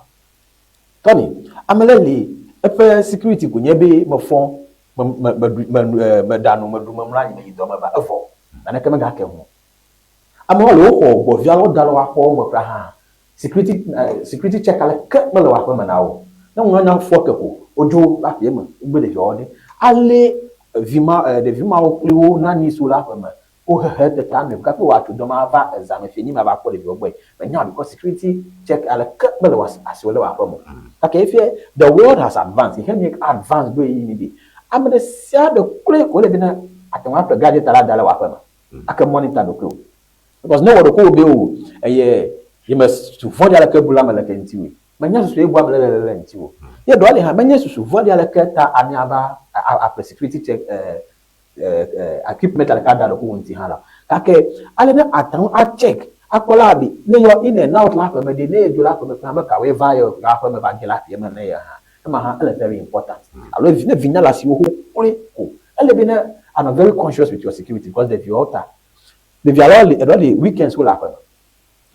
Tony, ame ɖe li eƒe security ko nye be mefɔ, me, me, meɖu, me, e, meɖa nu, meɖu, memlɔ anyi, meyi dɔ me va, evɔ. Naneke megake ŋu o. Amewo li woxɔ gbɔvi alo woda le woa xɔwo me kura hã, security, e, security check aleke mele woa ƒe me na wo o. Ne ŋu nya fɔ ke ko, wodzo va aƒea me, wogbe ɖeviawo ɖi. Ale vi ma, e, ɖevi mawo kpli wo nanny siwo le aƒe me Wo hehe tete ame gake wa tso dɔma va eza me fienyi ma va kpɔ ɖeviwo gbɔe. Me nya because security check ale ke mele wa asiwo le wa ƒe mo. Gake efie the world has advanced, xexea me advance ɖo ɣeyiɣi mi be ame ɖe sia ɖe kloe ko ele be na ate ŋu aƒle gadget ale ada le wa ƒe me ake monitor ɖokuiwò. Because ne wɔ ɖokuiwò be o eye ye me susu vɔ̃ɖi aleke bu la me leke ŋutiwòe. Menye susu ye bu ame le le le ŋutiwò. Ye ɖɔ li hã menye susu vɔ̃ɖi aleke ta amea va aƒle security check equipment ɖeka da ɖe ku ŋuti hã la. Gake ale ne ate ŋu a check akpɔ la be ne yɔ in and out le aƒe me ɖe, ne yedzo le aƒe me kple ame kawoe va yɔ le aƒe me va ge le aƒea me ne ye hã, ema hã ele very important. Alo ne vinya le asiwò xoxo kloe ko, ele be ne anɔ very conscious with your security because ɖeviawo ta. Ɖevi alewo li, eɖewo li weekends wole aƒe me.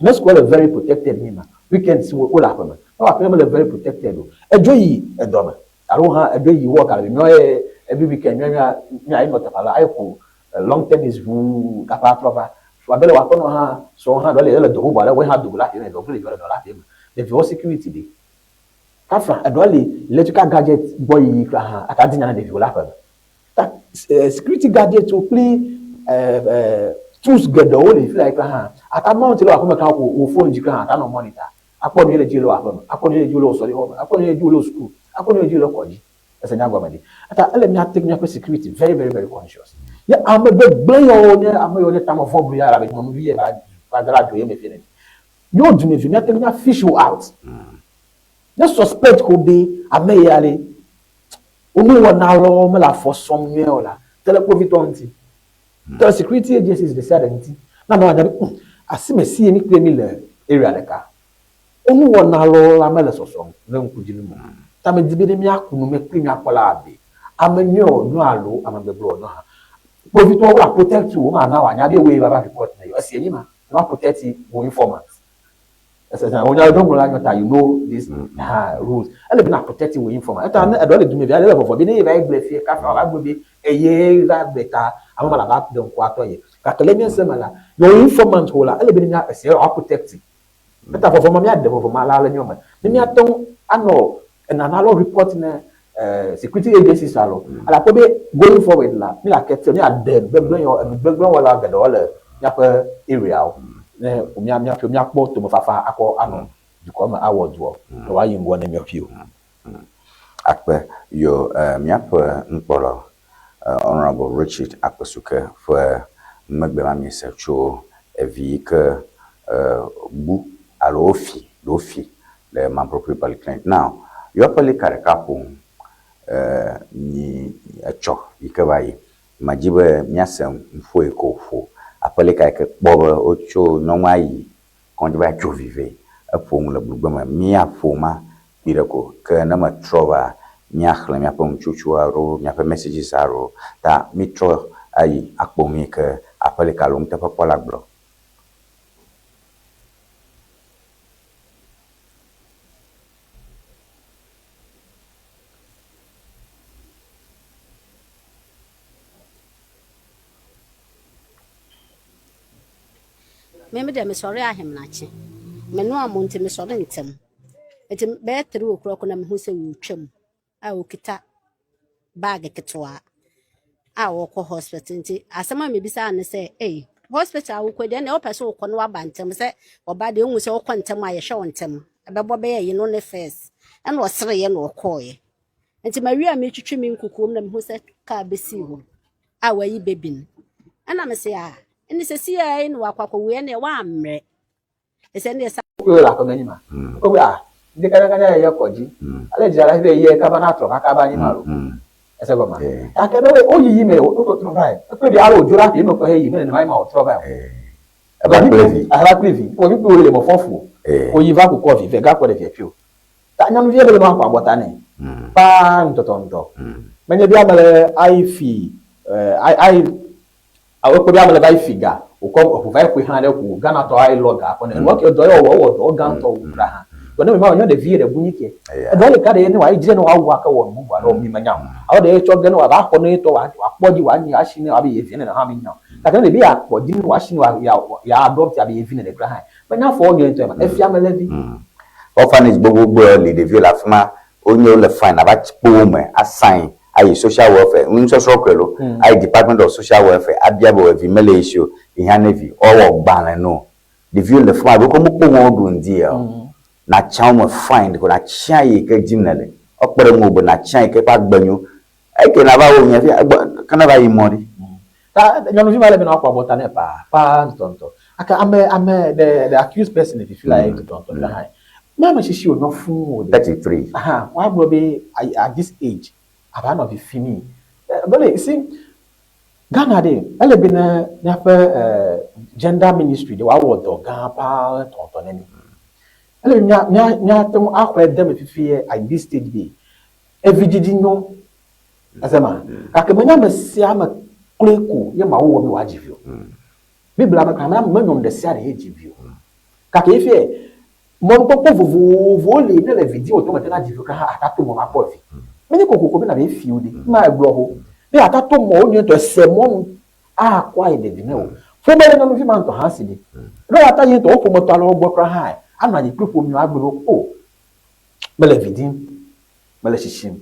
Ne sukua le very protected nyi ma, weekends wole aƒe me. Ne aƒea mele very protected o, edzo yi edɔ me. Alo hã eɖo yi work ale be míawo ye every weekend míawo mía míayi nɔ teƒe alo ayi ƒo long tennis ʋuu gaƒe atrɔ va. Abe le wò aƒenɔ hã srɔ̃wò hã ɖɔ le ele dɔ bubu aɖe wɔe hã do go le aƒea me, ɖewo kple ɖeviwo le dɔ le aƒea me. Ɖeviwo security ɖe. Kafla eɖɔ li electrical gadget gbɔ yiyi kura hã ate adi nya na ɖeviwo le aƒe me. Ta security gadget wo kple tools geɖewo li fi la kura hã ate mount le wò aƒe me kura wò phone dzi kura hã ate nɔ monitor akpɔ nu yi le dzi le wò aƒe me, akpɔ nu yi le dzi le wò sɔlixɔ me, akpɔ nu yi le dzi le wò suku, akpɔ nu yi le dzi le kɔdzi. Ese nya gɔme ɖi. Eta ele mía take míaƒe security very very very conscious. Ye ame gbegblẽ yawo nye ame yiwo nye tame vɔ̃ blu ya elabe nyɔnuvi ye va va ge ɖe adzo ye me fie nɛ. Míwo dumevi míate ŋu mía fish wo out. Ne suspect ko be ame ya le wo nuwɔna lɔwo mele afɔ sɔm nyuie o la, te ɖe kpovitɔ ŋuti. Te ɖe security agencies ɖesiaɖe ŋuti. Ne amewo anya be hum asimesi ye mí kple mí le area ɖeka. Wo nuwɔna lɔwo la mele sɔsɔm le ŋku dzi num o. Ta medi be ne míaku nu me kpli míakpɔ la abe ame nyuie wònyo alo ame gbegble wònyo hã. Kpovitɔwo la protect wò, womana wòanya be wòe va va report ne yewo. Esi enye ma, wova protect wò informant. Ese zã wonya ɖo ŋlɔ la nyɔ ta you know this ha rules. Ele be na protect wò informant. Eta ne eɖɔ le dumevi aɖe le vɔvɔ be ne ye va ye gblɔe fie kafi wòava gblɔ be eye va gblɔe ta ame ma la va ɖe ŋku atɔ ye. Gake le mía se me la, your informant wò la ele be ne mía esi wòa protect. Eta vɔvɔ ma míaɖe vɔvɔ ma la le míɔ me. Ne míate ŋu anɔ enana alo report ne security agencies alo ale akpɔ be going forward la mí la ke míaɖe gbegblẽ yɔ enu gbegblẽ wɔla geɖewo le míaƒe areawo ne mía míaƒe míakpɔ tomefafa akɔ anɔ dukɔ me awɔ dua ne woayi ŋgɔ ne míaƒe Akpe yo míaƒe nukpɔla Honorable Richard Akpesuke ƒe megbe ma míese tso evi yi ke bu alo wofi ɖe wofi le Mampropi Polyclinic. Now, yewoƒe aƒelika ɖeka ƒom nyi etsɔ yi ke va yi. Medi be míase nuƒo yi ke wòƒo. Aƒelika yi ke kpɔ be wotso nyɔnua yi kɔdzi va tso vi vɛ. Eƒo nu le blugbe me. Míaƒo ma kpuiɖe ko. Ke ne metrɔ va, míaxlẽ míaƒe nutsotso alo míaƒe messages alo ta mítrɔ ayi akpɔ nu yi ke aƒelika alo nuteƒekpɔla gblɔ. Me me deɛ mesɔre ahemakye. Menoa mo nti mesɔre ntɛm. Nti bɛyɛ 3 o'clock na mehu sɛ wɔretwam a ɔkita bag ketewa a ɔrekɔ hospital. Nti asɛm a mebisaa ne sɛ, ei, hospital a wokɔ deɛ ɛnna wopɛ sɛ wokɔ na woaba ntɛm sɛ ɔba deɛ wohu sɛ wokɔ ntɛm a yɛhwɛ wo ntɛm. Ɛbɛbɔ bɛyɛ yi no ne first. Ɛna ɔsereeɛ na ɔkɔɔeɛ. Nti mawie a metwitwi me nkukuom na mehu sɛ kaa bɛsii hɔ a wayi baby no. Ɛna mese a, ɛne sɛ si a na wakɔ akɔwui ɛne wammrɛ. Ɛsɛ ɛne ɛsa. Wokpɔe le aƒeme nyi ma. Wokpɔe be ah, ŋdi kanyakanya ye kɔ dzi. Ale dzra ɖe be ye kaba na trɔ kaka va anyi ma lo. Ese gɔmea? Gake ne wo yiyi me wo trɔ vae. Ekpɔe be alo wòdzo ɖe aƒe me kɔ heyi me nenema ye ma wòtrɔ vae o. Eva kple vi. Eva kple vi. Wɔ vi kple le mɔ fɔ fu o. Woyi va kukɔ vi vɛ gakpɔ ɖe via fi o. Ta nyɔnuvia be ne woaxɔ abɔta nɛ. Paa ŋutɔtɔŋutɔ. Menye be ame le ayi fi ayi Alo ekpɔ be ame le va yi fi ga, wòkɔ eʋu va yi ƒoe xlã ɖe ko Ghanatɔ ayi lɔ ga kɔ nɛ. Enua ke edɔ ye wɔwɔ, ewɔ dɔ gã ŋutɔ wu kura hã. Vɔ ne mema wònyɔ ɖevi ye ɖe bu nyi ke. Edɔ ɖeka ɖe ye ne wòayi dzi ne wòawu ake wɔ nu bubu alo mi menya o. Alo ɖe ye tsɔ ge ne wòava xɔ ne ye tɔ wòakpɔ dzi wòanyi asi ne wòabe ye vi nene hã mi nya o. Gake ne ɖevi ya kpɔ dzi ne wòasi ne wòa ya adopt abe ye vi nene kura hã menya afɔ nyuie ŋutɔ ma. Efia mele vi. Orphanage gbogbogbò li ɖeviwo le afima wonye wole fine ava tsi kpo wo me a sign ayi social welfare nusɔsrɔ̃ koe lo ayi department of social welfare abia be evi mele ye si o ehiã ne vi woawɔ gbalẽ no ɖeviwo le fima ɖewo ke mekpɔ ŋu woɖu ŋdi ya o natsã wo me fine ko natsã yi ke dim nele woakpe ɖe ŋuwò be natsã yi ke eƒe agbe nyo eke nava wɔ nya fia egbɔ ke neva yi mɔ ɖi. Ta nyɔnuvi ma le be na woakpɔ abɔta nɛ paa paa ŋutɔŋutɔ. Ake ame ame the the accused person le fifi la ye ŋutɔŋutɔ ke hã. Ne ame tsitsi wònyɔ fũu o ɖe. 33. Aha, woagblɔ be at this age ava nɔ vi fimi. Bele you see Ghana ɖe, ele be ne míaƒe gender ministry ɖe woawɔ dɔ gã paa ŋutɔŋutɔ ne mí. Ele be mía mía míate ŋu axɔe de eme fifi at this stage be evidzidzi nyo Ese ma? Gake menye ame sia ame kloe ko ye Mawu wɔ be wòadzi vi o. Biblia me kura menye nyɔnu ɖe sia ɖe ye dzi vi o. Gake fifia, mɔnukpɔkpɔ vovovowo li ne le vi dim wòte ŋu mete ŋu adzi vi o ke hã àte to mɔ ma akpɔ vi. Menye kokoko be nàbe fi o ɖe, ma egblɔ ho. Be yeata to mɔwo nyuietɔ, ese mɔnu akɔ ayi ɖevi ne o. Ƒome le nyɔnuvi ma ŋutɔ hã si ɖe. Ɖo eyata ye ŋutɔ wo ƒometɔ alewo gbɔ kura hã anɔ anyi kple ƒomewo agblɔ be o, mele vi dim, mele tsitsim.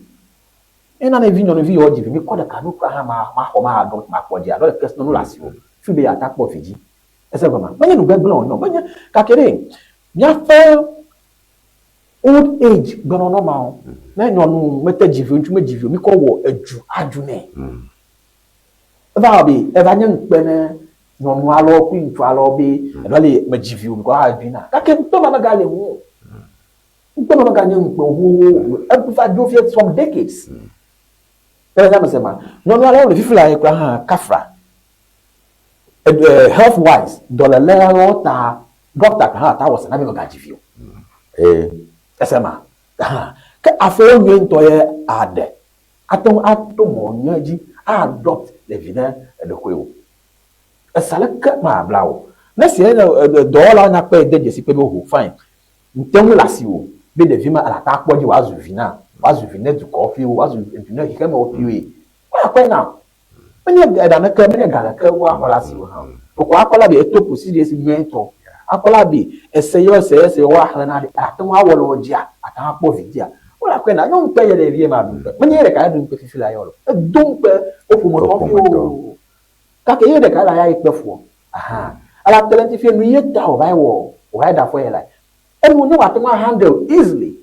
Ne nane vi nyɔnuvi yewo dzi vi mi kɔ ɖeka nu kura hã ma maxɔ ma adopt makpɔ dzi alo le kesinɔnu le asiwò fi be yeata kpɔ vi dzi. Ese gɔmea? Menye nu gbegblẽ wònye o. Menye gake ɖe míaƒe old age gbenɔnɔ mawo ne nyɔnu mete dzi vi o, ŋutsu medzi vi o, mikɔ wɔ edzu adzu nɛ. Eva wɔ be eva nye ŋukpe ne nyɔnu alewo kple ŋutsu alewo be eva le medzi vi o mikɔ adzui na. Gake ŋukpe ma megale ŋu o. Ŋukpe ma meganye ŋukpe o xoxoxo. Eva dzo fie some decades. Ele nya me se ma. Nyɔnu alewo le fifi la kura hã kafra. Health wise, dɔlele alewo ta ɖɔkta hã ta wɔ se na be megadzi vi o. Ese ma. Ke afɔwo nyuie ŋutɔ ye aɖe. Ate ŋu ato mɔ nyui dzi a-adopt ɖevi ne eɖekoe o. Esa leke mabla o. Ne esi enye dɔwɔlawo nya kpɔe de dzesi kpɔe be oho fine, ŋte ŋu le asiwò be ɖevi ma ele ata akpɔ dzi wòazu vi na, wòazu vi ne dukɔ ƒiwo, wòazu vi ne xexemewo ƒiwoe. Woakpɔe na. Menye eɖa neke, menye ga ɖeke woaxɔ le asiwò hã o. Ɖeko akpɔ la be eto procedures nyuietɔ. Akpɔ la be ese yɔ, ese yɔ, ese yɔ woaxlẽ na ɖe, ate ŋu awɔ le wo dzia, ate ŋu akpɔ vi dzia. Wole akpɔe na nyɔnu kpe ye ɖevie ma ɖu ŋukpe. Menye ye ɖeka ye ɖu ŋukpe fifi la yɔ lo. Edo ŋukpe wo ƒometɔ ƒiwo. Gake ye ɖeka la ya ye kpe fuɔ. Aha. Ele ate le ŋuti fie nu ye ta wòva yi wɔ, wòva yi ɖe afɔ ye la. Enu ne wòate ŋu a handle easily.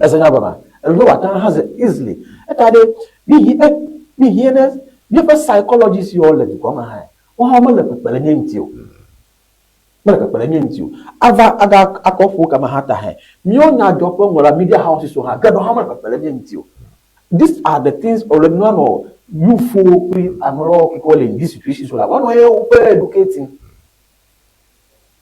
Ese nya gɔmea? Enu ne wòate ŋu a handle easily. Eta ɖe, mi hi, e, mi hi ne míaƒe psychologist yiwo le dukɔ me hã, woawo mele kpekpe ɖe mía ŋuti o. Mele kpekpe ɖe mía ŋuti o. Ava aga akɔ ƒo kame hã ta hã. Míawo nyadzɔƒe ŋlɔla media houses hã, geɖewo hã mele kpekpe ɖe mía ŋuti o. These are the things wòle be míanɔ youthwo kple ame ɖewo ke wole in this situation so la, woanɔ ye woƒe educating.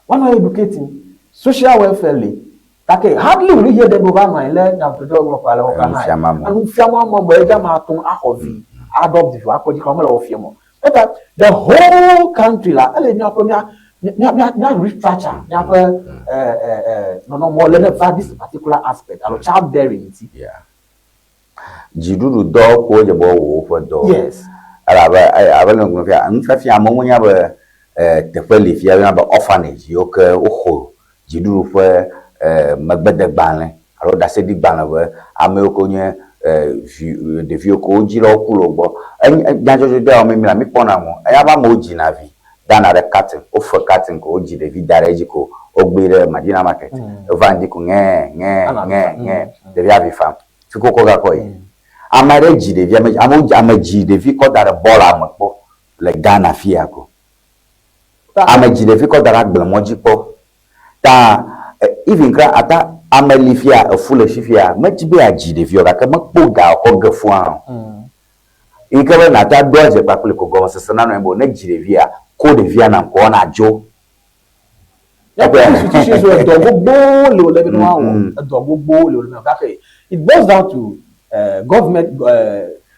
Woanɔ educating. Social welfare li. Gake hardly will you hear them wova nɔ anyi le nyadzɔdzɔgblɔƒe ale woƒe hã. Enu fiam ame be edze ame ate ŋu axɔ vi, adopt vi, akpɔ dzi kɔ mele wo fiam o. Eta the whole country la, ele míaƒe mía mía mía mía restructure míaƒe nɔnɔmewo le ne va this particular aspect alo child bearing ŋuti. Yeah. Dziɖuɖudɔ ko wodze be woawɔ woƒe dɔ. Yes. Elabe abe le ŋgɔ fia, nufiafia amewo menya be teƒe li fia woyɔna be orphanage yiwo ke woxɔ dziɖuɖu ƒe megbedegbalẽ alo ɖaseɖigbalẽ be ame yiwo ke wonye vi ɖeviwo ke wo dzilawo ku le wo gbɔ. Enye nyadzɔdzɔdɔ ya wɔm míle míkpɔna ŋu. Eya be amewo dzina vi dana ɖe carton, wofe carton ko wodzi ɖevi da ɖe edzi ko wogbee ɖe Madina market. Eva ŋdi ko ŋɛ ŋɛ ŋɛ ŋɛ ɖevia avi fam. Fi ko wokɔ gakɔ yi. Ame aɖe dzi ɖevi ame amewo ame dzi ɖevi kɔ da ɖe bɔla me kpɔ le Ghana fiya ko. Ame dzi ɖevi kɔ da ɖe agblemɔ dzi kpɔ. Ta even kura ata ame li fiya efu le esi fiya medzi be yeadzi ɖevi o gake mekpɔ ga wòkɔ ge fua hã o. Yi ke be nàte aɖo adze kpakple ko gɔmesese nanɔ anyi be ne dzi ɖevia, ko ɖevia nam ko wɔna dzo. Míaƒe institutions wo edɔ gbogbowo li wòle be ne woawɔ. Edɔ gbogbowo li wòle be gake it boils down to government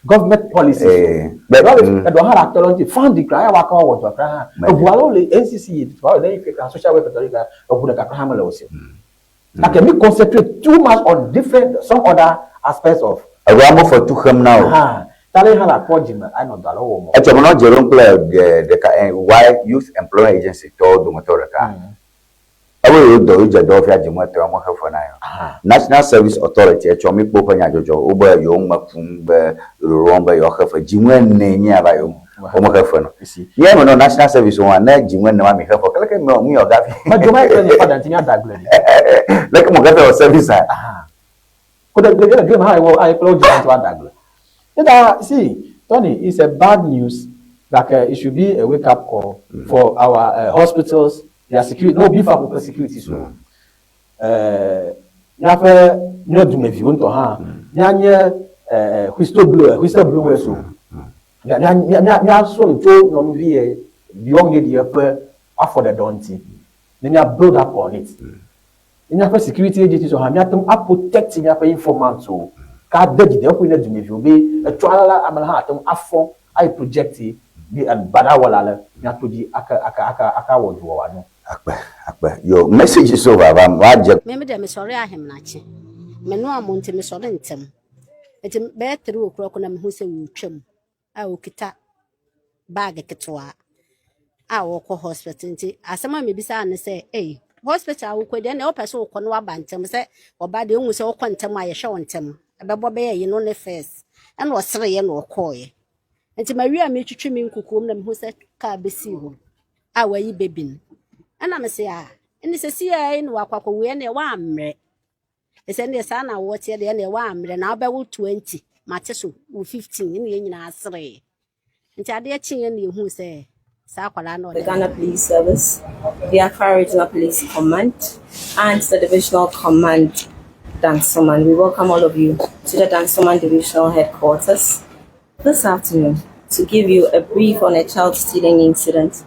government policies. Eɖɔ hã le atɔ ɖe ŋuti funding kura ya woakɔ awɔ dɔ kura hã. Eʋu alewo le NCC yi ne yi ke kura social welfare tɔ ɖe kura eʋu ɖeka kura hã mele wo si o. Gake mi concentrate too much on different some other aspects of. Eɖo amewo fetu xem na wò. Aha, ta ɖe hã le akpɔ dzime anɔ dɔ alo wɔm o. Etsɔ menɔ dze ɖom kple ɖeka Y Youth Employment Agency tɔwo dometɔ ɖeka. Ebe yewo dɔ yewo dze dɔ fia dzime etɔ̃ yewo mexe fe na yewo. National Service Authority etsɔ mi kpɔ woƒe nyadzɔdzɔ wobe yewo ŋme kum be ɖoɖo wɔm be yewoaxe fe. Dzime enee nye ya va yewo womexe fe na o. Mía me nɔ National Service wɔa ne dzime ene ma mi xe fe ke leke mi wɔ gafi. Medzo ma ye nye father ŋuti mía da gble ɖi. Leke mo gafi wɔ service a. Ko de gble gble ma wɔ ayi kple wo dzi ŋuti wa da gble. Eta see Tony it's a bad news like it should be a wake up call for our hospitals their security no beef up woƒe security so. Míaƒe mía dumeviwo ŋutɔ hã míanye whistle blower whistle blowers o. Míasrɔ̃ nu tso nyɔnuvi ye young lady ye ƒe afɔɖeɖewo ŋuti ne mía build up on it. Ne míaƒe security agencies hã míate ŋu a protect míaƒe informants o. Ke ade dzi de ƒoe ne dumeviwo be etsɔ ale la ame la hã ate ŋu afɔ ayi project be baɖawɔla le míato dzi ake ake ake ake awɔ du wɔwɔ anyo. Akpe akpe yo message so vava woadze. Me me deɛ mesɔre ahemenakye. Menoa mo nti mesɔre ntɛm. Nti bɛyɛ 3 o'clock na mehu sɛ wɔretwam a ɔkita bag ketewa a wɔkɔ hospital. Nti asɛm a mebisaa ne sɛ, ei, hospital a wokɔ deɛ ɛnna wopɛ sɛ wokɔ no waba ntɛm sɛ ɔba deɛ wohu sɛ wokɔ ntɛm a yɛhwɛ wo ntɛm. Ɛbɛbɔ bɛyɛ yi no ne first. Ɛna ɔsereeɛ na ɔkɔɔeɛ. Nti mawie a metwitwi me nkukuom na mehu sɛ kaa bɛsii hɔ a wayi baby no. Ɛna mese a, ɛne sɛ si a na wakɔ akɔwu ɛne wammrɛ. Ɛsɛ ɛne saa na wɔteɛ deɛ ɛne wammrɛ na wobɛwo 20 mate so wo 15 ɛne yɛn nyinaa seree. Nti adeɛ kyeeɛ na yɛhuu sɛ saa akwadaa no The Ghana Police Service, the Accra Regional Police Command, and the Divisional Command Dansoman. We welcome all of you to the Dansoman Divisional Headquarters this afternoon to give you a brief on a child stealing incident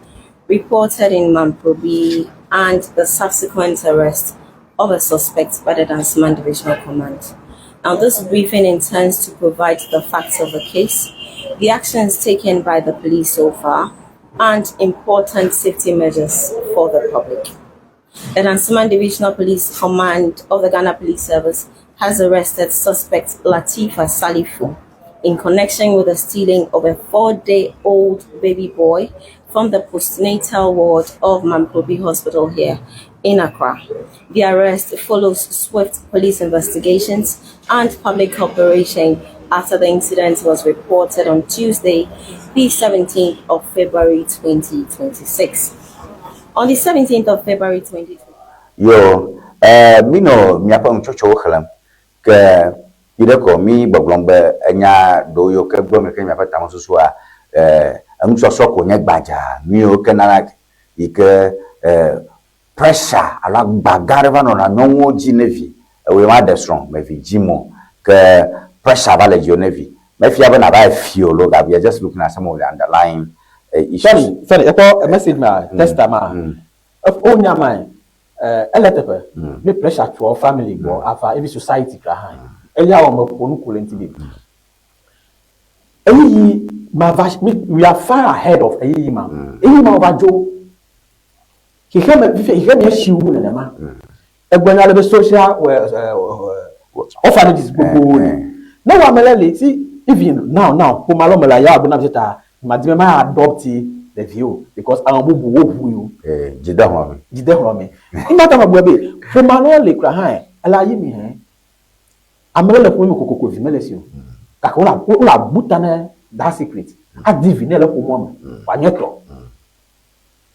reported in Mamprobi and the subsequent arrest of a suspect by the Dansoman Divisional Command. Now, this briefing intends to provide the facts of the case, the actions taken by the police so far, and important safety measures for the public. The Dansoman Divisional Police Command of the Ghana Police Service has arrested suspect Latifa Salifu in connection with the stealing of a 4-day-old baby boy from the postnatal ward of Mamprobi Hospital here in Accra. The arrest follows swift police investigations and public cooperation after the incident was reported on Tuesday, the 17th of February 2026. On the 17th of February 2026, Yo, eh, minɔ miaƒe nutsɔtsɔwo xlẽm. Ke yi ɖe kɔ mi gbɔgblɔm be enya ɖewo yiwo ke gblɔm mi ke miaƒe tamesusua, eh, enusɔsrɔ̃ ko nye gbadza. Nu yiwo ke nana yi ke eh, pressure alo agba gã aɖe va nɔna nyɔnuwo dzi ne vi ewòe ma ɖe srɔ̃ me vi dzim o. Ke pressure va le dziwò ne vi. Mefia be nàva fi o loo, we are just looking at some of the underlying issues. Sorry, sorry, ekpɔ message ma, tester ma, wo nya ma, ele teƒe, ne pressure tsoa family gbɔ ava, even society kura hã, eya wɔ me ƒo nu ku le ŋuti be, eyiyi ma va, we are far ahead of eyiyi ma, eyiyi ma va dzo, xexeme, fifia xexeme esi wu nenema, egblɔ nya le be social orphanages gbogbowo li, ne wɔ ame le li, see, even now now, ƒome alo me le ya agblɔ na mi ta, madi be ma adopt ɖevi o because ame bubu wo ʋui o. Dzide hlɔ̃ mi. Dzide hlɔ̃ mi. Ŋgba ta megblɔ be ƒome alo le kura hã ele ayi mi hɛn. Ame ɖe le ƒome me kokoko vi mele si o. Gake wole wole abu ta ne that secret. Adi vi ne le ƒomea me. Wòanye tɔ.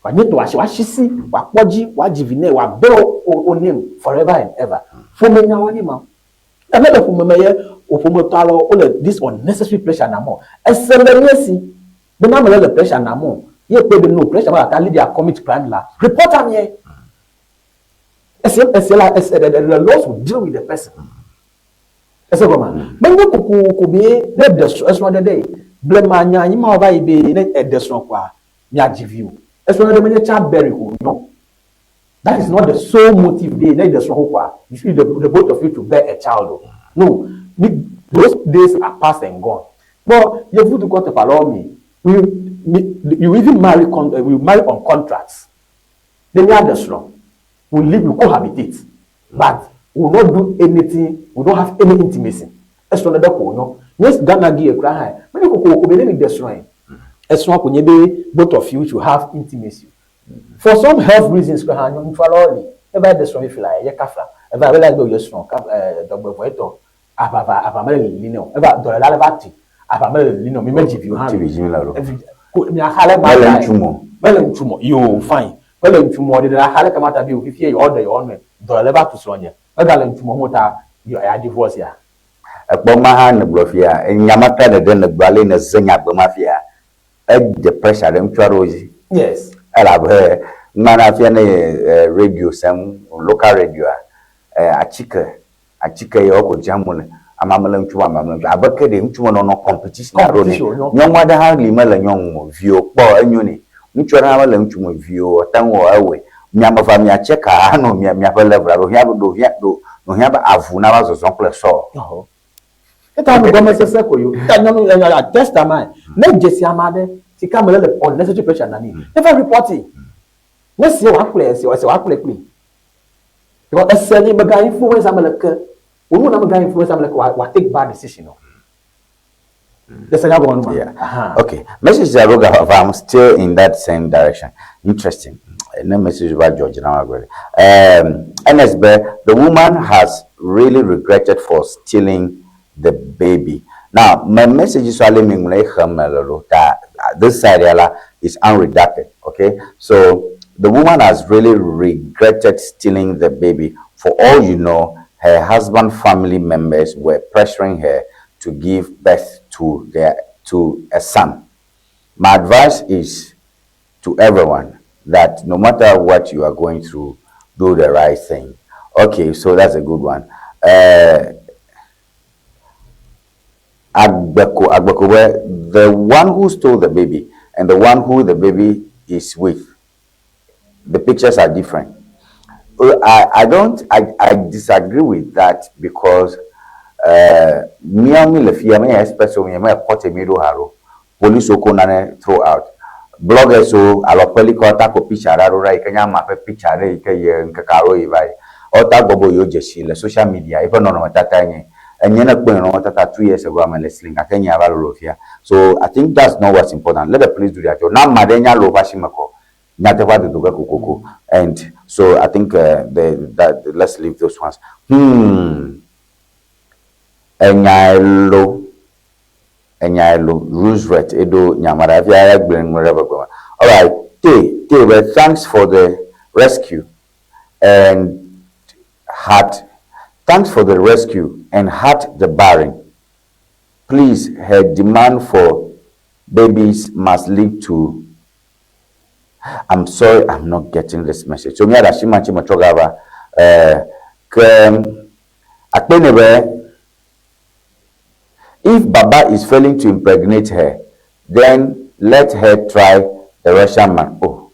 Wòanye tɔ wòasi wòasisi wòakpɔ dzi wòadzi vi nɛ wòabe wo name forever and ever. Ƒome nyawo nye ma. Ne le ƒome me ye wò ƒometɔ alewo wole this unnecessary pressure nam o, ese le mía si be ne ame ɖe le pressure nam o, ye kpɔe be no pressure ma gate lead ya commit crime la, report ameɛ. Ese ese la ese the, the laws will deal with the person. Ese gɔmea? Menye kokoko be ne eɖe srɔ̃ esrɔ̃ ɖeɖe yi, blema nya anyi ma va yi be ne eɖe srɔ̃ kɔa miadzi vi o. Esrɔ̃ ɖeɖe menye childbearing o, no. That is not the sole motive be ne eɖe srɔ̃ xoxoa, you should the, the both of you to bear a child o. No, those days are past and gone. Kpɔ yevu dukɔ teƒe alewo me, we, we, you even marry con, we marry on contracts. Ne míaɖe srɔ̃, we live, we cohabitate, but we will not do anything, we don't have any intimacy. Esrɔ̃ ɖeɖe ko wònyɔ. Nye Ghana gi kura hã, menye kokoko be ne mi ɖe srɔ̃e, esrɔ̃ ko nye be both of you should have intimacy. For some health reasons kura hã, ŋutsu alewo li, ne va ɖe srɔ̃ fifi la, ye kafla, eva eva le be ye srɔ̃ kaf, dɔgbevɔ̃etɔ, aʋa va, aʋa mele lili nɛ o. Eva dɔléle ale va ti, aʋa mele lili nɛ o. Mi medzi vi o hã. Ti vi dzi le o. Evi, ko miaxa le ma Mele ta. ŋutsu mɔ. Mele ŋutsu mɔ. Yoo, fine. Mele ŋutsu mɔ ɖeɖe axa le kama ta be o fifia yewoa ɖe yewoa nɔe. Dɔléle va tu srɔ̃nye. Megale ŋutsu mɔ ho ta ya divorce ya. Ekpɔ ma hã nègblɔ fia, nya ma ta ɖeɖe nègblɔ ale nèze nyagbe ma fia, edze pressure ɖe ŋutsu aɖewo dzi. Yes. Elabe numana fia ne radio sem, local radioa, atike, atike yawo ko dzram wole. Amea mele ŋutsu me, amea mele ŋutsu me. Abe ke ɖe ŋutsu me nɔnɔ competition alo ne. Competition wònyɔ. Nyɔnu aɖe hã li mele nyɔnu me o, viwò kpɔ enyo nɛ. Ŋutsu aɖe hã mele ŋutsu me o, viwò ate ŋu wɔ ewɔe. Mia ame evea mia check anɔ mia miaƒe level alo hiã be ɖo hiã ɖo ɖo hiã be avu nava zɔzɔm kple sɔ. Ɔhɔ. Eta nu gɔmesese ko yo. Eta nyɔnu nya nya test ama ne dzesi ame aɖe si ke ame ɖe le unnecessary pressure na mi. Ne va report ne si wòakplɔe esi esi wòakplɔe kpli. Because ese ni mega influence ame le ke. Wo nu na me ga influence ame leke wa wa take bad decision o. Ese nya gɔme nu ma. Yeah. Aha. Okay. Message that I I'm still in that same direction. Interesting. No message about George now. NSB, the woman has really regretted for stealing the baby. Now, my message is that this side is unredacted. Okay. So the woman has really regretted stealing the baby. For all you know, her husband family members were pressuring her to give birth to their to a son. My advice is to everyone that no matter what you are going through, do the right thing. Okay, so that's a good one. Agbeko, Agbeko, where the one who stole the baby and the one who the baby is with, the pictures are different. I don't, I disagree with that because mi le fia me experts mi me court mi do haro police ko nane throw out bloggers o alɔkpeli kɔ ta ko picture ɖe ɖa yi ke nye ama ƒe picture ɖe yi ke ye ŋkeke alo yi va yi ɔta gbɔbɔ yiwo dzesi le social media eƒe nɔnɔmetata nye enye ne kpɔ nɔnɔmetata 2 years ago ame le slim gake nye ava lolo fia. So I think that's not what's important. Let the police do their job. Na ame aɖe nya le woƒe asime kɔ nyateƒe adodo ge kokoko and so I think that let's leave those ones. Enya elo enya elo Roosevelt edo nyamara fia egblẽ nu ɖe gbegbe. All right, te te, but thanks for the rescue and heart, thanks for the rescue and heart the barren. Please, her demand for babies must lead to, I'm sorry, I'm not getting this message. So mi ada shi ma chi mo chogava ke akpenebe. If Baba is failing to impregnate her, then let her try the Russian man. Oh.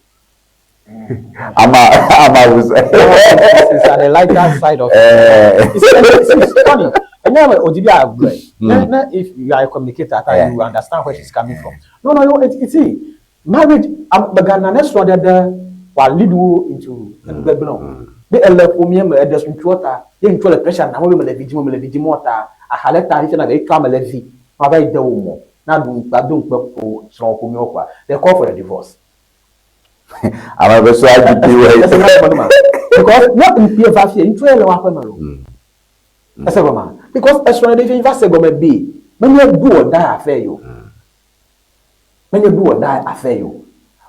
I'm a It's on the lighter side of it's funny. And now, Odibi agree. Now, if you are a communicator, you understand where she's coming from. No, it's see, marriage, but Ghana next one that will lead you into mm. Be ele ƒomie me eɖe ŋutsuwo ta ye ŋutsuwo le pressure na wo be mele vi dzim mele vi dzim wo ta ahalɛ ta fifia na be etsɔ ame le vi ma va yi de wo mɔ na ɖu ŋukpe ado ŋukpe ƒo srɔ̃ ƒomewo kwa, they call for a divorce. Ame be so IGP wɛ. Because ne ŋukpe va fie ŋutsu ye le woaƒe me lo ɛsɛ gɔma because esrɔ̃ ɖe fi va se gɔme be menye do or die affair yi o, menye do or die affair yi o.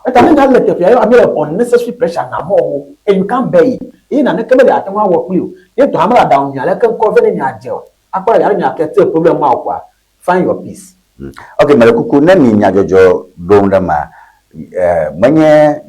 Eta ne nya le teƒea ye ame le unnecessary pressure na mɔ wo and you can't bear it eye naneke mele ate ŋu awɔ kpli o ye tɔ hame le aɖaŋu nyui aleke ŋkɔ ve ne nya dze o akpɔ le yàrá nya ke te problem ma o kwa, find your peace. Ok, mele kuku ne mi nyadzɔdzɔ ɖom ɖe ma menye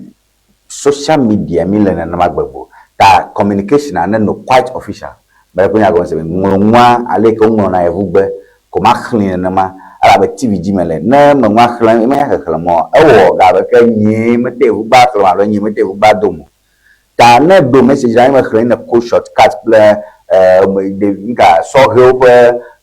social media mi le nenema gbegbe ta communication a ne no quite official. Mele kpe nya gɔme se be ŋlɔ nua ale yi ke woŋlɔna yevugbe ko ma xlẽ nenema elabe TV dzi me le ne me ŋua xlẽ menya xexlẽme ewɔ gabe ke nyee mete yevugbe axlẽ alo nyee mete yevugbe adom o ta ne ɖo message la me xlẽ ne ko shortcut kple ɖevi nka sɔhewo ƒe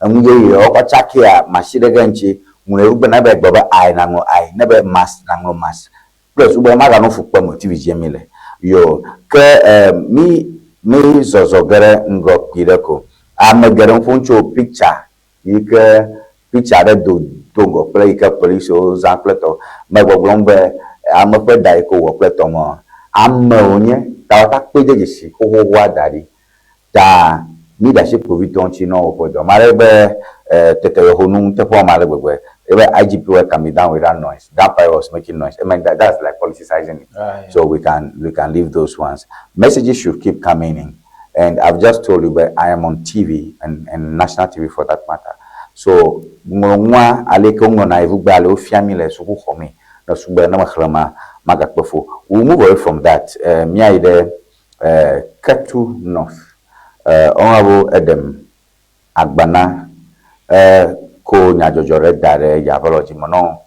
enu yeyewo kɔ tsakea masi ɖe ke ŋuti ŋlɔ yevugbe na be gblɔ be I na ŋlɔ I ne be mass na ŋlɔ mass kple sugbe maganɔ fu kpem o TV dzi mi le yo ke mi mi zɔzɔ ge ɖe ŋgɔ kpui ɖe ko ame geɖe ƒom tso picture yi ke picture ɖe do do ŋgɔ kple yi ke polisiwo zã kple tɔ megbɔgblɔm be ame ƒe da yi ke wòwɔ kple tɔ me ame wònye ta wòta kpe de dzesi xoxoxoa da ɖi ta mi ɖe asi kpovitɔ ŋuti na woƒe dɔ. Ame aɖe be tete yeho nu teƒe wɔm ale gbegbe ebe IGP were coming down without noise. That part was making noise. I mean, that's like politicizing it. So we can leave those ones. Messages should keep coming in. And I've just told you, but I am on TV and national TV for that matter. So ŋlɔ nua ale ke woŋlɔna yevugbe ale wofia mi le sukuxɔ me ne sugbe ne mexlẽ ma magakpe fo. We move away from that. Míayi ɖe Ketu North. Honorable Edem Agbana ko nyadzɔdzɔ ɖe da ɖe yaƒe dzi menɔ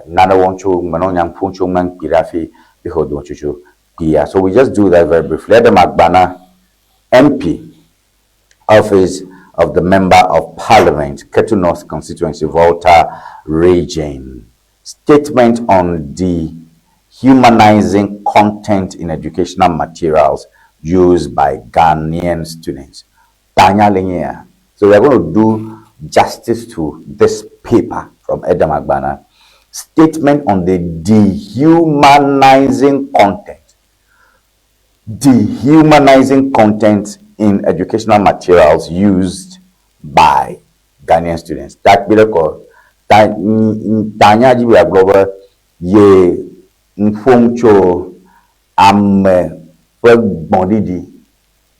nane wɔm tso menɔ nya ƒom tso ŋu kpi ɖe hafi bixɔ dometsotso kpuia. So we just do that very briefly. Edem Agbana, MP, Office of the Member of Parliament, Ketu North Constituency, Volta Region. Statement on dehumanizing content in educational materials used by Ghanaian students. Tanya le nye ya. So we are going to do justice to this paper from Edem Agbana. Statement on the dehumanizing content. Dehumanizing content in educational materials used by Ghanaian students. Ta kpi ɖe kɔ. Ta tanya dzi be yeagblɔ be ye ŋu ƒom tso ame ƒe gbɔ̃ɖiɖi,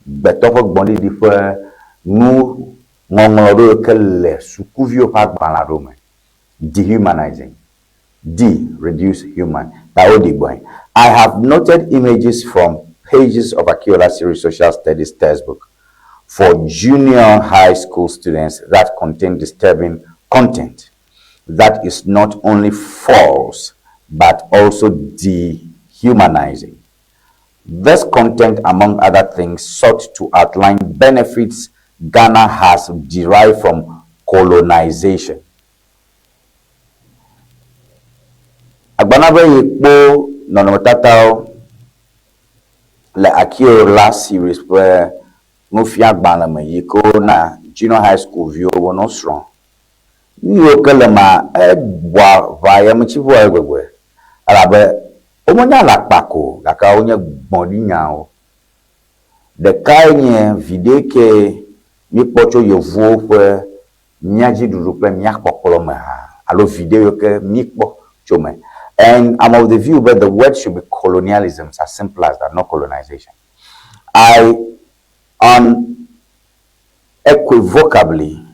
gbetɔ ƒe gbɔ̃ɖiɖi ƒe nu ŋɔŋlɔ ɖewo ke le sukuviwo ƒe agbalẽ aɖewo me. Dehumanizing. D, reduce human. Ta woɖi gbɔe. I have noted images from pages of Akiola Series Social Studies textbook for junior high school students that contain disturbing content that is not only false but also dehumanizing. This content, among other things, sought to outline benefits Ghana has derived from colonization. Agbana be yekpɔ nɔnɔmetatawo le Akiola Series ƒe nufiagbalẽ me yi ke wona junior high school viwo be ne wosrɔ̃. Nu yiwo ke le ema, ebɔa ʋa yametsiʋu ale gbegbe elabe womenye alakpa ko o gake wonye gbɔ̃ɖinyawo. Ɖekae nye viɖe ke míekpɔ tso yevuwo ƒe mía dziɖuɖu kple mía kpɔkplɔ me hã alo viɖe yiwo ke míekpɔ tso me. And I'm of the view be the word should be colonialism, it's as simple as that, not colonization. I unequivocally,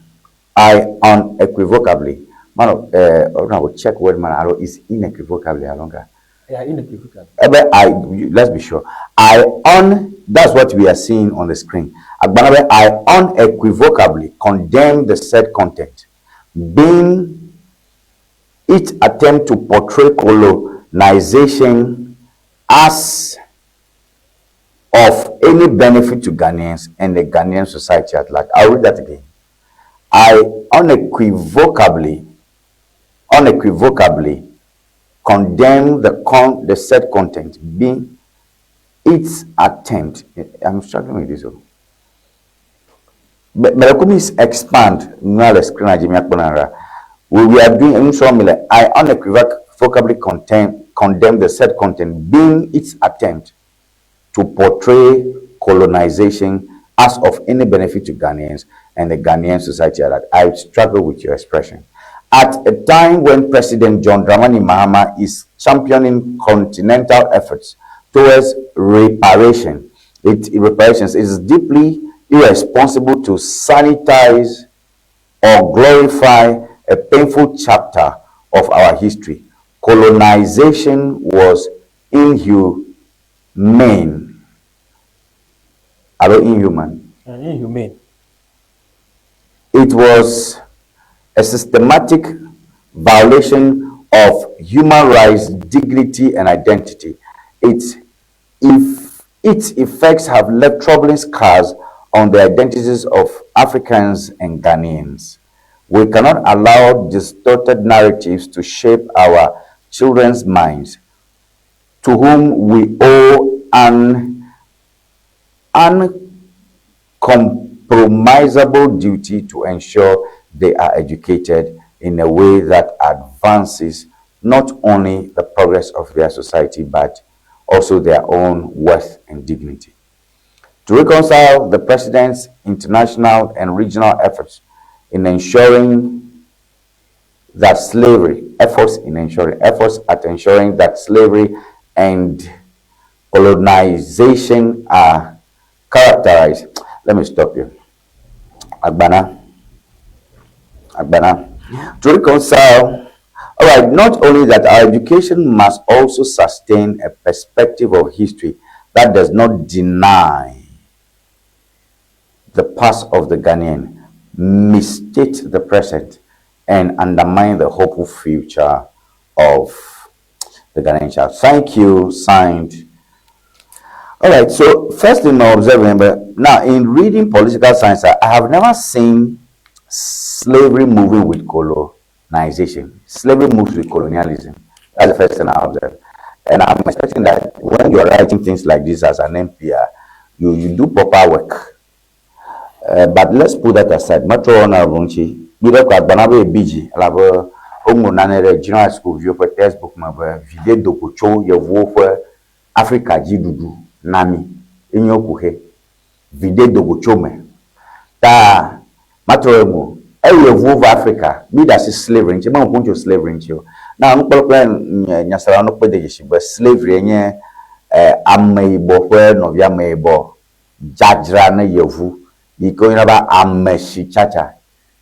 I unequivocally, man, I will check word man, alo is inequivocally alonga. Yeah, inequivocally. Ebe I, let's be sure. I un, that's what we are seeing on the screen. Agbanabe, I unequivocally condemn the said content, being its attempt to portray colonization as of any benefit to Ghanaians and the Ghanaian society at large. I'll read that again. I unequivocally, unequivocally condemn the con the said content being its attempt. I'm struggling with this. Oh. But let me expand now the screen. We are doing I unequivocally condemn the said content being its attempt to portray colonization as of any benefit to Ghanaians and the Ghanaian society at large. I struggle with your expression. At a time when President John Dramani Mahama is championing continental efforts towards reparation, reparations, it is deeply irresponsible to sanitize or glorify a painful chapter of our history. Colonization was inhumane. Are inhuman? Inhumane. It was a systematic violation of human rights, dignity, and identity. Its effects have left troubling scars on the identities of Africans and Ghanaians. We cannot allow distorted narratives to shape our children's minds, to whom we owe an uncompromisable duty to ensure they are educated in a way that advances not only the progress of their society, but also their own worth and dignity. To reconcile the President's international and regional efforts in ensuring that slavery, efforts in ensuring, efforts at ensuring that slavery and colonization are characterized. Let me stop you. Agbana. Agbana. To reconcile, all right, not only that, our education must also sustain a perspective of history that does not deny the past of the Ghanaian, misstate the present, and undermine the hopeful future of the Ghanaian child. Thank you. Signed. All right. So, firstly, my observing, but now in reading political science, I have never seen slavery moving with colonization. Slavery moves with colonialism. That's the first thing I observed. And I'm expecting that when you're writing things like this as an MPR, you do proper work. Eh, but let's put that aside. Metrɔ honorable ŋuti. Kpi ɖe ko agbana be yebi dzi elabe woŋlɔ nane ɖe junior high school viwo ƒe textbook me be viɖe do go tso yevuwo ƒe Afrika dzi ɖuɖu na mí. Enye wo kuxɛ. Viɖe do go tso me. Ta matrɔ ɖe ŋu o. Eyi yevuwo va Afrika, mí ɖe asi slavery ŋuti. Meme ƒom tso slavery ŋuti o. Na nukpɔla kple nyaselawo nekpɔe de dzesi be slavery enye eh, ameyibɔ ƒe nɔvi ameyibɔ dzadzra ne yevu yi ke woyɔna be amesitsatsa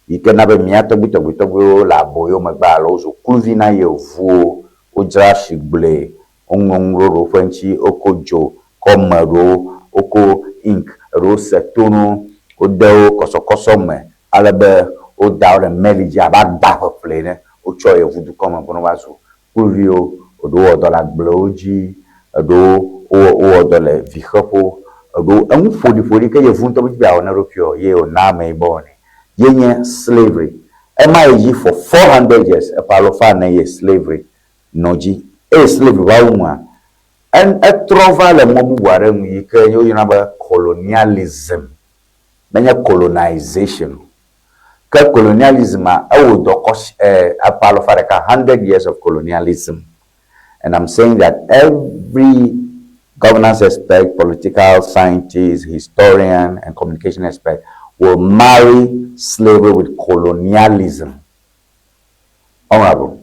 yi ke na be mía tɔgbuitɔgbuitɔgbuiwo le aboyo megbe alo wozu kluvi na yevuwo, wodzra shigble, woŋlɔ nu ɖe woƒe ŋuti, woko dzo kɔ me ɖewo, woko ink eɖewo se to na wo, wode wo kɔsɔkɔsɔ me ale be woda wo ɖe meli dzi abe agba ƒeƒle ene, wotsɔ yevudukɔ me be ne wova zu kluviwo, eɖewo wɔ dɔ le agblewo dzi, eɖewo wowɔ wowɔ dɔ le vixeƒewo, eɖewo enu ƒoɖiƒoɖi ke yevu ŋutɔ medi be yeawɔ na eɖokui o ye wòna ameyibɔ wɔnɛ. Ye nye slavery. Ema yi dzi for 400 years, eƒe alafa ene ye slavery nɔ dzi. Eye slavery va wu nua, en etrɔ va le mɔ bubu aɖe nu yi ke woyɔna be colonialism, menye colonization o. Ke colonialism a, ewɔ dɔ kɔ eh, eƒe alafa ɖeka, 100 years of colonialism. And I'm saying that every governance expert, political scientist, historian, and communication expert will marry slavery with colonialism. Honorable,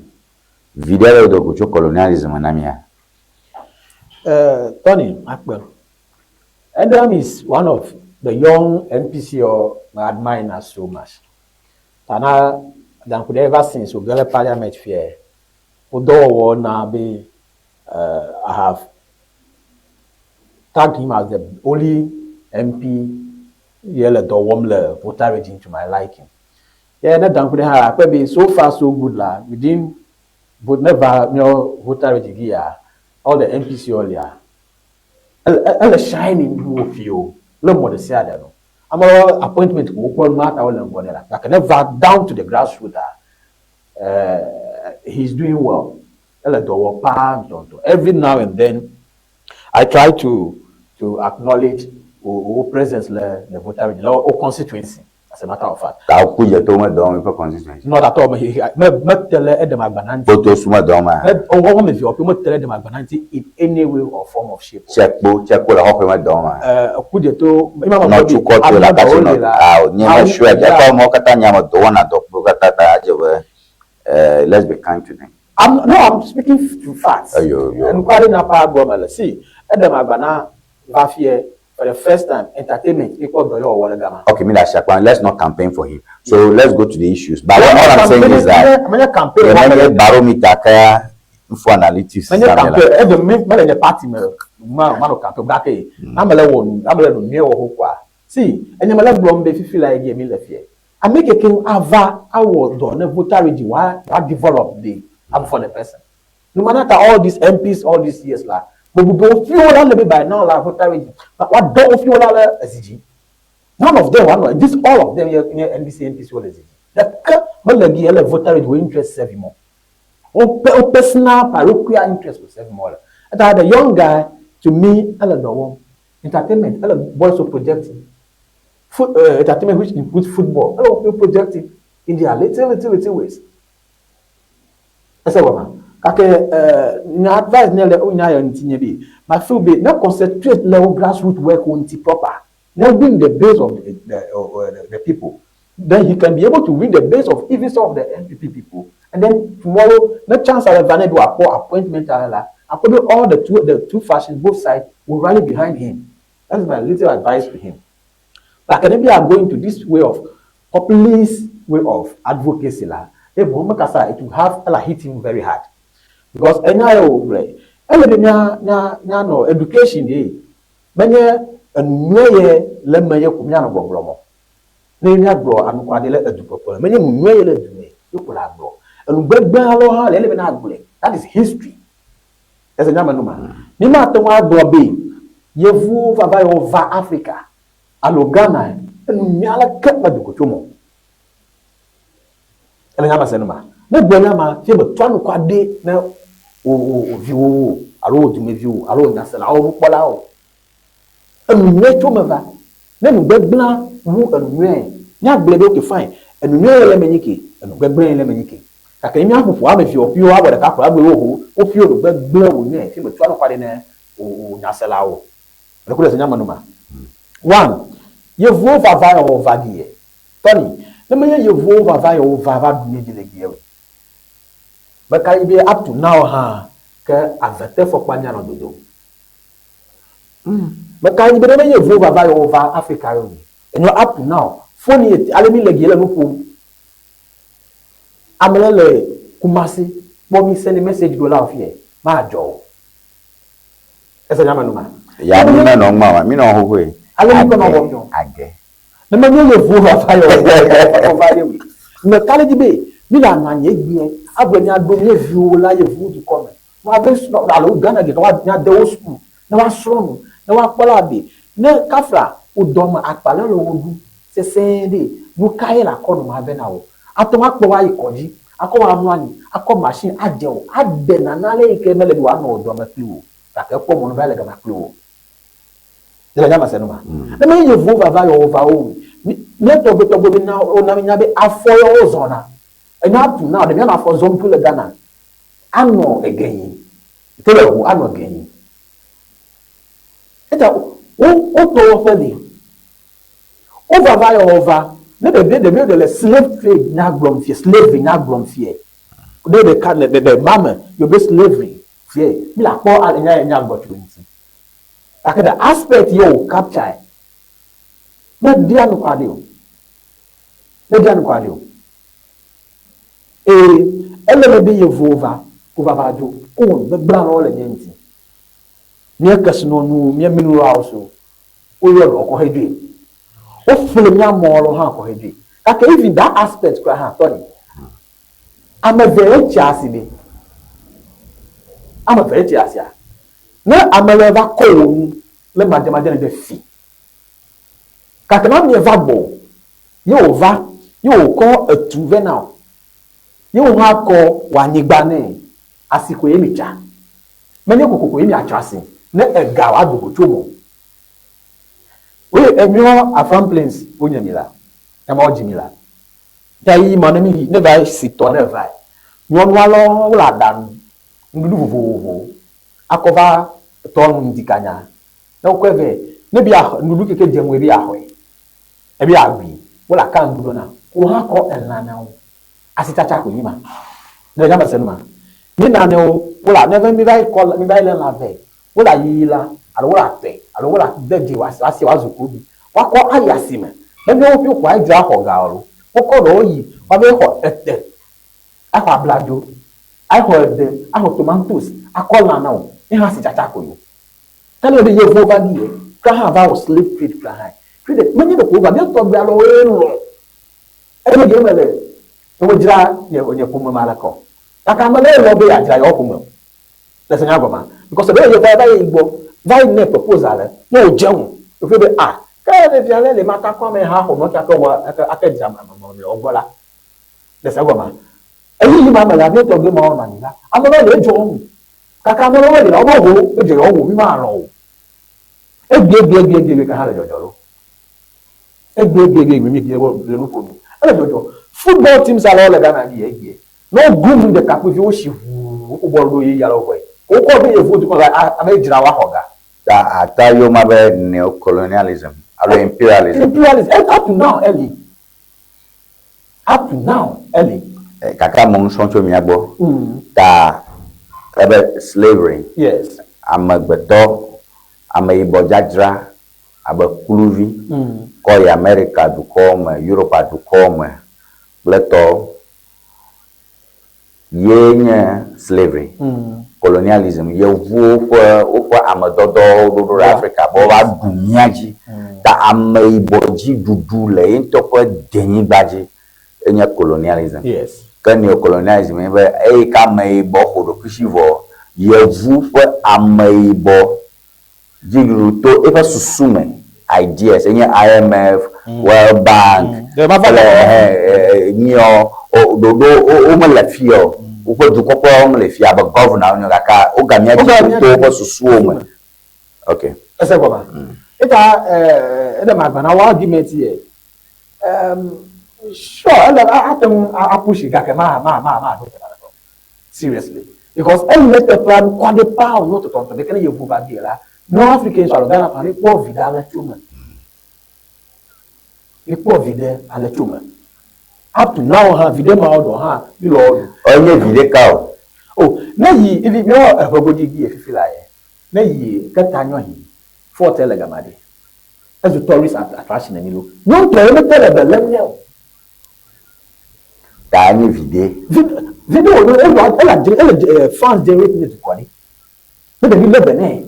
viɖe aɖe do go tso colonialism me na mía? Tony Akpe, Edram is one of the young NPC or I admire na so much. Tana danku ɖe ever since wòge ɖe parliament fiɛ, wo dɔwɔwɔ na be I have tagged him as the only MP ye le dɔ wɔm le Volta region to my liking. Ye ne danku ɖe hã akpe be so far so good la within vote ne va míawo Volta region gi ya all the MPs all lia ele shining wo fio le mɔ ɖe sia ɖe nu. Amewo appointment ko wokpɔ nua ta wole ŋgɔ nɛ la gake ne va down to the grassroots a he is doing well. Ele dɔ wɔ paa ŋutɔŋutɔ. Every now and then I try to to acknowledge wo wo presence le le Volta region le wo constituency as a matter of fact. Ta ku dze to me dɔm eƒe constituency. Not at all me he me me tele eɖem agba na ŋuti. Kpoto su me dɔm ma. Me wo wo me viɔ pe me tele eɖem agba na ŋuti in any way or form of shape. Tsekpo tsekpo le xɔxɔe me dɔm ma. Ku dze to ema me Nɔ tsu kɔ to la katsi nɔ ah nye me sure dze kɔ amewo katã nye ame dɔwɔna dɔ kple wo katã ta edze be let's be kind to them. I'm no I'm speaking to facts. Eyo yo. Enukwari na pa gblɔ me le see eɖem agba na va fiɛ for the first time entertainment mi kpɔ dɔ ye wɔwɔ le gama. Okay mi le asi akpa let's not campaign for him so let's go to the issues but all I'm saying is that Menye campaign ye wɔm menye mele. barometer kea info analytics Menye zã mi campaign la. eve mi mele nye party me ma manɔ campaign gake ame le wɔ nu ame le nu nyuie wɔ ho kɔa see enye mele gblɔm be fifi la ye mi le fiɛ ame ke keŋ ava awɔ dɔ ne Volta region wa wa develop the I'm for the person. No matter ta all these MPs all these years la, gbogbo be wofiwo la le be by now la Volta region wa dɔ wofiwo la le ezi dzi. None of them wa nɔ this all of them ye nye NDC MPs wo le ezi dzi. Ɖeke mele gi ele Volta region wo interest serve mɔ. Wo pe wo personal parochial interest wo serve mɔ le. Eta the young guy to me ele dɔ wɔm. Entertainment ele boys wo projecting. Foot, entertainment which includes football ele wo projecting in their little little little ways. Ese gɔmea? Gake nye advice ne le nya ya ŋuti nye be, ma feel be ne concentrate le wo grassroot work wo ŋuti proper, ne win the base of the people, then he can be able to win the base of even some of the NPP people, and then tomorrow ne chance ale va nɛ be wòakpɔ appointment ale la, akpɔ be all the two factions, both sides will rally behind him. That is my little advice to him. Gake ne be are going to this way of populist way of advocacy la, ye vɔ mekasa it will have ela hit him very hard because enya ye wògblɔe. Ele be mía mía míanɔ education ɖe menye enu nyuie ye le eme ye ko míanɔ gbɔgblɔm o. Ne míagblɔ anukwaɖi le edukpɔkplɔ me, menye nu nyuie ye le du me ye ko la gblɔ. Enu gbegblẽ alewo hã le ele be na gblɔe. That is history. Ese nya me nu ma. Mi mate ŋu agblɔ be yevuwo vava yewo va Afrika alo Ghana enu nyui aleke medo go tso me o. Ele nya me se nu ma. Ne gblɔ nya ma fie me tu anukwaɖi ne wo wo viwowo alo wo dumeviwo alo wo nyaselawo nukpɔlawo. Enu nyui tso me va. Ne nu gbegblẽa wu enu nyuiɛ, míagblɔe be ok fine, enu nyuiɛ ye le eme nyi ke, enu gbegblẽ ye le eme nyi ke. Gake ne míaƒo ƒu ame eveawo ƒio woawɔ ɖeka ko agblɔe be oho, woƒio nu gbegblẽ wònyuiɛ fi metua nukua ɖi ne wò wò nyaselawo o. Ɖe ku ɖe se nya me nu ma? One, yevuwo vava yɔ wova ɖi yɛ. Tony, ne menye yevuwo vava yɔ wova va ɖu mía dzi le egbea o, meka yi be up to now hã ke ave te fɔkpa mía nɔ dodom. Meka yi be ne menye yevuwo vava yɔ wova Africa yɔ o, enyo up to now, phone yi ale mi le gi le nu ƒom. Ame ɖe le Kumasi kpɔ mi send message ɖo la fiɛ, madzɔ o. Ese nya me nu ma. Ya mi menɔ ŋma wa, mi nɔ xoxoe. Ale mi kɔ nɔ wɔ mi o. Age. Ne menye yevuwo vava yɔ o, va ye wi. Meka ɖe edzi be mi le anɔ anyi egbea agblɔ mia ɖo mía viwo la yevuwo dukɔ me. Woave srɔ̃ alo Ghana ɖeka wa mia de wo suku ne woasrɔ̃ nu ne woakpɔ la be ne kafla wo dɔ me akpa le le wo ɖu sesẽ ɖe nu ka ye le akɔ nu ma vɛ na wo. Ate ŋu akplɔ wo ayi kɔdzi, akɔ wo amlɔ anyi, akɔ machine adze wò, aɖe nane ale yi ke mele be wòanɔ wò dɔme kpli wò o gake ekpɔ mɔnu va le gama kpli wò. Ele nya ma se nu ma. Ne menye yevuwo vava yɔ wova wo mía tɔgbetɔgbe mi na wona mi nya be afɔ yɔ wo zɔna. Enya tu na ɖe míanɔ afɔ zɔm tu le Ghana anɔ ege yi. Te le ʋu anɔ ege yi. Eta wo wo tɔwɔƒe li. Wo vava yɔ wo va. Ne ɖevi ɖevi ɖe le slave trade nya gblɔm fie, slavery nya gblɔm fie. Ɖe ɖeka le ɖe ma me yɔ be slavery fie. Mi la kpɔ ale nya nya gblɔ tso eŋuti. Gake the aspect ye wò capture meɖia anukware o. Meɖia anukware o. Eye ele me be yevuwo va, wova va dzo, wowɔ nu gbegblẽ aɖewo le mía ŋuti. Mía kesinɔnuwo, mía minerals wo, woyɔ ɖewo kɔ hedzoe. Woƒle mía mɔ aɖewo hã kɔ hedzoe. Gake even that aspect kura hã, tɔnye, ame eve ye tsia asi ɖe. Ame eve ye tsia asia. Ne ame le va kɔ wò nu le madzemadze ne be fi. Gake ne amea va gbɔwò ye wòva ye wòkɔ etu vɛ na wò ye wò hã kɔ wò anyigba nɛ, asi koe mi tsa. Menye kokoko ye miatsɔ asi ne ega wòado go tso eme o. Woye emiɔ Afram Plains wonye mi la, ema wodzi mi la. Ta yi ma ne mi yi ne va si tɔ ne vae. Nyɔnua lɔ wole aɖa nu, nuɖuɖu vovovowo. Akɔ va tɔ nu ŋdi kanya. Ne wokɔe vɛ, ne be yeaxɔ nuɖuɖu keke dze ŋue be yeaxɔe, ebe yeaɖui, wole aka ŋɖuɖu na wo hã kɔ elã na wo. Asitsatsa koe nyi ma. Ne nya mese nu ma. Mi na ne wo, wole ne ve mi va yi kɔ mi va yi lé lã vɛ, wole ayiyi lã alo wole atɔe alo wole de dzi woasi woazu koɖi. Woakɔ ayi asime. Menye woƒe ko ayi dzra axɔ ga o. Wokɔ ɖewo yi woave xɔ ete axɔ abladzo, axɔ ede, axɔ tomatoes, akɔ lã na wò. Ye hã asitsatsa koe o. Ke ne be yevuwo va ɖi ye, kura hã va wɔ slave trade kura hã. Trade menye ɖeko wova, mía tɔgbui alewo ye lɔ̃. Eye ɖe mele ne wodzra nye nye ƒome ma aleke o. Gake ame ɖe lɔ̃ be yeadzra yewoa ƒome o. Le se nya gɔmea? Because ɖe yevua va yi gbɔ, va yi nɛ proposal le, ne wòdze ŋu, wòfia be ah, ke ɖevia lé le mata kɔ ame hã xɔ nɔ ake wɔ ake ake dzra me le wo gbɔ la. Le se gɔmea? Eyiyi ma me la, mía tɔgbui mawo nɔ anyi la, ame ma le edzɔ wo ŋu. Gake ame ɖewo li la, wobe ho, edze yewo ŋu, mímalɔ̃ o. Egbe, egbe, egbe, egbe ke hã le dzɔdzɔ ɖo. Egbe, egbe, egbe, egbe, mi le nu ƒom. Ele dzɔdzɔ. Football teams alewo le Ghana dzi egbea. Ne woglum nu ɖekakpuiviwo wosi ʋuu woƒo bɔl ɖo ɣeyiɣi alewo xɔe. Wokɔ be yevuwo dukɔ va ame yi dzra woaxɔ ga. Ta ata yoma be neocolonialism alo imperialism. Imperialism up to now eli. Up to now eli. Gake amewo nusrɔ̃ tso mía gbɔ. Ta ebe slavery. Yes. Amegbetɔ, ameyibɔ dzadzra abe kluvi kɔ yi Amerika dukɔwo me, Europa dukɔwo me kple tɔwo ye nye slavery, colonialism, yevuwo ƒe woƒe amedɔdɔwo ɖoɖo ɖe Afrika be woava ɖu mía dzi. Ta ameyibɔ dzi ɖuɖu le ye ŋutɔ ƒe denyigba dzi enye colonialism. Ke neocolonialism nye be eyi ke ameyibɔ xɔ ɖokuisi vɔ, yevu ƒe ameyibɔ Dziɖuɖu to eƒe susu me, ideas, enye IMF, World Bank, kple miɔ ɖoɖo womele fia o. Woƒe dukɔkplɔlawo mele fia abe governor wonye gake woga mía dzi to woƒe susuwo me. Ok. Ese gɔmea? Eta eɖe magba na wo argument yɛ. Sure, ele ate ŋu apushi gake ma ma ma ma ɖo teƒe aɖeke o. Seriously. Because ele teƒea ŋkɔ aɖe paa wònyo tɔtɔtɔ ɖeke ne yevu va ge la, no Africans alo Ghana tɔ mikpɔ viɖe ale tso eme. Mikpɔ viɖe ale tso eme. Up to now hã viɖe mawo ɖɔ hã mi le wo ɖu. Enye viɖe ka o? O, ne yi ivi míawɔ eʋegodzi gi fifi la ye. Ne yi keta nyɔhi, fort le gama ɖe. Ezu tourist attraction ne mi lo. Nyɔŋtɔ ye mete le be lem nɛ o. Ta enye viɖe. Viɖe wònyo, ele ele ele funds generate ne dukɔ ɖe. Ne ɖevi lé be nɛ.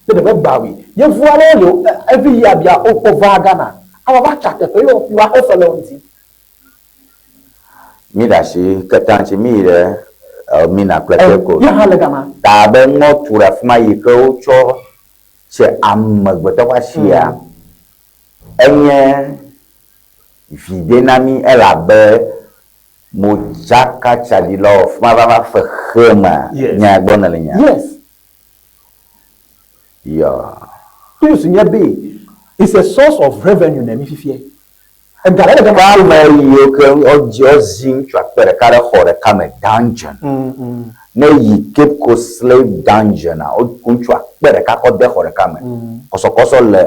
Ne ɖevi gbawi. Yevu aɖewo li wo every year bia wovaa Ghana. Ava va tsa teƒe ye woaxe fe le wo ŋuti. Mi ɖe asi keta ŋuti mi yi ɖe Elmina kple Cape Coast. Ye hã le gama. Ta be ŋɔ tu ɖe afi ma yi ke wotsɔ tse amegbetɔ ƒe asia, enye viɖe na mí elabe modzakatsaɖilawo afi ma va va fe xe mea, nya gbɔ nèle nya. Yes. Yɔ. Plus nye be it's a source of revenue na mí fifiɛ. Ega ɖe le gama. Ke ame yiwo ke wodzi wozi ŋutsu akpe ɖeka ɖe xɔ ɖeka me dungeon. Ne yi Cape Coast slave dungeon a, woku ŋutsu akpe ɖeka kɔ de xɔ ɖeka me. Kɔsɔkɔsɔ le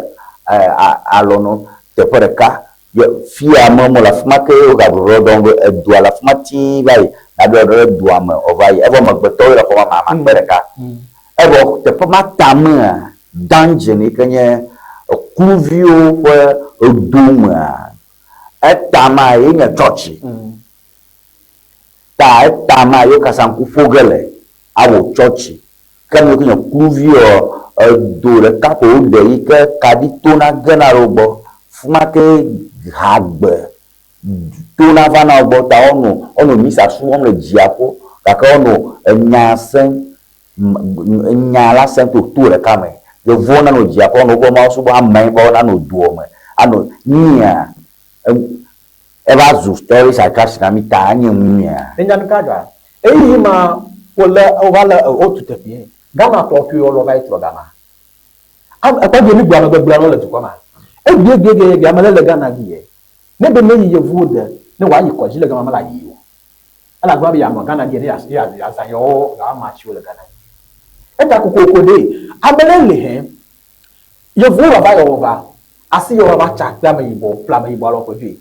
alɔnu teƒe ɖeka. Ye fia ame me le afi ma ke wogaɖuɖɔ ɖɔm be edua le afi ma tii va yi. Naɖɔ ɖe dua me wòva yi. Evɔ amegbetɔwoe le xɔ ma me ame akpe ɖeka. Evɔ teƒe ma tamea, dungeon yi ke nye kluviwo ƒe edomea, etama ye nye tsɔtsi. Ta etama ye wo kasaŋku ƒo ge le awɔ tsɔtsi. Ke ame yiwo ke nye kluviwoa, edo ɖeka ko woɖe yi ke kaɖi tona gena ɖe wo gbɔ. Fi ma ke hagbe tona vana wo gbɔ ta wonɔ wonɔ misa subɔm le dziaƒo gake wonɔ enya sem enya la sem to to ɖeka me. Yevuwo nanɔ dziaƒo anɔ woƒe Mawu subɔm, ameyibɔwo nanɔ doa me anɔ nyuia. Eva zu tourist attraction na mí ta enye nu nyuia. Enya nu ka dzɔa? Ɣeyiɣi ma wolé wova lé wotu teƒee. Ghanatɔwo ƒe yɔlɔ va yi trɔ gama. Ekpɔ dzi mi gblɔ ame gbegblẽ aɖewo le dukɔ ma. Egbie gbie gbie gbie ame ɖe le Ghana dzi yɛ. Ne be ne yi yevuwo de ne wòayi kɔdzi le gama mele ayi o. Ele agba be yeanɔ Ghana dzi ne yeazã yewo amatsi le Ghana dzi. Eta kokoko ɖe ame ɖe li hɛ yevuwo vava yɔwɔ va asi yɔwɔ va tsa kple ame yibɔ kple ame yibɔ alewo ƒe dzoe.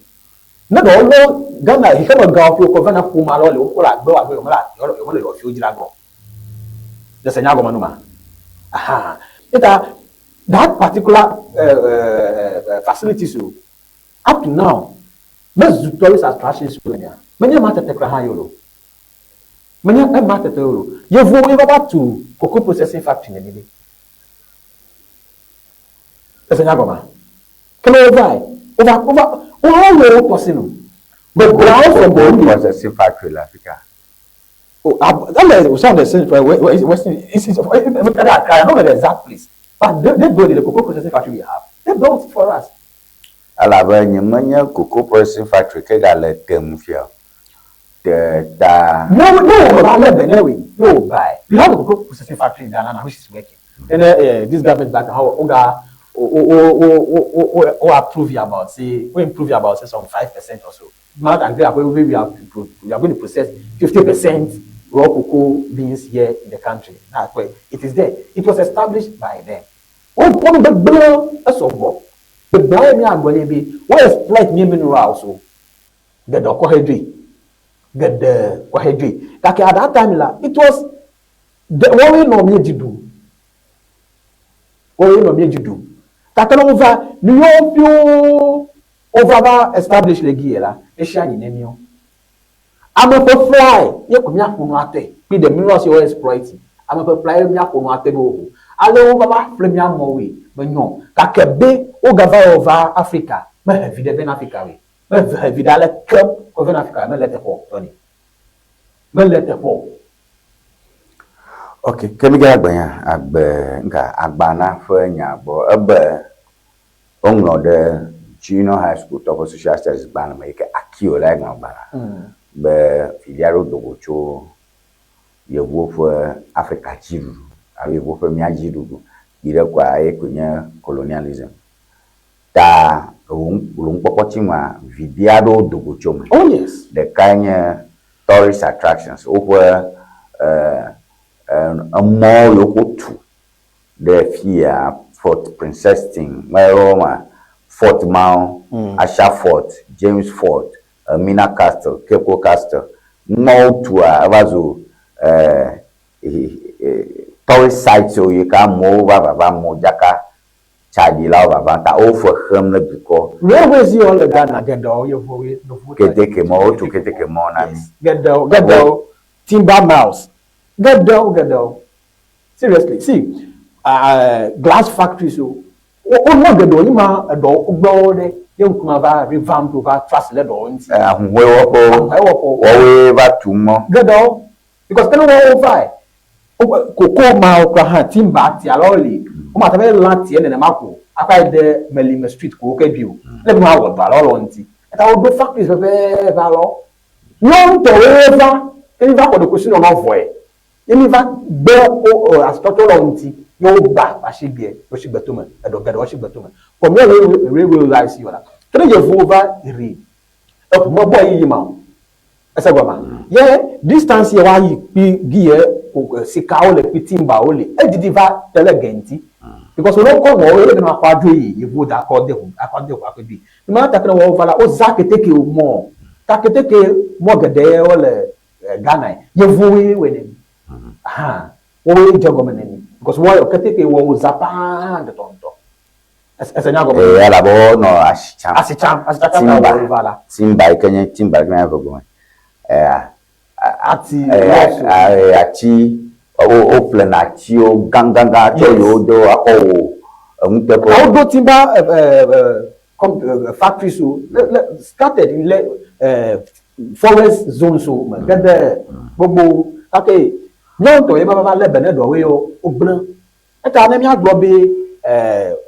Ne ɖe wolɔ Ghana xexeme gãwo ƒe wokɔ vana ƒome alewo le wokɔ le agbe agbe yewomele yewomele yewo viwo dzra gbɔ. Nese nya gɔme nu ma. Aha. Eta that particular facilities o up to now mezu tourist attractions o nya. Menye ma tete kura hã yo lo. Menye ema tete yo lo. Yevuwo ye va va tu cocoa processing factory ne mi ɖe. Ese nya gɔmea? Ke ne wovae, wova wova wowɔ wo tɔ sinu. Gbegblẽawo sɔgbɔ Cocoa wuli. processing factory le afi ka? Oh, ele some of the same western it's it's I don't know the exact place, but they build it, the cocoa processing factory we have. They built it for us. Elabe nyemenye cocoa processing factory ke gale tem fia o. Te ta. No, no, no, no, no, no, buy. We have a cocoa processing factory in Ghana now, which is working. And this government back how oga o o o o o approve you about say we improve you about say some 5% or so. Not agree we we are we are going to process 50% raw cocoa beans here in the country. That's why it is there. It was established by them. Wọ́n bẹ gbọ́n ẹsọ̀ bọ̀. Gbẹ̀gbẹ̀ ayé mi àgbọ̀lẹ̀ bi wọ́n exploit mi minerals o. Gẹ̀dọ̀ kọ́hẹ́dùn. Gẹ̀dẹ̀ kọ́hẹ́dùn. Kàkẹ́ at that time la it was wọ́n wé nọ mi dzi du. Wọ́n wé nọ mi dzi du. Kàkẹ́ ló ń va ni yóò fi ó wova va establish le gi la esi anyi ne miɔ. Ame ƒe fly ye ko míaƒo nu ate kple the minerals ye wo exploit. Ame ƒe fly ye míaƒo nu ate be woho. Ale wova va ƒle mía mɔwoe menyɔ. Gake be wogava wɔ va Afrika mehe viɖe vɛ na Afrika woe. Mehe viɖe aleke kɔ vɛ na Afrika mele eteƒe o tɔni. Mele eteƒe o. Ok, ke mi ge agbe nya agbe nka agbana ƒe nya gbɔ ebe woŋlɔ ɖe junior high school tɔ ƒe social studies gbalẽ me yi ke Akio lae ŋlɔ gbalẽa be viɖe aɖewo do go tso yevuwo ƒe Afrika dziɖuɖu alo yevuwo ƒe mía dziɖuɖu. Yi ɖe koa eye koe nye colonialism. Ta wò nukpɔkpɔ tsi nua, viɖe aɖewo do go tso eme. Oh yes. Ɖekae nye tourist attractions, woƒe emɔwo yiwo wotu ɖe fiya, Fort Princess thing, meyɔ ma, fort mawo, Asha Fort, James Fort, Elmina Castle, Cape Coast Castle, numawo wotua eva zu tourist sites yi ke amewo va vava modzaka tsaɖilawo vava ta wofe xem ne dukɔ. Railways yiwo le Ghana geɖewo yevuwoe yevuwo ta. Keteke mɔ wotu keteke mɔ na mí. Geɖewo geɖewo timber miles geɖewo geɖewo seriously see glass factories o wonɔ geɖewo yi ma eɖewo wogblɔ ɖe ye ŋkume va revamp va trɔ asi le ɖewo ŋuti. Ahuhɔewɔƒewo Ahuhɔewɔƒewo. Woawoe va tu mɔ. Geɖewo because ne woawo vae koko mawo kura hã timber ti alo li womate be lã tie nenema ko akɔ ayi de Melime street ko woke bi o ele be woawɔ dɔ alo lɔ ŋuti eta woɖo factories pɛpɛpɛ alɔ míawo ŋutɔwoe va ke mi va xɔ ɖokuisi nɔnɔ vɔe ye mi va gbe wo asitɔtrɔ lɔ ŋuti ye wogba asi gbeɛ wosi gbe tome eɖɔ geɖewo si gbe tome kpɔ míawo railway lines yi la ke ne yevuwo va ri eʋu mebɔ yiyi ma o Ese gɔmea? Ye distance ye woayi kpi giye sikawo le kpi timbawo le edidi va te le ge ŋti. Because wo kɔ ŋɔ wo ye ne akɔ adzo yi yevuwo da akɔ de ʋu akɔ de ʋu akɔ dui. Numa ta ke ne woawo va la wozã keteke mɔ ta keteke mɔ geɖe wo le Ghana yevuwoe wɔe nɛ. Aha wowoe dze gɔme nɛ because woayɔ keteke wɔ wozã paa ŋtɔtɔ ŋtɔ. Ese nya gɔme. Ee, elabe wonɔ asi tsam. Asi tsam, asi tsatsa ta Timba, wòva la. timba yi ke nye timba yi ke nye eve gɔme. Ea, Ati, ea, lɔso. ea, ati, wo, woƒlena atiwo gãgãgã tsɔ Yes. yewo do akɔ wɔ enuteƒewo. Ta woɖo timba e, e, e, com, e, factories wo le, le, scattered in le e, forest zones wo me gede gbogbo. Gake míawo ŋutɔ ye va va lé be ne ɖɔwoe wo wogblẽ. Eta ne míagblɔ be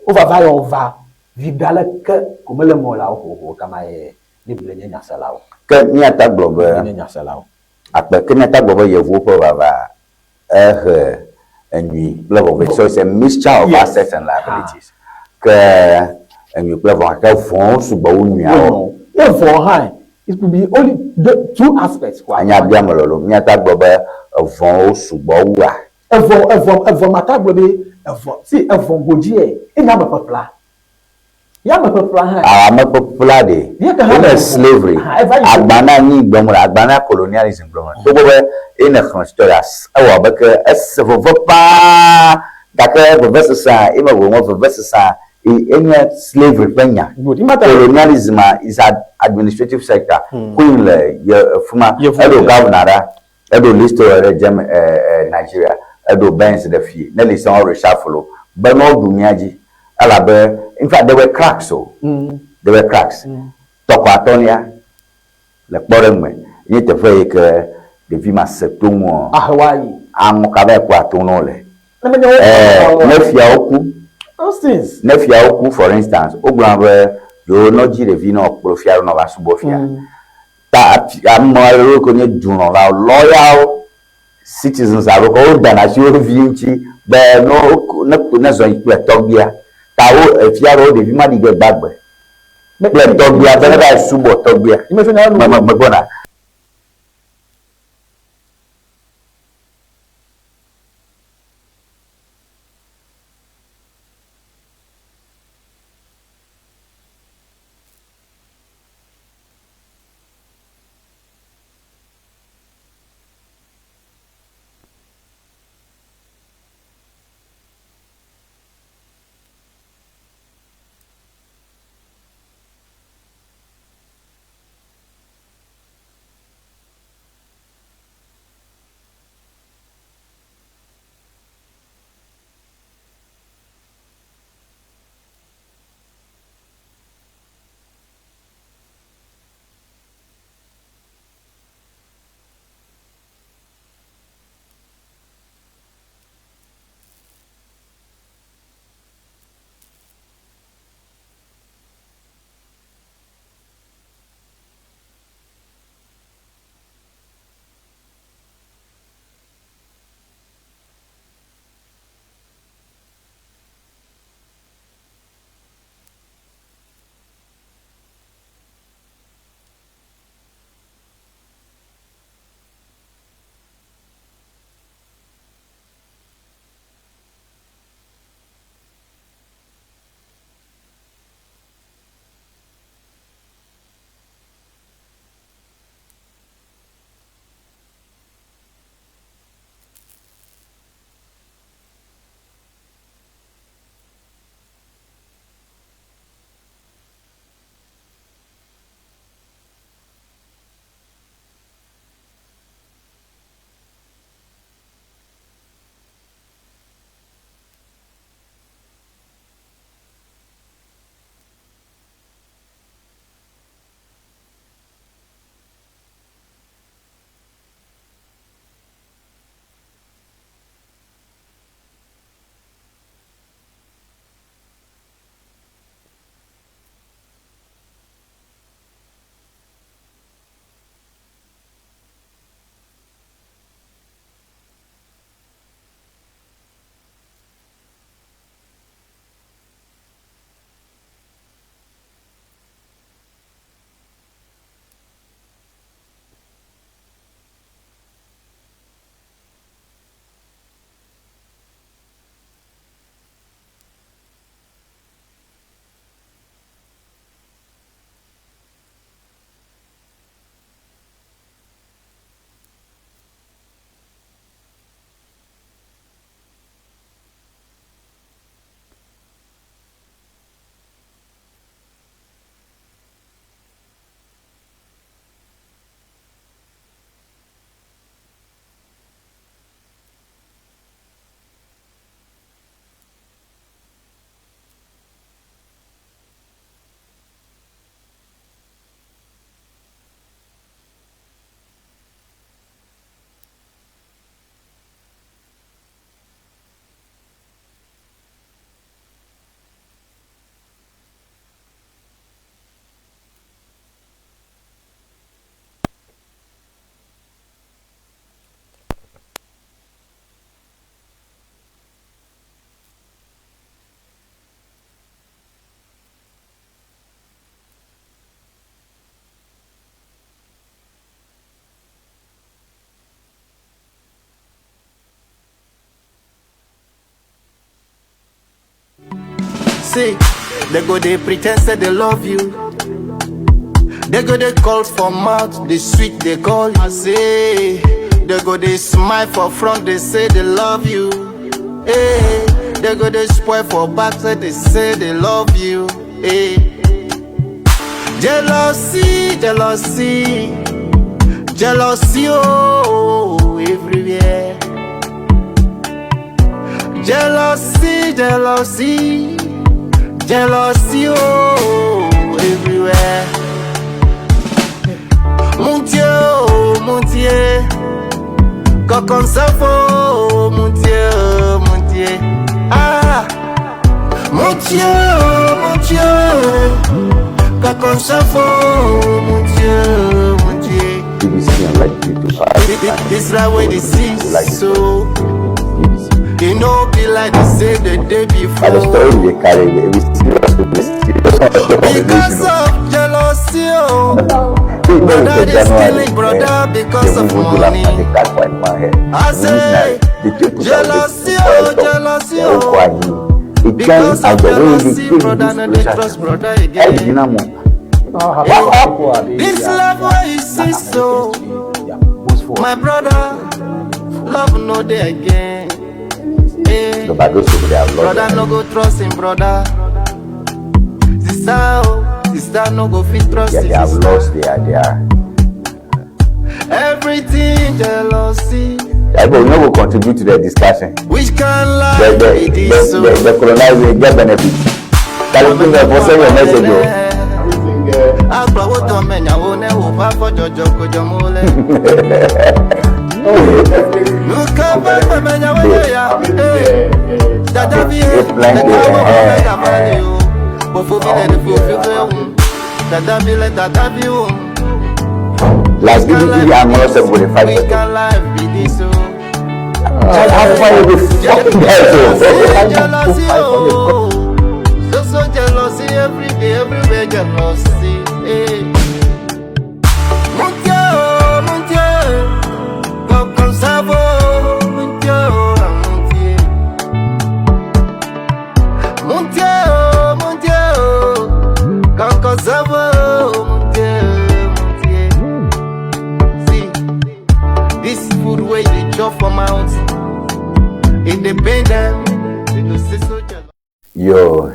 wovava ya wova, viɖe aleke ko mele eme o la, wohoho kama ye mígblɔe nye nyaselawo. Ke míata gblɔ be, Mígblɔe nye nyaselawo. Akpe, ke míata gblɔ be yevuwo ƒe vava ehe enyui kple vɔ̃ vɛ. So it's a mixture of Yes. assets and liabilities. Ke enyui kple vɔ̃ gake vɔ̃wo sugbɔ wu nyuiawo. Wonɔ. Ye vɔ̃ hã, it could be only the two aspects koa. Anya bia me lolo, míata gblɔ be evɔ̃wo sugbɔ wua? Evɔ, evɔ, evɔ mata gblɔ be evɔ, si evɔ godzie enye ame ƒeƒlea. Ye ame ƒeƒlea hã. A ame ƒeƒlea ɖe, Ye ke hã wonye le vovo. slavery, Aha, eva yi vovo. agba na anyi gblɔm wole, agba na colonialism gblɔm wole. Togbɔ be ye ne xlẽ story-a, ewɔ abe ke ese veve paa, gake vevesesea, ye me ŋɔŋlɔ vevesesea, enye slavery ƒe nya. Good. Imata. Colonialism-a is ad administrative sector. Queen le ye fima, Yevu eɖo le. governor ɖa. Eɖo Listowel ɖe Germ e e Nigeria, eɖo Burns ɖe fi, ne li sɔŋ reshuffle wo be ne woɖu mía dzi elabe in fact there were cracks o, there were cracks. Tɔkɔ atɔ̃lia le kpɔɖeŋu me nye teƒe yi ke ɖevi ma se to ŋuɔ, Ahe woayi. aŋɔka va yi kpɔa to na wo le. Ne menye wo E ne fiawo ku, Those things. ne fiawo ku for instance, wogblɔna be yewo ne wodzi ɖevi ne wòkplɔ fia ɖo ne wòava subɔ fia. Ta ame aɖewo ke nye dulɔ̃lawo, loyal citizens alo ke wodana asi wo vi ŋuti be ne wo ne ne zɔ yi kple tɔgbuia. Ta wo efia be wo ɖevi ma ɖi ge gbagbe kple tɔgbuia be ne va yi subɔ tɔgbuia. Me me megbɔna. See, they go they pretend say they love you. They go they call for mouth, they sweet they call. I say, they go they smile for front, they say they love you. Hey, they go they spoil for back, say they say they love you. Hey. Jealousy, jealousy, jealousy, oh, everywhere. Jealousy, jealousy, jealousy, oh, everywhere. Mon Dieu, oh, mon Dieu, quand on s'en faut, mon Dieu, oh, mon Dieu. Ah, mon Dieu, oh, mon Dieu, quand on s'en faut, mon Dieu, mon Dieu. BBC like you to find. This life where they see Like so. BBC. It no be like they say the day But the before. story they carry, it is serious, it is serious Because conversation. of jealousy, oh. Brother, they stealing brother because of money. I say, jealousy, oh, jealousy, oh. Because of jealousy, brother, no they trust brother again. This love where you see so, my brother, love no day again. Eh. Brother no go trust him brother. Sister, oh, sister no go fit trust Yeah, his they have sister. lost their. Everything jealousy. Yeah, but we no go contribute to the discussion. Which kind life The be this? the oh? the colonizer get benefit. California for send your message o. Agbawo tán mẹ́yàwó náà wò bá fọ́jọ́jọ́ kó jọ mọ́lẹ̀. Nǹkan bá pẹ̀ mẹ́yàwó yẹ̀yà. Dada bí e, ẹ̀ka wọ́n bá mẹ́ta bá ní o. Bòfó bí lẹ̀ ní fòfin fẹ́ wù. Dada bí lẹ̀ dada bí wù. Like BBC and us go dey fight Which for kind life be this o? How far you go fucking guys o? Jealousy o. So so jealousy every day, everywhere jealousy. Hey. Mon Dieu, mon Dieu, comme ça vaut, mon Dieu, mon Dieu. Mon Dieu, mon Dieu, comme ça vaut, mon Dieu, mon Dieu. See, this food where you chop for mouth, it dey pain them, they go say so jealous. Yo,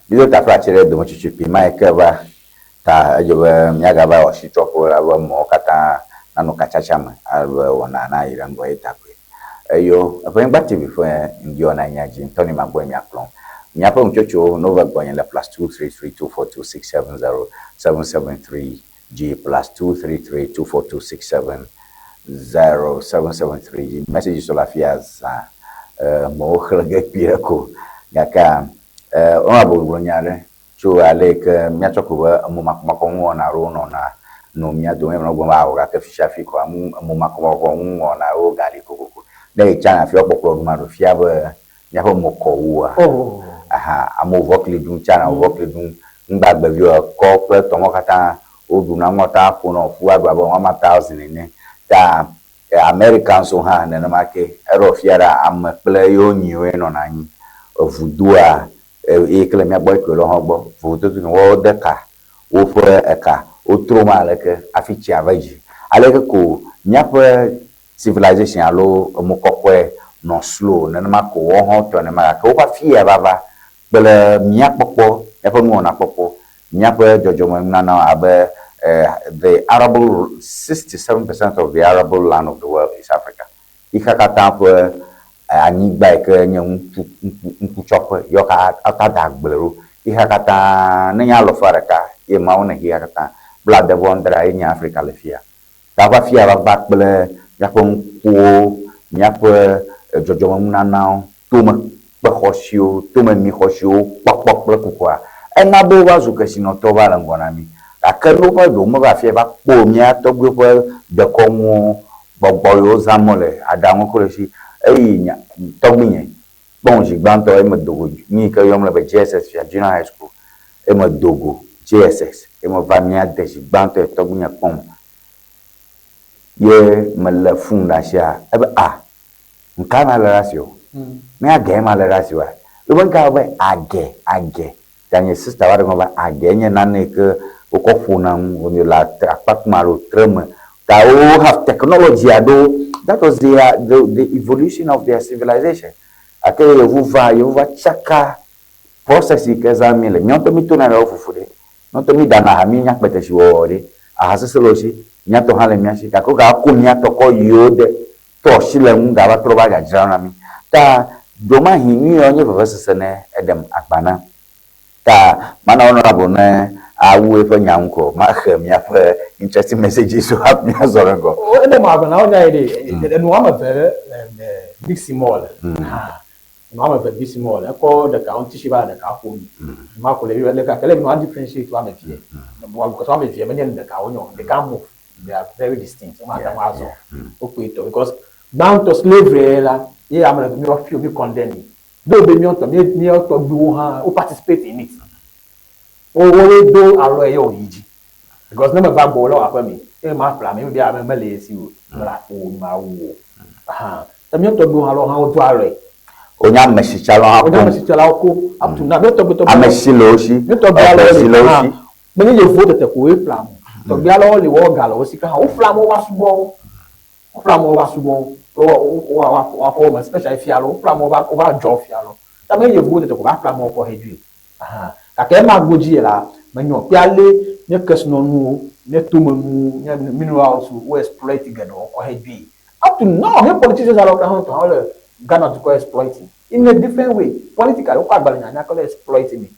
bizo tafra chere domo chichi pi ma eke va ta edzo be míagava wɔ asitsɔƒe la be mɔwo katã nanɔ katsatsa me ale be wɔna nayi ɖe ŋgɔ ye ta koe. Eyo, eƒe nyigba TV ƒe ŋdi wɔna nye dzi ŋutɔ ne magbɔe miakplɔm. Miaƒe nutsotsowo ne wova gbɔnye le +233 242 670 773 G +233 242 670 773 G. Messages le afia zã. Mewo xlẽ ge kpuie ko gake wɔna gblɔ nya aɖe tso ale yi ke míatsɔ ko be emo makɔmakɔ nuwɔna aɖewo nɔna nɔ mía dome menɔ gblɔm be awɔ gake fi sia fi koa nu emo makɔmakɔ nuwɔna aɖewo gali kokoko. Ne yi China fia wokpɔkplɔ ɖum aɖo fia be míaƒe mo kɔ wua. Aha, amewo vɔkli ɖum, China vɔkli ɖum, nugbagbeviwo ekɔ kple tɔmɔ katã woɖuna ŋɔta ƒona ƒu aɖu abe one thousand ene. Ta Americans hã nenema ke eɖɔ fia ɖe ame kple yewo nyiwoe nɔna anyi. Evudoa eye ke le mía gbɔ eke le hã gbɔ. Vovototo ne woawo de ka woƒe eka wotro ma aleke hafi tsia va dzi. Aleke ko míaƒe civilization alo emokɔkɔe nɔ slow nenema ko woawo hã wotɔ nenema gake woƒe afi ya vava kple míakpɔkpɔ míaƒe nuwɔna kpɔkpɔ míaƒe dzɔdzɔme nunanawo abe the arable 67% of the arable land of the world is Africa. Xixea katã ƒe anyigba yi ke nye ŋutsu ŋkutsɔƒe yɔ katã da agble ɖo. Xixea katã ne nye alɔfa ɖeka ye mawo ne xixea katã blaade vɔ adrea ye nye Afrika le fia. Ta ƒe afia vava kple míaƒe ŋkuwo, míaƒe dzɔdzɔmenunanawo, tome kpexɔsiwo, tome xɔsiwo kpɔkpɔ kple kukua ena be wova zu kesinɔtɔwo va le ŋgɔ na mí. Gake ne woƒe ɖewo meva afia va kpɔ mía tɔgbuiwo ƒe dekɔnuwo, gbɔgbɔ yiwo zãm wole, aɖaŋu kple si eyi nya tɔgbuinye kpɔm zi gbãtɔ eme do go nu yi ke yɔm le be JSS fia junior high school eme do go JSS eme va mía de zi gbãtɔ tɔgbuinye kpɔm ye mele fon ɖe asia ebe a nka ma le ɖe asi o ne age ma le ɖe asi oa ebe nka be age age Ta nye sista va ɖe gɔme be agɛ nye nane yi ke wokɔ ƒona nu wònye le akpakpame alo tre me. Ta wo have technology aɖewo. That was their, the, the evolution of their civilization. Gake yevu va, yevu va tsaka process yi ke zãm míele. Míawo ŋutɔ míetona ɖe wo fufu ɖe. Míawo ŋutɔ míɖana aha, míenya kpetesi wɔwɔ ɖe. Aha sesẽ le wo si, mía tɔ hã le mía si. Gake wogava mía tɔ kɔ yiwo de trɔ asi le eŋu gava trɔ va dzadzra na mí. Ta ɖewomahi nu yawo nye vevesese ne eɖem agba na. Ta mana honorable ne awu eƒe nya ŋu ko maxe míaƒe interesting messages wo hafi míazɔ ɖe ŋgɔ. Eɖem agba na wo nya yi ɖe, enu woame eve le mixing mɔ le. Enu woame eve mixing mɔ le. Ekɔ ɖeka ŋuti si va le ɖeka ƒom. Ma ko le le gake le nua differentiate woame evea. Because woame evea menye nu ɖeka wonye o. They can't move. They are very distinct. Womate ŋu azɔ wokpɔe tɔ because gbãtɔ slavery la ye ame le míɔ feel mí condemn yi. Though be míɔ ŋutɔ míɔ tɔgbuiwo hã wo participate in it. Wo woe do alɔ ye wòyi dzi because ne meva gbɔwò le wò aƒe me eye maƒle ame ye be ame mele ye si o, mele aƒo wò mawu wò. Ahan. Ke míɔ tɔgbuiwo hã lɔ hã wodo alɔe. Wonye amesitsalawo hã koŋ. Wonye amesitsalawo koŋ. Up to now míɔ tɔgbui tɔgbuiwo. Amesi le wo si. Míɔ tɔgbui alewo li hã. Menye yevuwo tete koe ƒlea ame o. Tɔgbui alewo li woawo ga le wo si ke hã woƒlea amewo va subɔ wo. Woƒlea amewo va subɔ wo. Woaxɔ wo me especially fia lɔ. Woƒlea amewo va wova dzɔ fia lɔ. Ta menye yevuwo tete ko va ƒlea amewo kɔ hedzui. Ahan. Gake ema godzi la, menyo kple ale nye kesinɔnuwo, nye tomenuwo, nye minerals wo exploit geɖewo kɔ hedzui. Up to now, nye politicians alewo hã ŋutɔ hã wole Ghana dukɔ exploiting in a different way. Politically, wokɔ agbalẽ nyanya kɔ le exploiting mi.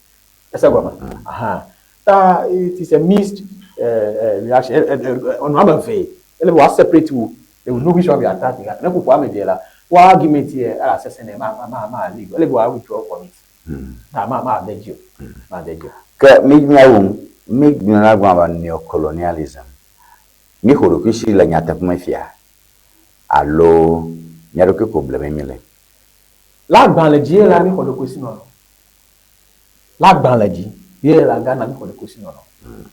Ese gɔme? Ahan. Ta it is a mixed reaction. Enu ame evee. Ele be woa separate wo. They will know which one we attack. Ne ƒoƒo ame evee la, wo argument ye ela sesẽ nɛ ma ma ma li. Ele be woa withdraw from it. Ta ma ma de dzi o. Ma de dzi o. Ke mi míawu mi gblɔna gblɔ be neocolonialism. Mi xɔ ɖokuisi le nyateƒe me fia alo mía ɖokui ko blem mi le? Le agbalẽ dzi ye la mi xɔ ɖokuisi nɔnɔ. Le agbalẽ dzi ye le Ghana míxɔ ɖokuisinɔnɔ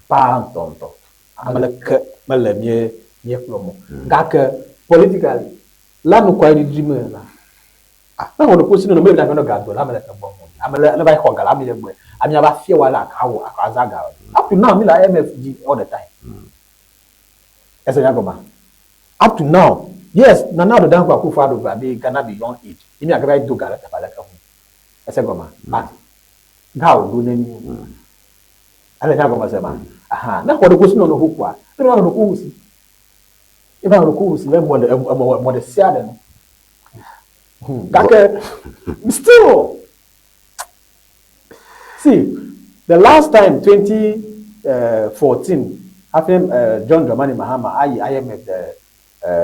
paa ŋutɔŋutɔ. Ame ɖeke mele mía mía kplɔm o. Gake politically, le anukwareɖiɖi me la, ne exɔ ɖokuisinɔnɔ mele be nànɔ ga dɔ le ame ɖeke gbɔ o. Ame ɖe ne va yi xɔ ga le ame ɖe gbɔe, amea va fia wò ale aka wò akɔ azã ga. Up to now míle IMF dzi all the time. Ese nya gɔmea? Up to now, yes, Nana Addo Dankwa Akufo-Addo gblɔ be Ghana beyond aid ye míagava yi do ga ɖe teƒe aɖeke ŋu. Ese gɔmea? But ga wòɖo ne mí. Ele nya gɔme se ma? Aha, ne xɔ ɖokuisi nɔ nuxu kpɔa, eva nɔ ɖokuiwò si. Eva nɔ ɖokuiwò si le mɔ ɖe emɔ mɔ ɖe sia ɖe nu. Gake still see the last time 2014 hafi John Dramani Mahama ayi IMF the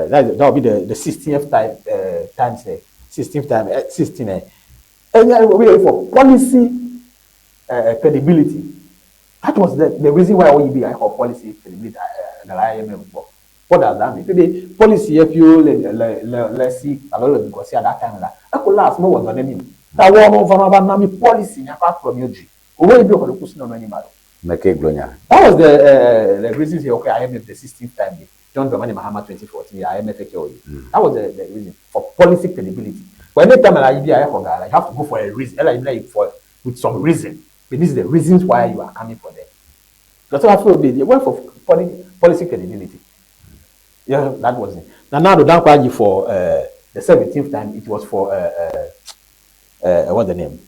that, that will be the 16th time times 16th time 16 Enye we dey for policy credibility. That was the reason why OEB I for policy credibility gala IMF gbɔ. What does that mean? Maybe policy if you le le le le si alo le dukɔ si at that time la, eko last mewɔ dɔ ne mi o. Ta wɔ no va va na mi policy miakɔ akplɔ mi dzi. OEB xɔ ɖokuisi si nɔnɔ anyi ma ɖo. Meke gblɔ nya. That was the reason say okay IMF the 16th time. John Dramani Mahama 2014 IMF KOE. That was the reason for policy credibility. But anytime like you you have to go for a reason. Like for with some reason. But this is the reasons why you are coming for them. That's what I feel. They went for policy credibility. Yeah, that was it. Now, now the Dankwa for the 17th time, it was for what's the name?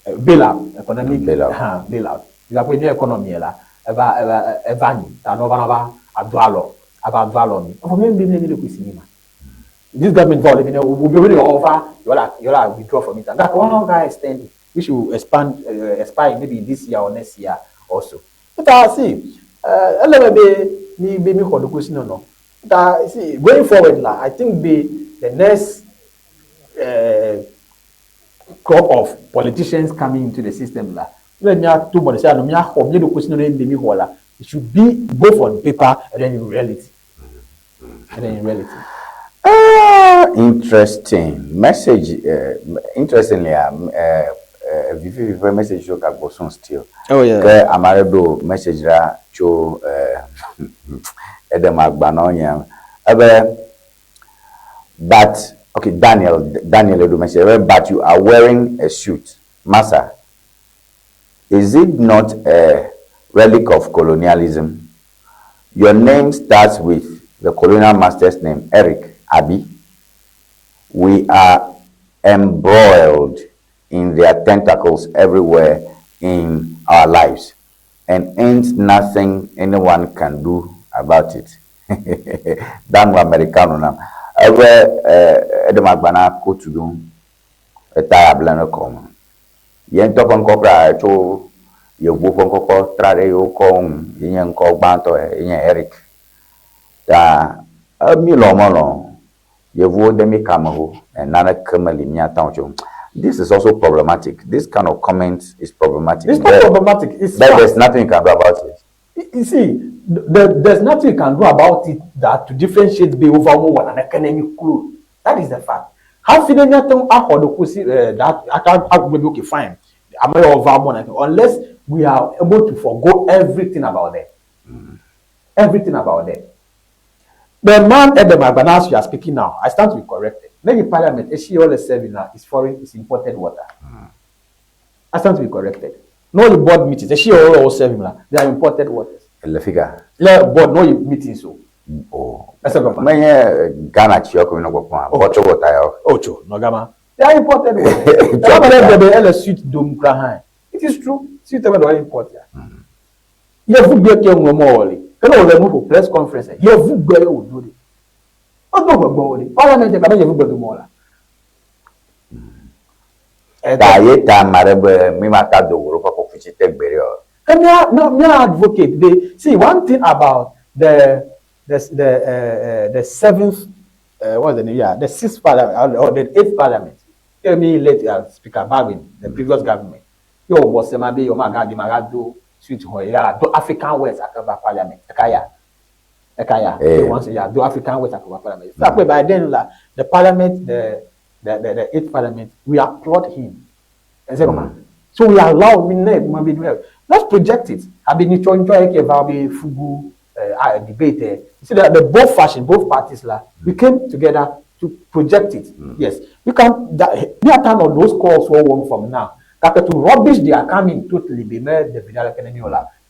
Bailout, economic bailout. Bailout. Because new economy la, eva eva eva ni, ta no va va ado alo, ava ado alo mi. For me, me me le cinema. This government for living will be really over. You all withdraw from it. And that one guy extend, which will expand, expire maybe this year or next year also. But I see, be me be me for the question no. But see, going forward la, I think the next crop of politicians coming into the system la. Let me ask two more say no me aho me the question no me la. It should be both on paper and then in reality. And then in reality. Interesting message. Interestingly, vivi vivi message yo ka gbɔsɔn still. Oh yeah. Ke ame aɖe ɖo message ɖa tso eɖem agba na nye ebe but okay Daniel Daniel ɖo message ebe but you are wearing a suit, massa. Is it not a relic of colonialism? Your name starts with the colonial master's name, Eric Abi. We are embroiled in their tentacles everywhere in our lives and ain't nothing anyone can do about it. Danu Americano nam. Ebe eɖem agba na kotu ɖom eta able ne kɔme. Ye ŋutɔ ƒe ŋkɔ kura etso yevuwo ƒe ŋkɔ kɔ tra ɖe yewo kɔ ŋu ye nye ŋkɔ gbãtɔ ye nye Eric. Ta mi lɔ̃ melɔ̃ yevuwo de mi kame ho naneke meli míate ŋu tso. This is also problematic. This kind of comment is problematic. It's not problematic. It's But there's nothing you can do about it. You see, there's nothing you can do about it that to differentiate be over one and economic clue. That is the fact. Hafi ne míate ŋu axɔ ɖokuisi that ata agblɔ be okay fine ame yawo va mɔ na unless we are able to forgo everything about them. Everything about them. The man Edem Agbana as you are speaking now, I stand to be corrected. Maybe parliament, esi all serving now is foreign, is imported water. I stand to be corrected. No the board meetings, esi all serving now, they are imported waters. Le fika. Le board no meetings so. Oh. Ɛsɛ gɔma. Menye Ghana tsi yɔ ko mi nɔ gbɔkpɔm a, bottled water yɔ. Ocho, no gama. They are imported waters. Ɛna bɛ bɛ ele suit dom kura hã. It is true. Suit bɛ dɔ import ya. Yevu gbe ke ŋlɔ mɔ wɔli. Kene wòle nu ƒo press conference. Yevu gbe ye wòdo ɖi. Wodo gbɔgbɔ wo ɖi. Parliament gbe yevu gbe do mɔ la. Ta ye ta ame aɖe be mi ma ta do go ɖo ƒe kɔkuti te gbe ɖe o. Ke mía mía mía advocate be see one thing about the seventh what's the name yeah the sixth parliament or the eighth parliament. Here me late Speaker Bagbin the previous government. Yo wɔ sema be yo ma ga di ma ga do suit hɔ ya do African wears akaba parliament. Ekaya. Ekaya. Eh. They want to yeah do African wears akaba parliament. So by then la the parliament the eighth parliament we applaud him. So we allow me let's project it. I been fugu debate. You see that the both fashion, both parties la, we came together to project it. Yes, we can. That, we are on those calls for one from now. That to rubbish they are coming totally. Be made the Vidal Academy.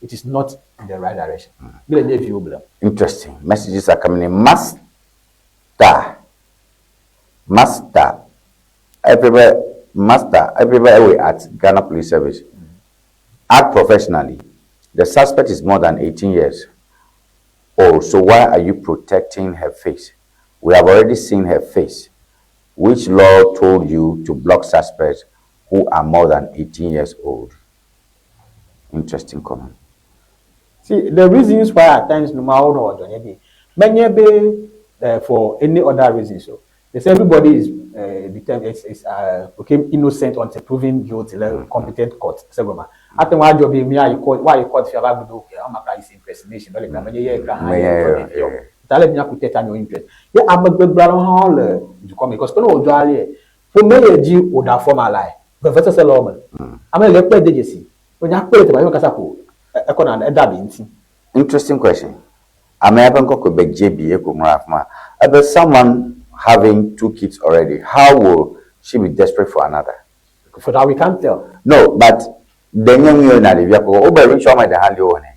It is not in the right direction. Interesting messages are coming in. Master, master, everywhere. Master, everywhere we at Ghana Police Service. Act professionally. The suspect is more than 18 years old, so why are you protecting her face? We have already seen her face. Which law told you to block suspects who are more than 18 years old? Interesting comment. See, the reasons why at times no matter what, many be for any other reason. So they say everybody is became innocent until proven guilty, like competent court. After one job, me you court, why you court for okay, I'm a impersonation. Like yeah, me protect your interest. Yeah, I'm a good brother hall to come because no jolly. For me, you would have formal lie. But versus a lawman. I'm a lepre DJC. When you pay it by your casapo, Interesting question. I may have JB someone having 2 kids already, how will she be desperate for another? For that we can't tell. No, but the young you na the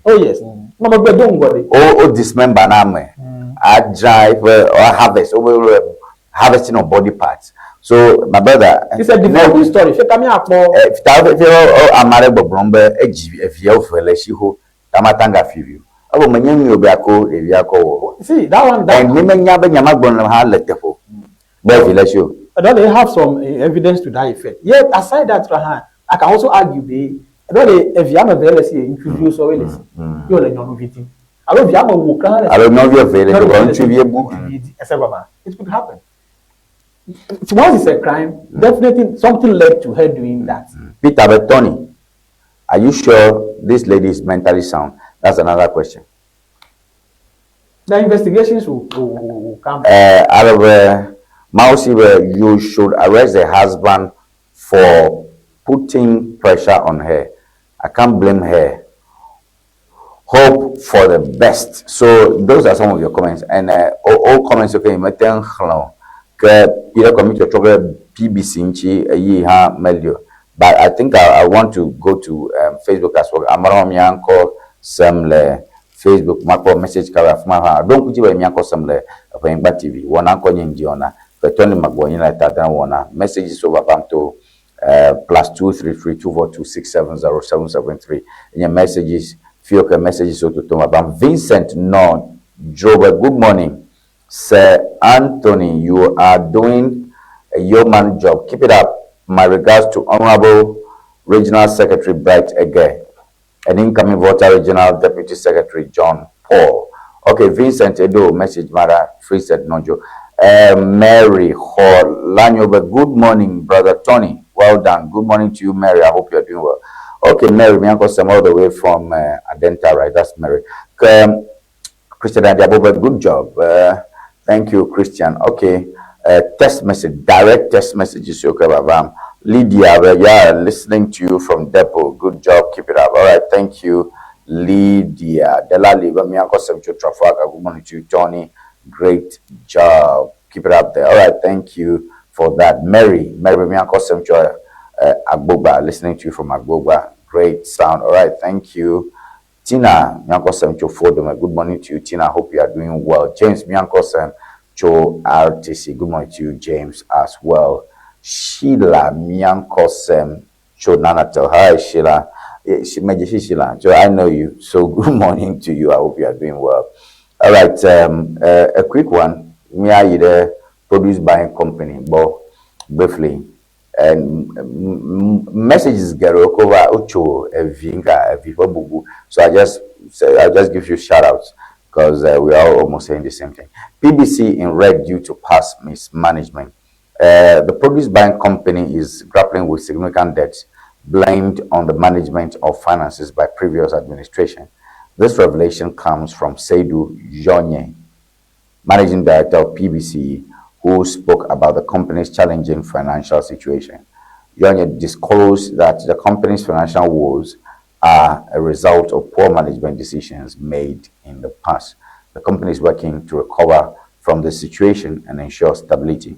Oh yes. Mama, but don't worry. Oh, dismember na me. I drive or harvest over harvesting of body parts. So my brother, it's a developing story. If you come here, See that one. That don't they have some evidence to that effect? Yet aside that, I can also argue be don't they if you have a VLC introduce or you It could happen. Once it's a crime, definitely something led to her doing that. Peter Bertoni, are you sure this lady is mentally sound? That's another question. The investigations will come. Mausi, you should arrest the husband for putting pressure on her. I can't blame her. Hope for the best. So those are some of your comments. And all comments, okay, But I think I want to go to Facebook as well. Ame aɖewo mía ŋkɔ sem le Facebook. Makpɔ message kawo afi ma hã. Ɖo ŋku dzi be mía ŋkɔ sem le Eʋenyigba TV. Wɔna ŋkɔ nye Ŋdi Wɔna. Fetɔ ni magbɔ nyi le tadra wɔna. Messages wo vavam to +233 242 670 773. Nye messages few ke messages wo totom vavam. Vincent no Jobe, good morning. Sir Anthony, you are doing a yeoman job. Keep it up. My regards to Honorable Regional Secretary Bright Ege and incoming Volta Regional Deputy Secretary John Paul. Okay, Vincent Edo, message Mara, Vincent Nojo. Mary Hall, Lanyobe, good morning, Brother Tony. Well done. Good morning to you, Mary. I hope you're doing well. Okay, Mary, me uncle Sam all the way from Adenta, right? That's Mary. Christian Adiaboba, good job. Thank you, Christian. Okay. Text message, direct text messages. Okay, Babam. Lydia, well, yeah, listening to you from Depot. Good job. Keep it up. All right. Thank you, Lydia. Delali, me uncle Sam Trafalgar. Good morning to you, Tony. Great job. Keep it up there. All right. Thank you for that. Mary, Mary, me uncle Sam Agbogba, listening to you from Agbogba. Great sound. All right. Thank you. Tina Miankosem Cho Fodome, good morning to you, Tina. I hope you are doing well. James Miankosem Cho RTC, good morning to you, James, as well. Sheila Miankosem Cho Nanatel, hi Sheila. Sheila, so I know you. So good morning to you. I hope you are doing well. All right, a quick one. Mia the produce buying company, but briefly. And messages get over ocho evinga evivo bubu. So I just give you shout outs because we are all almost saying the same thing. PBC in red due to past mismanagement. The produce buying company is grappling with significant debts blamed on the management of finances by previous administration. This revelation comes from Seydou Yonye, managing director of PBC, who spoke about the company's challenging financial situation. Yonye disclosed that the company's financial woes are a result of poor management decisions made in the past. The company is working to recover from the situation and ensure stability.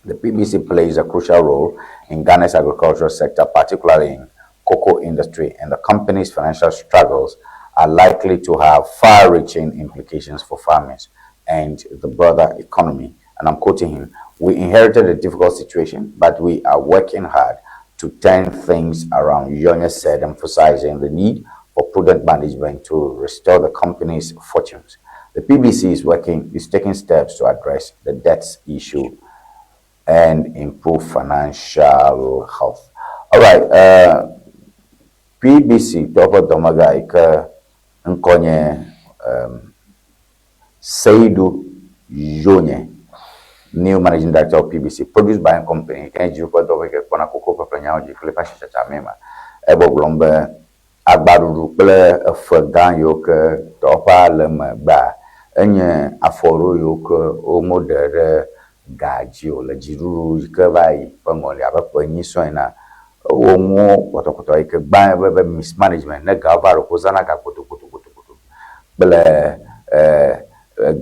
The PBC plays a crucial role in Ghana's agricultural sector, particularly in cocoa industry, and the company's financial struggles are likely to have far-reaching implications for farmers and the broader economy. And I'm quoting him, "We inherited a difficult situation, but we are working hard to turn things around," Yonye said, emphasizing the need for prudent management to restore the company's fortunes. The PBC is taking steps to address the debts issue and improve financial health. All right, PBC, Toko Domaga, Ike Nkonye, Seydou Yonye, new managing director of PBC, produce buying company, Kenji Domaga, Kona Koko Papa Nyaoji, Klipa Shisha Mema, Ebo Blombe, agbaɖuɖu kple efe gã yiwo ke dɔwɔƒea le megbea enye afɔɖo yiwo ke womeɖe ɖe ga dzi o le dziɖuɖu yi ke va yi ƒe ŋɔli abe ƒe enyi sɔe ena. Wowɔ nuwo kpɔtɔkpɔtɔ yi ke gbã be mismanagement ne gawo va ɖo wozãna ga kpotokpotokpoto kple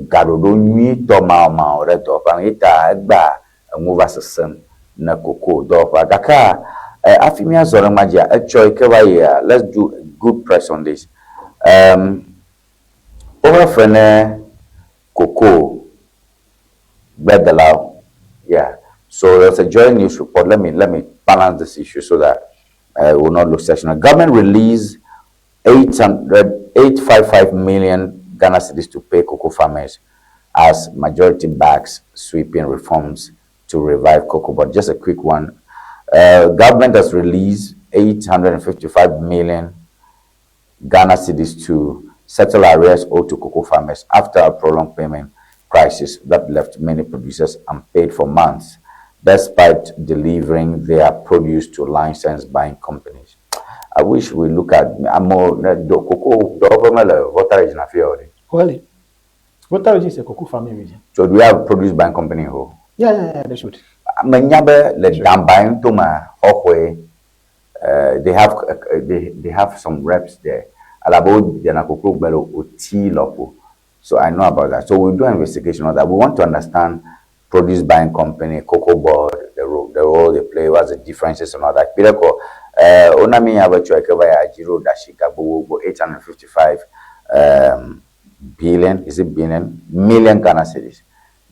gaɖoɖo nyuitɔ mawɔmawɔ ɖe dɔwɔƒea ŋu. Eya ta egbea enuwo va sesẽm ne koko dɔwɔƒea. Gake hafi míazɔ ɖe ema dzia, etsɔ yi ke va yia, let's do a good press on this. Woƒe fe ne koko gbedelawo. Yeah. So there's a joint news report. Let me balance this issue so that it will not look sectional. Government released 800, 855 million Ghana cedis to pay cocoa farmers as majority backs sweeping reforms to revive cocoa. But just a quick one. Government has released 855 million Ghana cedis to settle arrears owed to cocoa farmers after a prolonged payment crisis that left many producers unpaid for months, despite delivering their produce to licensed buying companies. I wish we look at more cocoa. Volta region already. Well, Volta region is a cocoa farming region. So do we have produce buying company here? Yeah, they should. Menya be le Dambai ntoma Hohoe, they have some reps there. Alabo dena cocoa belo oti lopo. So I know about that. So we do investigation on that. We want to understand produce buying company, cocoa board, the role. the role they play, what's the differences and all that. Kpi ɖe kɔ, eh, wona mi nya be tso eke va ya dzi ɖo ɖasi ga gbogbogbò 855 billion, is it billion? Million Ghana cedis.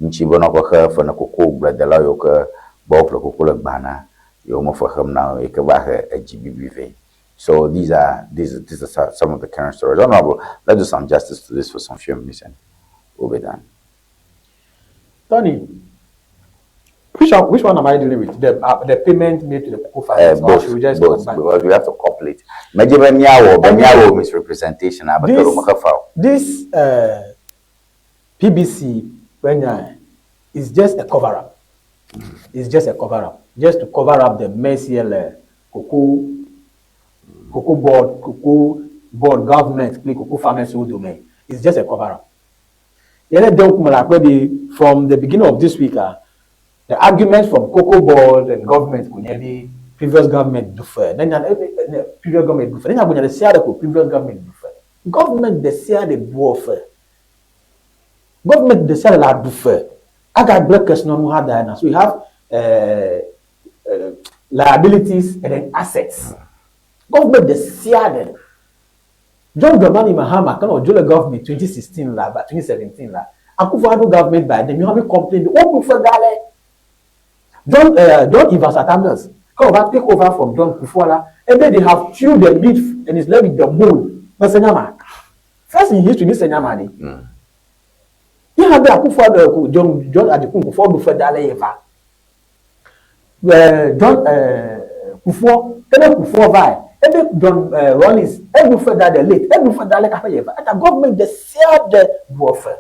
Ŋtsi be nɔ xexe fe ne koko gbledelawo yiwo ke gbɔ woƒle koko le gbana yewo me fe xem na wo yi ke va he edzi bibi vɛ. So these are these these are some of the current stories. Honorable, let's do some justice to this for some few minutes and we'll be done. Tony, which one, which one am I dealing with? The payment made to the cocoa farmers? Both, or should we just both, combine? Because we have to couple it. Medzi be míawɔ be míawɔ misrepresentation abe ke ɖo mexe fa o. This PBC ƒe is just a cover up. It's just a cover up. Just to cover up the mess here le cocoa board government kple cocoa farmers wo dome. It's just a cover up. Yɛlɛ den kuma la akpɛ bi from the beginning of this week, the argument from cocoa board and government ko nye bi previous government do fɛ ne nya ne previous government do fɛ ne nya bonya de sia de ko previous government do fɛ government de sia de buɔ fɛ government de sia de la do fɛ aga gblẽ kesinɔnu hã da na. So you have liabilities and then assets. Government de sia de John Dramani Mahama kind of Jole government 2016 la, but 2017 la. Akufo-Addo government by then, you have complained. Oh, prefer gale. John Evans Atta Mills come over, take over from John Kufuor la, and then they have chewed the meat and it's left with the bone. Nyama. First in history, Mr. Nyama ni. You have the Akufo-Addo, John Agyekum Kufuor prefer dale eva. John Kufuor, kene Kufuor vai. Ebe John Rawlings, edu fɛ da de late, edu fɛ da le kafe yɛ fa. Eta government de sia de buɔ fɛ.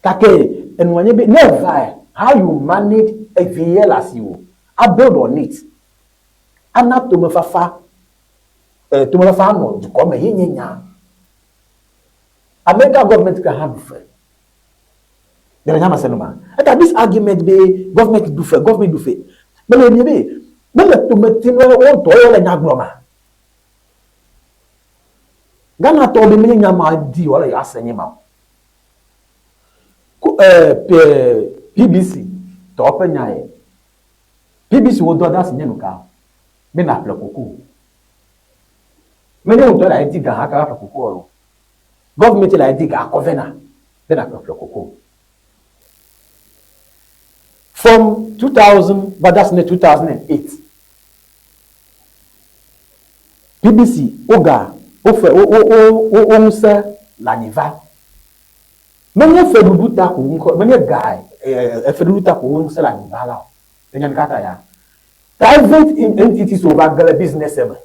Kake enuanye be never how you manage evi yɛ la si o. I build on it. Ana tomefafa, tomefafa nɔ dukɔ me ye nye nya. America government ka ha du fɛ. Yɛrɛ nya ma se no ma. Eta this argument be government du fɛ, government du fɛ. Bele nye be bele tometi no wo tɔ yɛ le nyagblɔ ma. Ghana tɔ be menye nya ma di wala ya se nye ma. Ko PBC tɔ ƒe nya ye. PBC wo dɔ da si nye nu ka. Be na ƒle koko. Menye wo tɔ la di ga ha ka ƒle koko o. Government la di ga akɔ vɛ na. Be na ƒle koko. From 2000, but that's in 2008. PBC oga ofe o o o o o ŋusẽ le anyiva. Menye feɖuɖu ta ko ŋkɔ menye ga efeɖuɖu ta ko ŋusẽ le anyiva la o. Enya kata ya. Private entities wo va ge le business me.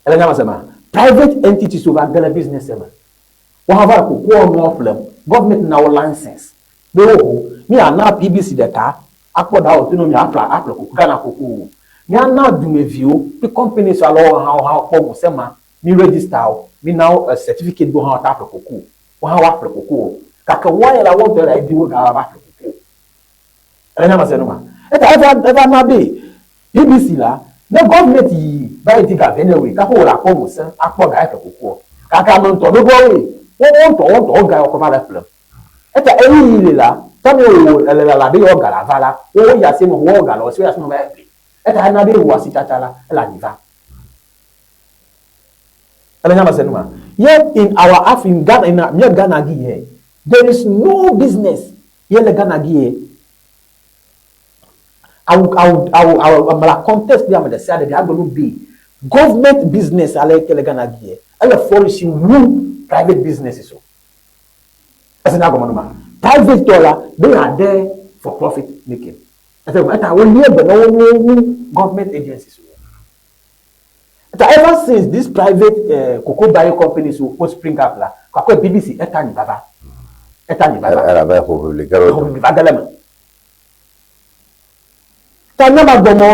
Ele nya ma se ma. Private entities wo va ge le business me. Wo hã va kokoa nua ƒlem. Government na wo license. Be wo ho mi ana PBC ɖeka akpɔ ɖa wò to ne mi aƒle aƒle koko Ghana koko o. Miana dumeviwo kple companies alo hã hã kpɔ ŋusẽ ma mi register wo mi na wo certificate be wo hã woate aƒle koko wo hã woaƒle koko o. Gake woa la wo ŋutɔ la edi wo ga va ƒle koko. Ele nya ma se nu ma. Eta eva na be PBC la ne government yi va yi di ga vɛ ne woe kaƒo wo le akpɔ ŋusẽ akpɔ ga eƒle kokoa. Gake ame ŋutɔ ɖoɖoa woe wo ŋutɔ wo ga wokɔ va le ƒlem. Eta eyi le la tɔmi wo ele la be yewoa ga la va la wo yi asi me wo ga le wo si wo yi asi me va ƒle. Eta ena be wo asitsatsa la ele anyiva. Ele nya ma se nu ma. Yet in our Africa, in Ghana, in our Ghana gi here, there is no business here le Ghana gi here. I will, I will contest be ame ɖe sia ɖe agbe nu be government business ale ke le Ghana gi here. Ele flourish wu private businesses o. Ese nya gɔme nu ma. Private tɔ la, they are there for profit making. Ese eta wo lie be na wo wo government agencies o. Eta ever since this private cocoa buying companies wo spring up la, kakɔ PBC eta nyi baba. Eta nyi baba. Elabe hoʋiʋli ge ɖe wo dome. Hoʋiʋli va ge le me. Ta nyama gbɔmɔ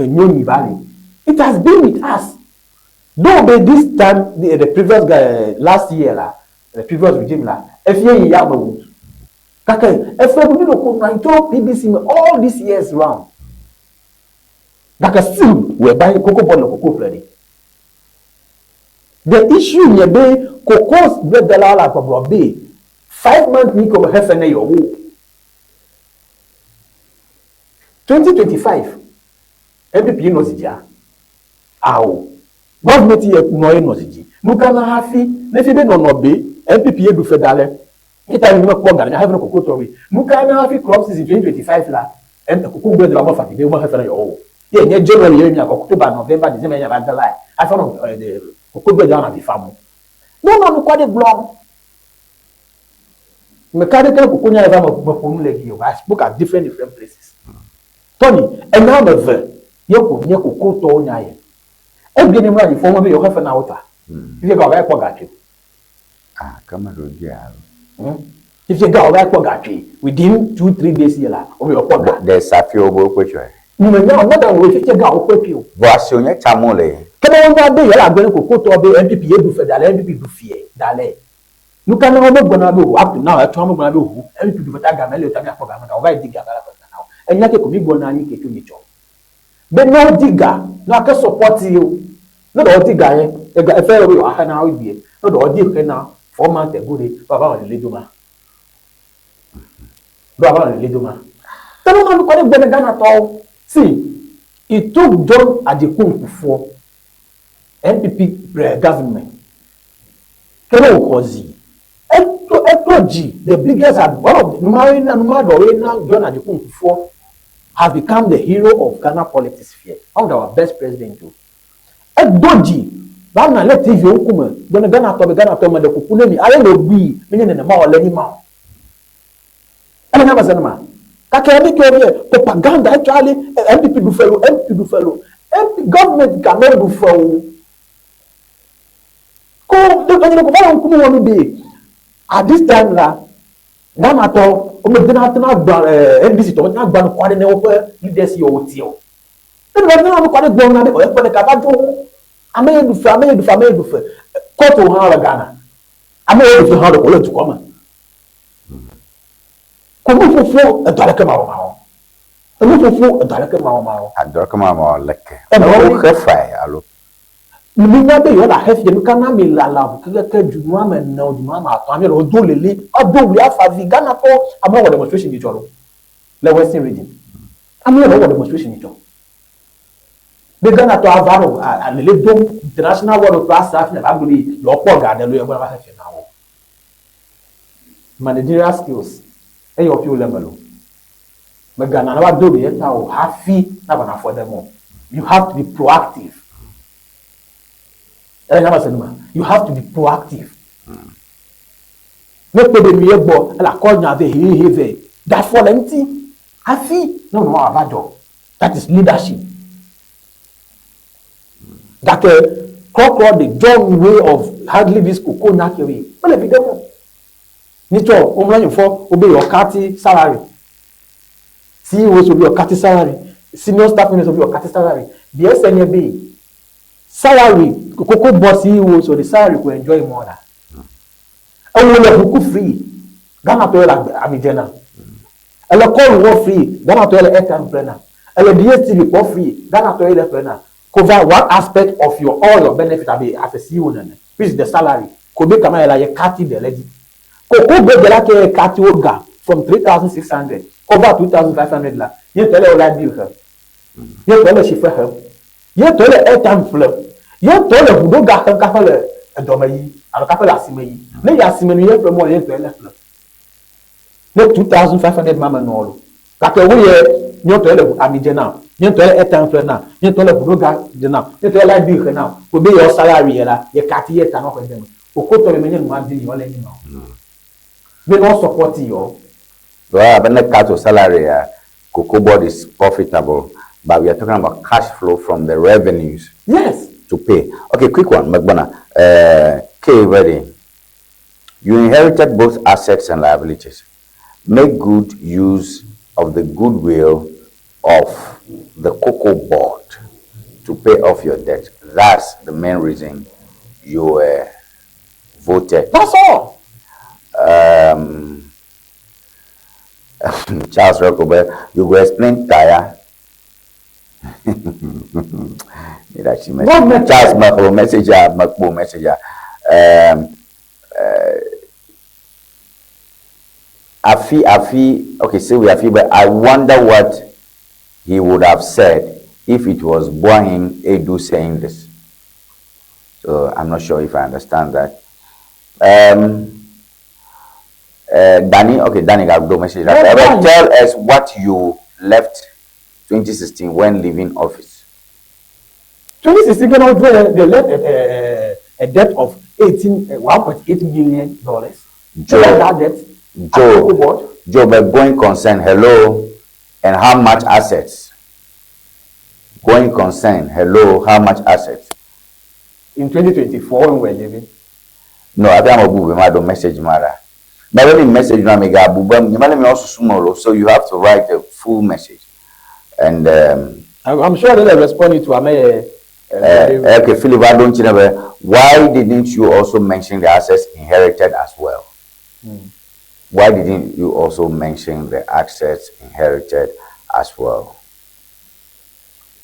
nyonyi va le. It has been with us. Though be this time the previous guy last year la, the previous regime la, efie yi ya me wu. Kake efe bu mi ko na into PBC me all these years round. Gake still we buy cocoa board le cocoa ƒle ɖi. The issue nye be cocoa gbedelawo le agbɔgblɔ be 5 months mi ko me hefe ne yewo. 2025 NPP ye nɔ zi dzia? Ao. Government ye nɔ ye nɔ zi dzi. Nuka na hafi ne fi be nɔnɔ be NPP ye ɖu fe da le eta mi mekpɔ ga ɖe hafi ne koko tɔ wi. Nuka na hafi crop season 2025 la koko gbe de la mefa vi be womexe fe na yewo o. Ye nye January ye miakɔ October, November, December ye miava de lae hafi wonɔ koko gbe de la nɔ avi fam o. Ne wonɔ anukware gblɔm. Meka ɖe ke koko nya le va me meƒo nu le dzi o. I spoke at different different places. Tony, enya ame eve ye ko nye kokotɔwo nya ye. Egbe ne mlɔ anyi fɔ be yewoxe fe na wo ta. Fifia ga wòva kpɔ ga tsoe. Ah, ke meɖo dzia alo. Fifia ga wòva kpɔ ga tsoe. Within 2, 3 days ye la, wobe yewoakpɔ ga. Ɖe safi wo be wokpɔe tsoe. Nyemenya o, meda wòe fifia ga wokpɔe tsoe o. Vɔ asi wònye tsamo le. Ke be wonya be yele agbe ne kokotɔ be NPP ye ɖu fe da le NPP ɖu fie da le. Nuka na womegblɔna be o up to now etsɔ womegblɔna be o NPP ɖu fe ta game le o ta miakpɔ game ga wova yi di ga va le fe na wo. Enya ke ko mi gblɔna anyi ke tso nyitsɔ. Be ne wodi ga ne woake support ye o. Ne ɖe wodi ga ye ega efe ye be yewoaxe na wo egbea. Ne ɖe wodi xe na 4 months ago ɖe woava nɔ lele doma. Ɖo woava nɔ lele doma. Ke ne wonɔ nu kɔ ɖe gbe ne Ghana tɔwo. See, it took John Agyekum Kufuor, NPP government, ke ne wòxɔ zi, etrɔ etrɔ dzi the biggest and one of the numawoe na numa ɖɔwoe na John Agyekum Kufuor has become the hero of Ghana politics here, one of our best president o. Edo dzi va nɔ le TV wo ŋkume gblɔ ne Ghana tɔ be Ghana tɔ meɖe kuku ne mi ale le wòbui menye nenema wòle nyi ma o. Ele nya me se ma. Gake emi ke wònye propaganda etsɔ ale NPP ɖu fe lo, NPP ɖu fe lo. MP government ga me ɖu fe o. Ko enye ko va le ŋkume wɔ nu be at this time la Ghana tɔ womedena tena gba NDC tɔ womedena gba nukɔ aɖe ne woƒe leaders yi wotia o. Ne womedena nukɔ aɖe gblɔ na be eƒe ɖeka va dzo ame ye ɖu fe, ame ye ɖu fe, ame ye ɖu fe. Kɔtu hã le Ghana. Ame ye ɖu fe hã ɖeko wole dukɔ me. Ko nuƒoƒo edɔ aɖeke mawɔmawɔ. Enuƒoƒo edɔ aɖeke mawɔmawɔ. Adɔ aɖeke mawɔmawɔ leke. Eme woxe fae alo. Mi nya be yewo le axe fie nuka na mi lala ʋu kekeke dunu ame ene o dunu ame atɔ̃ ame ɖewo do lele ado wli afa vi Ghana tɔ amewo wɔ demonstration nyitsɔ lo le Western Region. Amewo wɔ demonstration nyitsɔ. Be Ghana tɔ ava nɔ alele dom international world tɔ asa hafi ava gblɔ be yewoakpɔ ga ɖe lo yewoa va xe fie na wo. Managerial skills eye woƒe wole me lo. Megana ne woado ɖe ta o hafi nava na afɔ ɖem o. You have to be proactive. Ele nya ma se numa. You have to be proactive. Ne kpe ɖe mi ye gbɔ ele akɔ nya vɛ hehe vɛ. Da afɔ le ŋuti hafi ne wònɔ ava dzɔ. That is leadership. Gake krɔkrɔ the John way of handling this cocoa nya ke wei mele vi ɖem o. Nyitsɔ womlɔ anyi fɔ wobe yewoa cut salary. CEOs wobe yewoa cut salary. Senior staff members wobe yewoa cut salary. Deɛ ɛsɛ nye be salary cocoa board CEOs or the salary go enjoy more na. Ewo le ʋuku free. Ghana tɔ ye le ami dzena. Ele call wɔ free. Ghana tɔ ye le airtime ƒlena. Ele DSTV kpɔ free. Ghana tɔ ye le ƒlena. Cover one aspect of your all your benefit abe as a CEO nene, which is the salary. Kobe kama ye la ye cut de le dzi. Koko gbegbe la ke ye cut wo ga from 3,600 cover 2,500 la. Ye tɔ le wo light bill xe. Ye tɔ le tsife xem. Ye tɔ le airtime ƒlem. Ye tɔ le ʋuɖo ga xem kaƒe le edɔme yi alo kaƒe le asime yi. Ne yi asime nu ye ƒle mɔ ye tɔ le ƒle. Ne 2,500 ma me nɔ lo. Gake wo ye nye tɔ le ami dze na, nye tɔ le airtime ƒle na, nye tɔ le ʋuɖo ga dze na, nye tɔ le light bill xe na. Ko be yewo salary ye la, ye kati ye ta nɔ ƒe deme. Koko tɔ be menye nu ma di yewo le nyi ma o. Be ne wo support yewo. Well, but ne cut your salary, Cocoa Board is profitable, but we are talking about cash flow from the revenues. Yes. To pay. Okay, quick one, Magbana. K ready. You inherited both assets and liabilities. Make good use of the goodwill of the Cocoa Board to pay off your debt. That's the main reason you were voted. That's all. Charles Rokobe, you go explain tire. Charles Makro messenger, Makbo messenger. Afi, Afi, okay, say we Afi, but I wonder what he would have said if it was Boahen Edu saying this. So I'm not sure if I understand that. Danny, okay, Danny got do message. Yeah, But Danny. tell us what you left 2016 when leaving office. 2016 Ghana they left a debt of 18, $1.8 million. Joe. That debt. Joe. Board. Joe, but going concern, hello, and how much assets? Going concern, hello, how much assets? In 2024, when we were leaving. No, I think I'm a boo, I don't message mara. But when you message me, I boo, also small, so you have to write a full message. And I'm sure they respond to Ame. Okay, Philip, I don't know. Why didn't you also mention the assets inherited as well? Why didn't you also mention the assets inherited as well?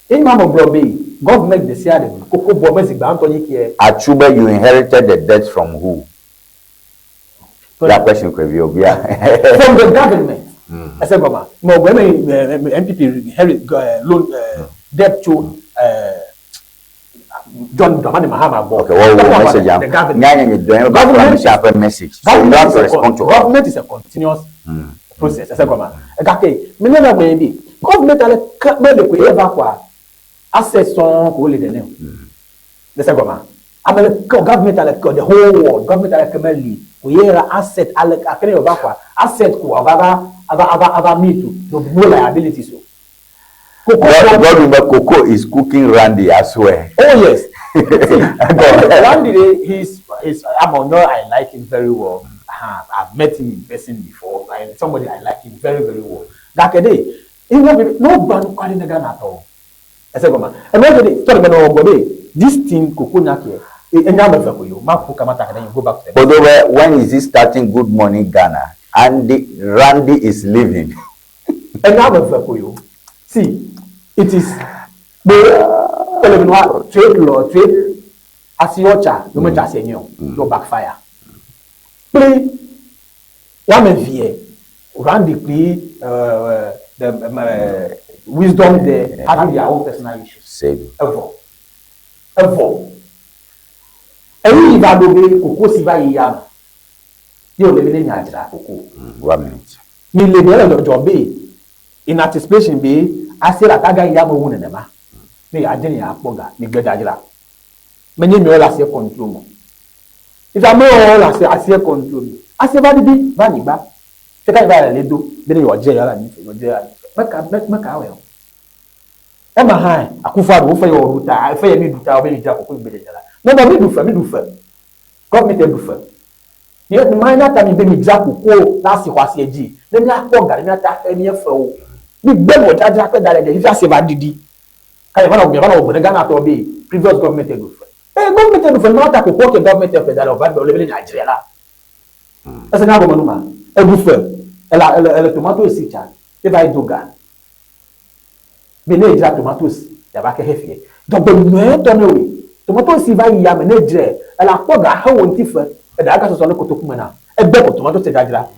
In Mama Brobe, government decided Cocoa Bob Anthony here. Achuba, you inherited the debt from who? That question could be yeah. From the government. I said, Mama, no, when MPP inherit loan debt to John Dramani Mahama. Okay, what will message? The government. Government message. So you have to respond to all. Government is a continuous process. I said, Mama, okay, me never maybe government ale me de ko eva kwa access son ko le dene. The second man. Amele government ale the whole world government ale kemeli ko yera asset ale akene ova kwa asset ko ava ava ava ava meet no no liability so. God, Coco is cooking Randy as well. Oh yes. See, Randy, he's I'm no, I like him very well. I've met him in person before. And somebody I like him very, very well. That day, he won't be no ban calling the Ghana at all. I said, man, and when they sorry, this thing Coco Nake, you go back to them. But when is he starting Good Morning Ghana? And Randy is leaving. And now see, it is the trade law, trade asiocha, no matter senior, no backfire. Play one vie, Randy play the wisdom there having their own personal issues. Save. Ever. Ever. Every Ivadobe, Coco Siva Yam. You live in Yajra, Coco. 1 minute. Me live in Job. In anticipation, be I say that I got Yamo Wunema. Me, I didn't have Boga, me get Ajra. Many me all I say control. If I may all I say control. I say, Vadi, Vaniba. Take a little, then you are jail and you jail. Make a well. Emma High, Akufa, who for your ruta, I fear me do tell me No, no, me do for me do for. Government do for. You minor time you be jack ko na si kwase ji. Na mi akọ gari mi ata fe mi efe o. Mi gbe mo jaja pe dare de if se ba didi. Ka e ma na obo Ghana to be previous government do for. Eh government do for na ta ko ko ke government fe dare over be le Nigeria la. Ese na go mo ma. E do for. Ela ela tomato si cha. E ba doga. Be le ja tomatoes ya ba ke hefie. Donc me to me we. Tomato si va ya me ne jre. Ela ko ga ha won ti fe. E da ka so so le kotoku me na. E be ko tomato se dajira.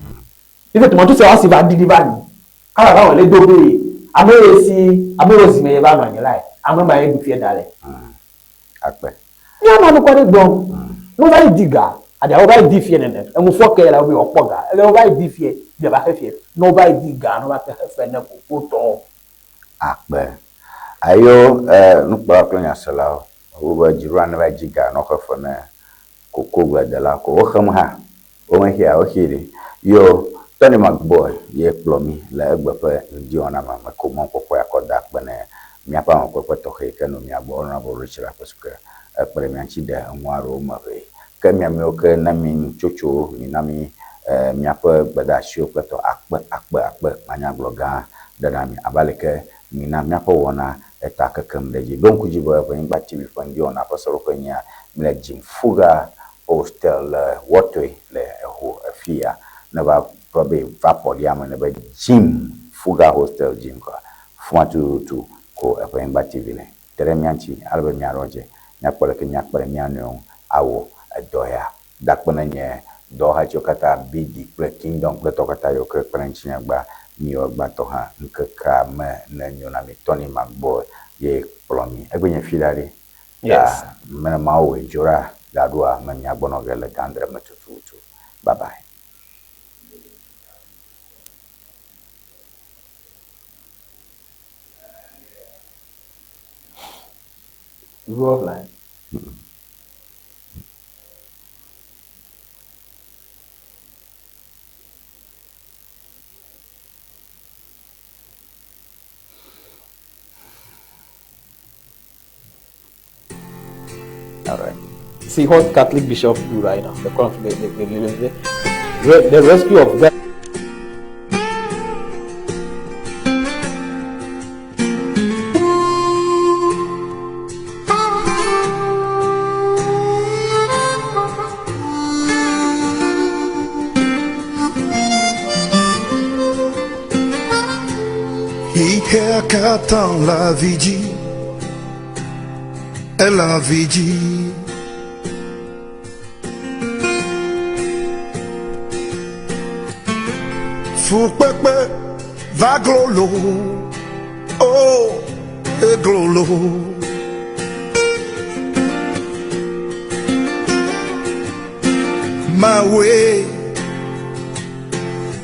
Ife tomato se wa si va didi ba ni. Kala ba won le dobe. Ame si ame ozi me ba no anyi lai. Ame ma e du fie dale. Akpe. Ni ama no kware gbon. No va diga. Ade o va di fie nene. E mo fo ke la obi opo ga. E o va di fie, bi ba fie. No va diga, no va ke fe ne ko to. Akpe. Ayo nukpa kple nyaselawo. Wobe dziɖua ne va dzi ga nɔ xefe ne koko gbedela ko woxem hã womexea woxi ɖi. Yo Tony McBoy ye kplɔ mi le egbe ƒe ŋdiwɔna me meko mɔkpɔkpɔ akɔ da akpe ne miaƒe amekpekpe tɔxɛ yi ke nɔ mia gbɔ Honorable Richard Akpesuke ekpe ɖe mia ŋuti ɖe enu aɖewo me ʋee. Ke miamewo ke na mi nutsotsowo mina mi miaƒe gbedeasiwo kple tɔ akpe akpe akpe manyagblɔ gã ɖe na mi abe aleke mina miaƒe wɔna eta kekem ɖe dzi. Ɖo ŋku dzi be Ʋenyigba TV ƒe ŋdiwɔna ƒe seɖoƒe nyia mile Dzimfuga hostel le Wɔtoe le exo efia ne va ƒe be va pɔ ɖia me ne be Dzimfuga hostel dzi ŋkɔ fua tututu ko Ʋenyigba TV le. Te ɖe mia ŋuti ale be miaɖɔ dze miakpɔ ɖeke miakpe ɖe mia nɔewo awɔ edɔ ya. Dakpe ne nye dɔwɔhatsiwo katã BD kple Kingdom kple tɔwo katã yiwo ke kpe ɖe ŋutinye gba Miwɔ gbãtɔ hã ŋkekea me nenyo na mi. Tony Magbɔe ye kplɔ mi. Egbe nye fiɖa ɖi. Yes. Ta mele Mawu wòe dzora gaɖoa me mia gbɔ nɔ ge le gãdre me tututu. Bye bye. You go offline. All right. See what Catholic bishops do right now. The, the, the, the, rescue of them. Ihe katã la vi dzi, ela vi dzi. Fukpekpe va glolo, oh, eglolo. Mawe,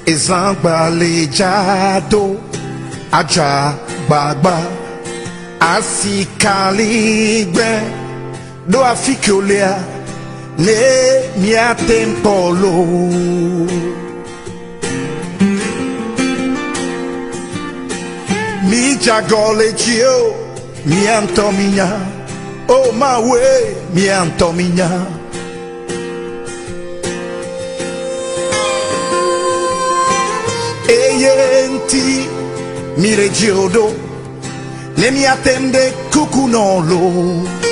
ezãgbalẽ dzado, adza gbagba, asikaligbe, ɖo afi ke wòlea, ne míate ŋu kpɔ loo. Midze agɔ le dzi o, mía ŋutɔ minya. O Mawue, mía ŋutɔ minya. Eye ŋuti mi ɖe dzi o ɖo, ne míate ŋu ɖe kuku nɔ loo.